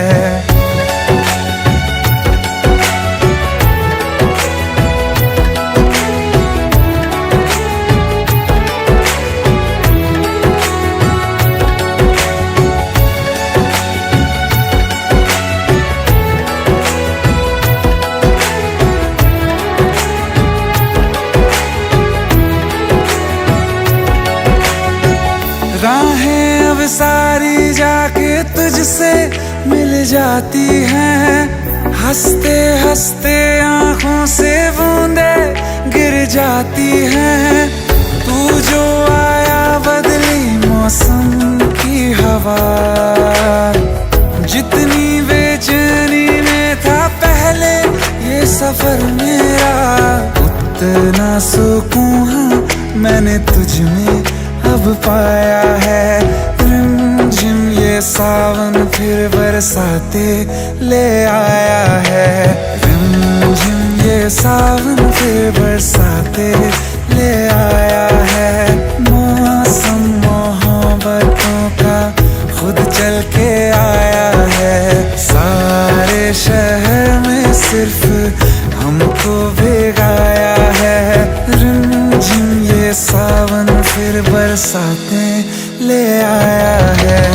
S17: राहें अब सारी जाके तुझसे मिल जाती हैं, हंसते हंसते आंखों से बूंदे गिर जाती हैं। तू जो आया बदली मौसम की हवा, जितनी बेचैनी में था पहले ये सफर मेरा, उतना सुकून हाँ मैंने तुझ में अब पाया है। रिमझिम ये सावन फिर बरसाते ले आया है। रिमझिम ये सावन फिर बरसाते ले आया है। मौसम मोहब्बतों का खुद चल के आया है। सारे शहर में सिर्फ हमको भिगाया है। रिमझिम ये सावन फिर बरसाते ले आया है।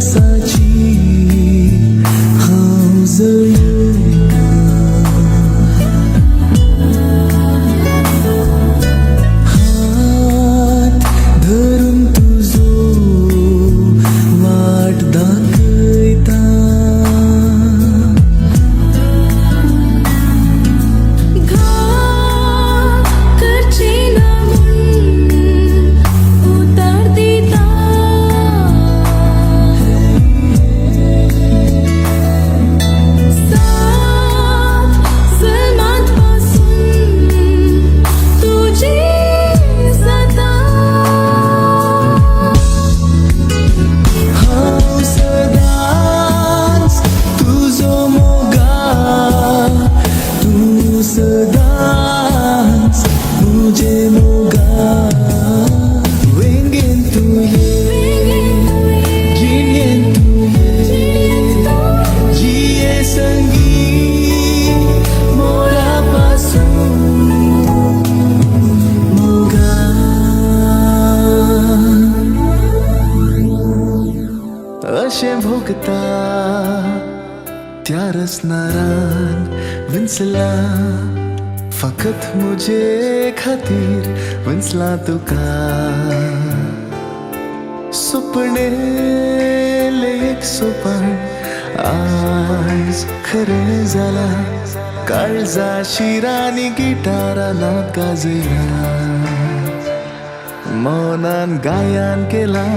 S17: विश्वासाची हांव जळयता. हात धरून तुजो वाट दाखयता.
S10: घात करची ना म्हूण उतर दिता. सात जल्मांत पासून तुजी जाता.
S17: हांव सदांच तुजो मोगाळ, तूं सदांच म्हजे मोगाळ. वेंगेन तुये, जिणेन तुये, जिये संगी मोरा पासून मोगाळ. अशें भोगता त्या रसनारान विंचला, फकत म्हजे खातीर विंचला तुका. सुपणेलें एक सोपान आज खरें जालां, काळजा शिरांनी गिटारान गाजयला, मनान गायन केलां.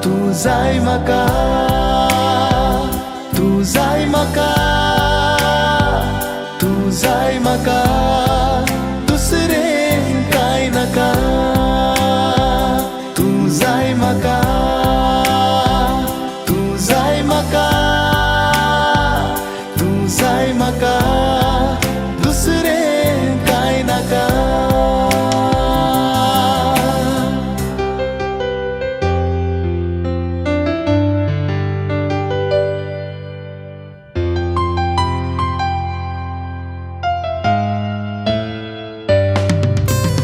S17: तूं जाय म्हाका, तूं जाय म्हाका, तूं जाय म्हाका, दुसरें कांय नाका. तूं जाय म्हाका, तूं जाय म्हाका, तूं जाय म्हाका, दुसरें कांय नाका.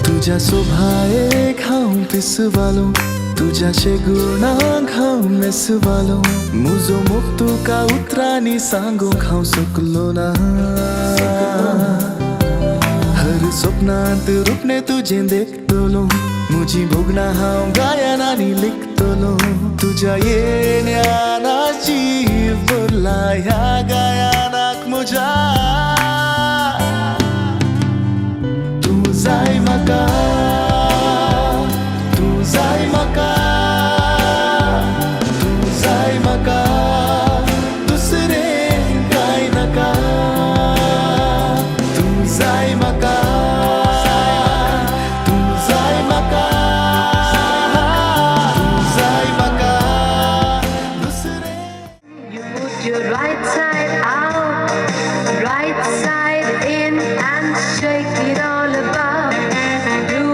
S17: तुज्या सोभायेक हांव पिसवालो, तुज्या शेगुणाक हांव मेसवालो. म्हजो मोग तुका उतरांनी सांगूंक हांव शकलो ना. हर स्वप्नांत रुपणें तुजें देखतलो, म्हजी भोगणां हांव गायनांनी लिखतलो. तुज्या येण्यानाची भरला ह्या गायनाक म्हज्या. तूं जाय म्हाका, तूं जाय म्हाका, तूं जाय म्हाका, दुसरें कांय नाका. तूं जाय म्हाका, तूं जाय म्हाका, तूं जाय म्हाका, दुसरें.
S1: You put your right side out, right side in, and shake it all about. Do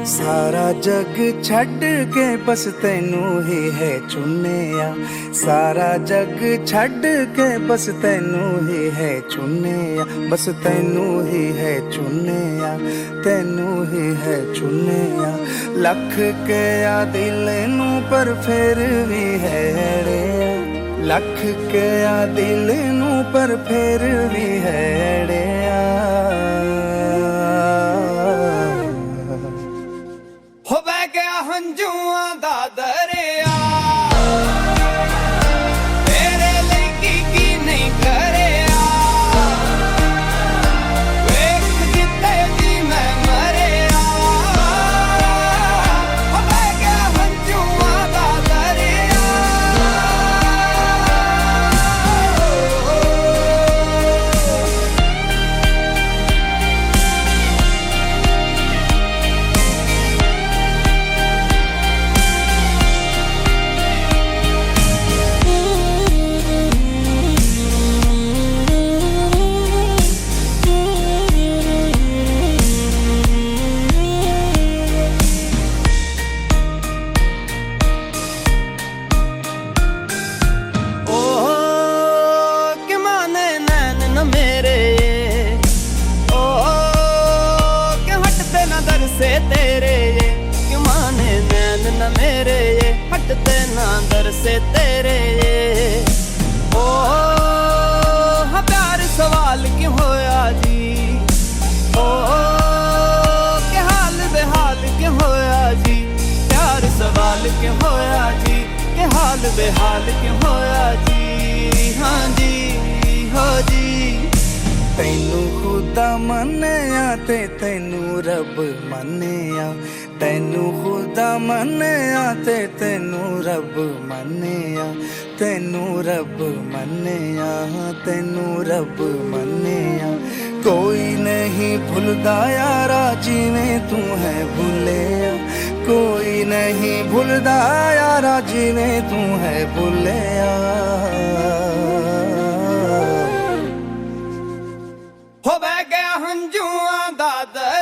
S3: सारा जग छड़ के बस तैनू ही है चुनिया, सारा जग छड़ के बस तैनू ही है चुनिया, बस तैनू ही है चुनिया, तैनू ही है चुनिया। लख के आ दिल नू पर फिर भी है अड़िया, लख के आ दिल नू पर फिर भी है अड़िया।
S20: हो बह गया हंझुआं दा दरिया, तेरे लई की की नहीं करया, वेख जिते जी मैं मरिया। हो बह गया हंझुआं दा दरिया।
S16: दर से तेरे ओ हाँ प्यार सवाल क्यों होया जी, ओ के हाल बेहाल क्यों होया जी, प्यार सवाल क्यों होया जी, के हाल बेहाल क्यों होया जी। हाँ जी हो जी।
S3: तैनू खुदा मन्निया ते तैनू रब मन्निया, तैनू खुदा मन्निया ते तैनू रब मन्निया, तैनू रब मन्निया, तैनू रब मन्निया। कोई नहीं भुलदा यारा जिवें तू है भुलिया, कोई नहीं भुलदा यारा जिवें तू है भुलिया।
S20: हो बह गया हंझुआं दा दरिया।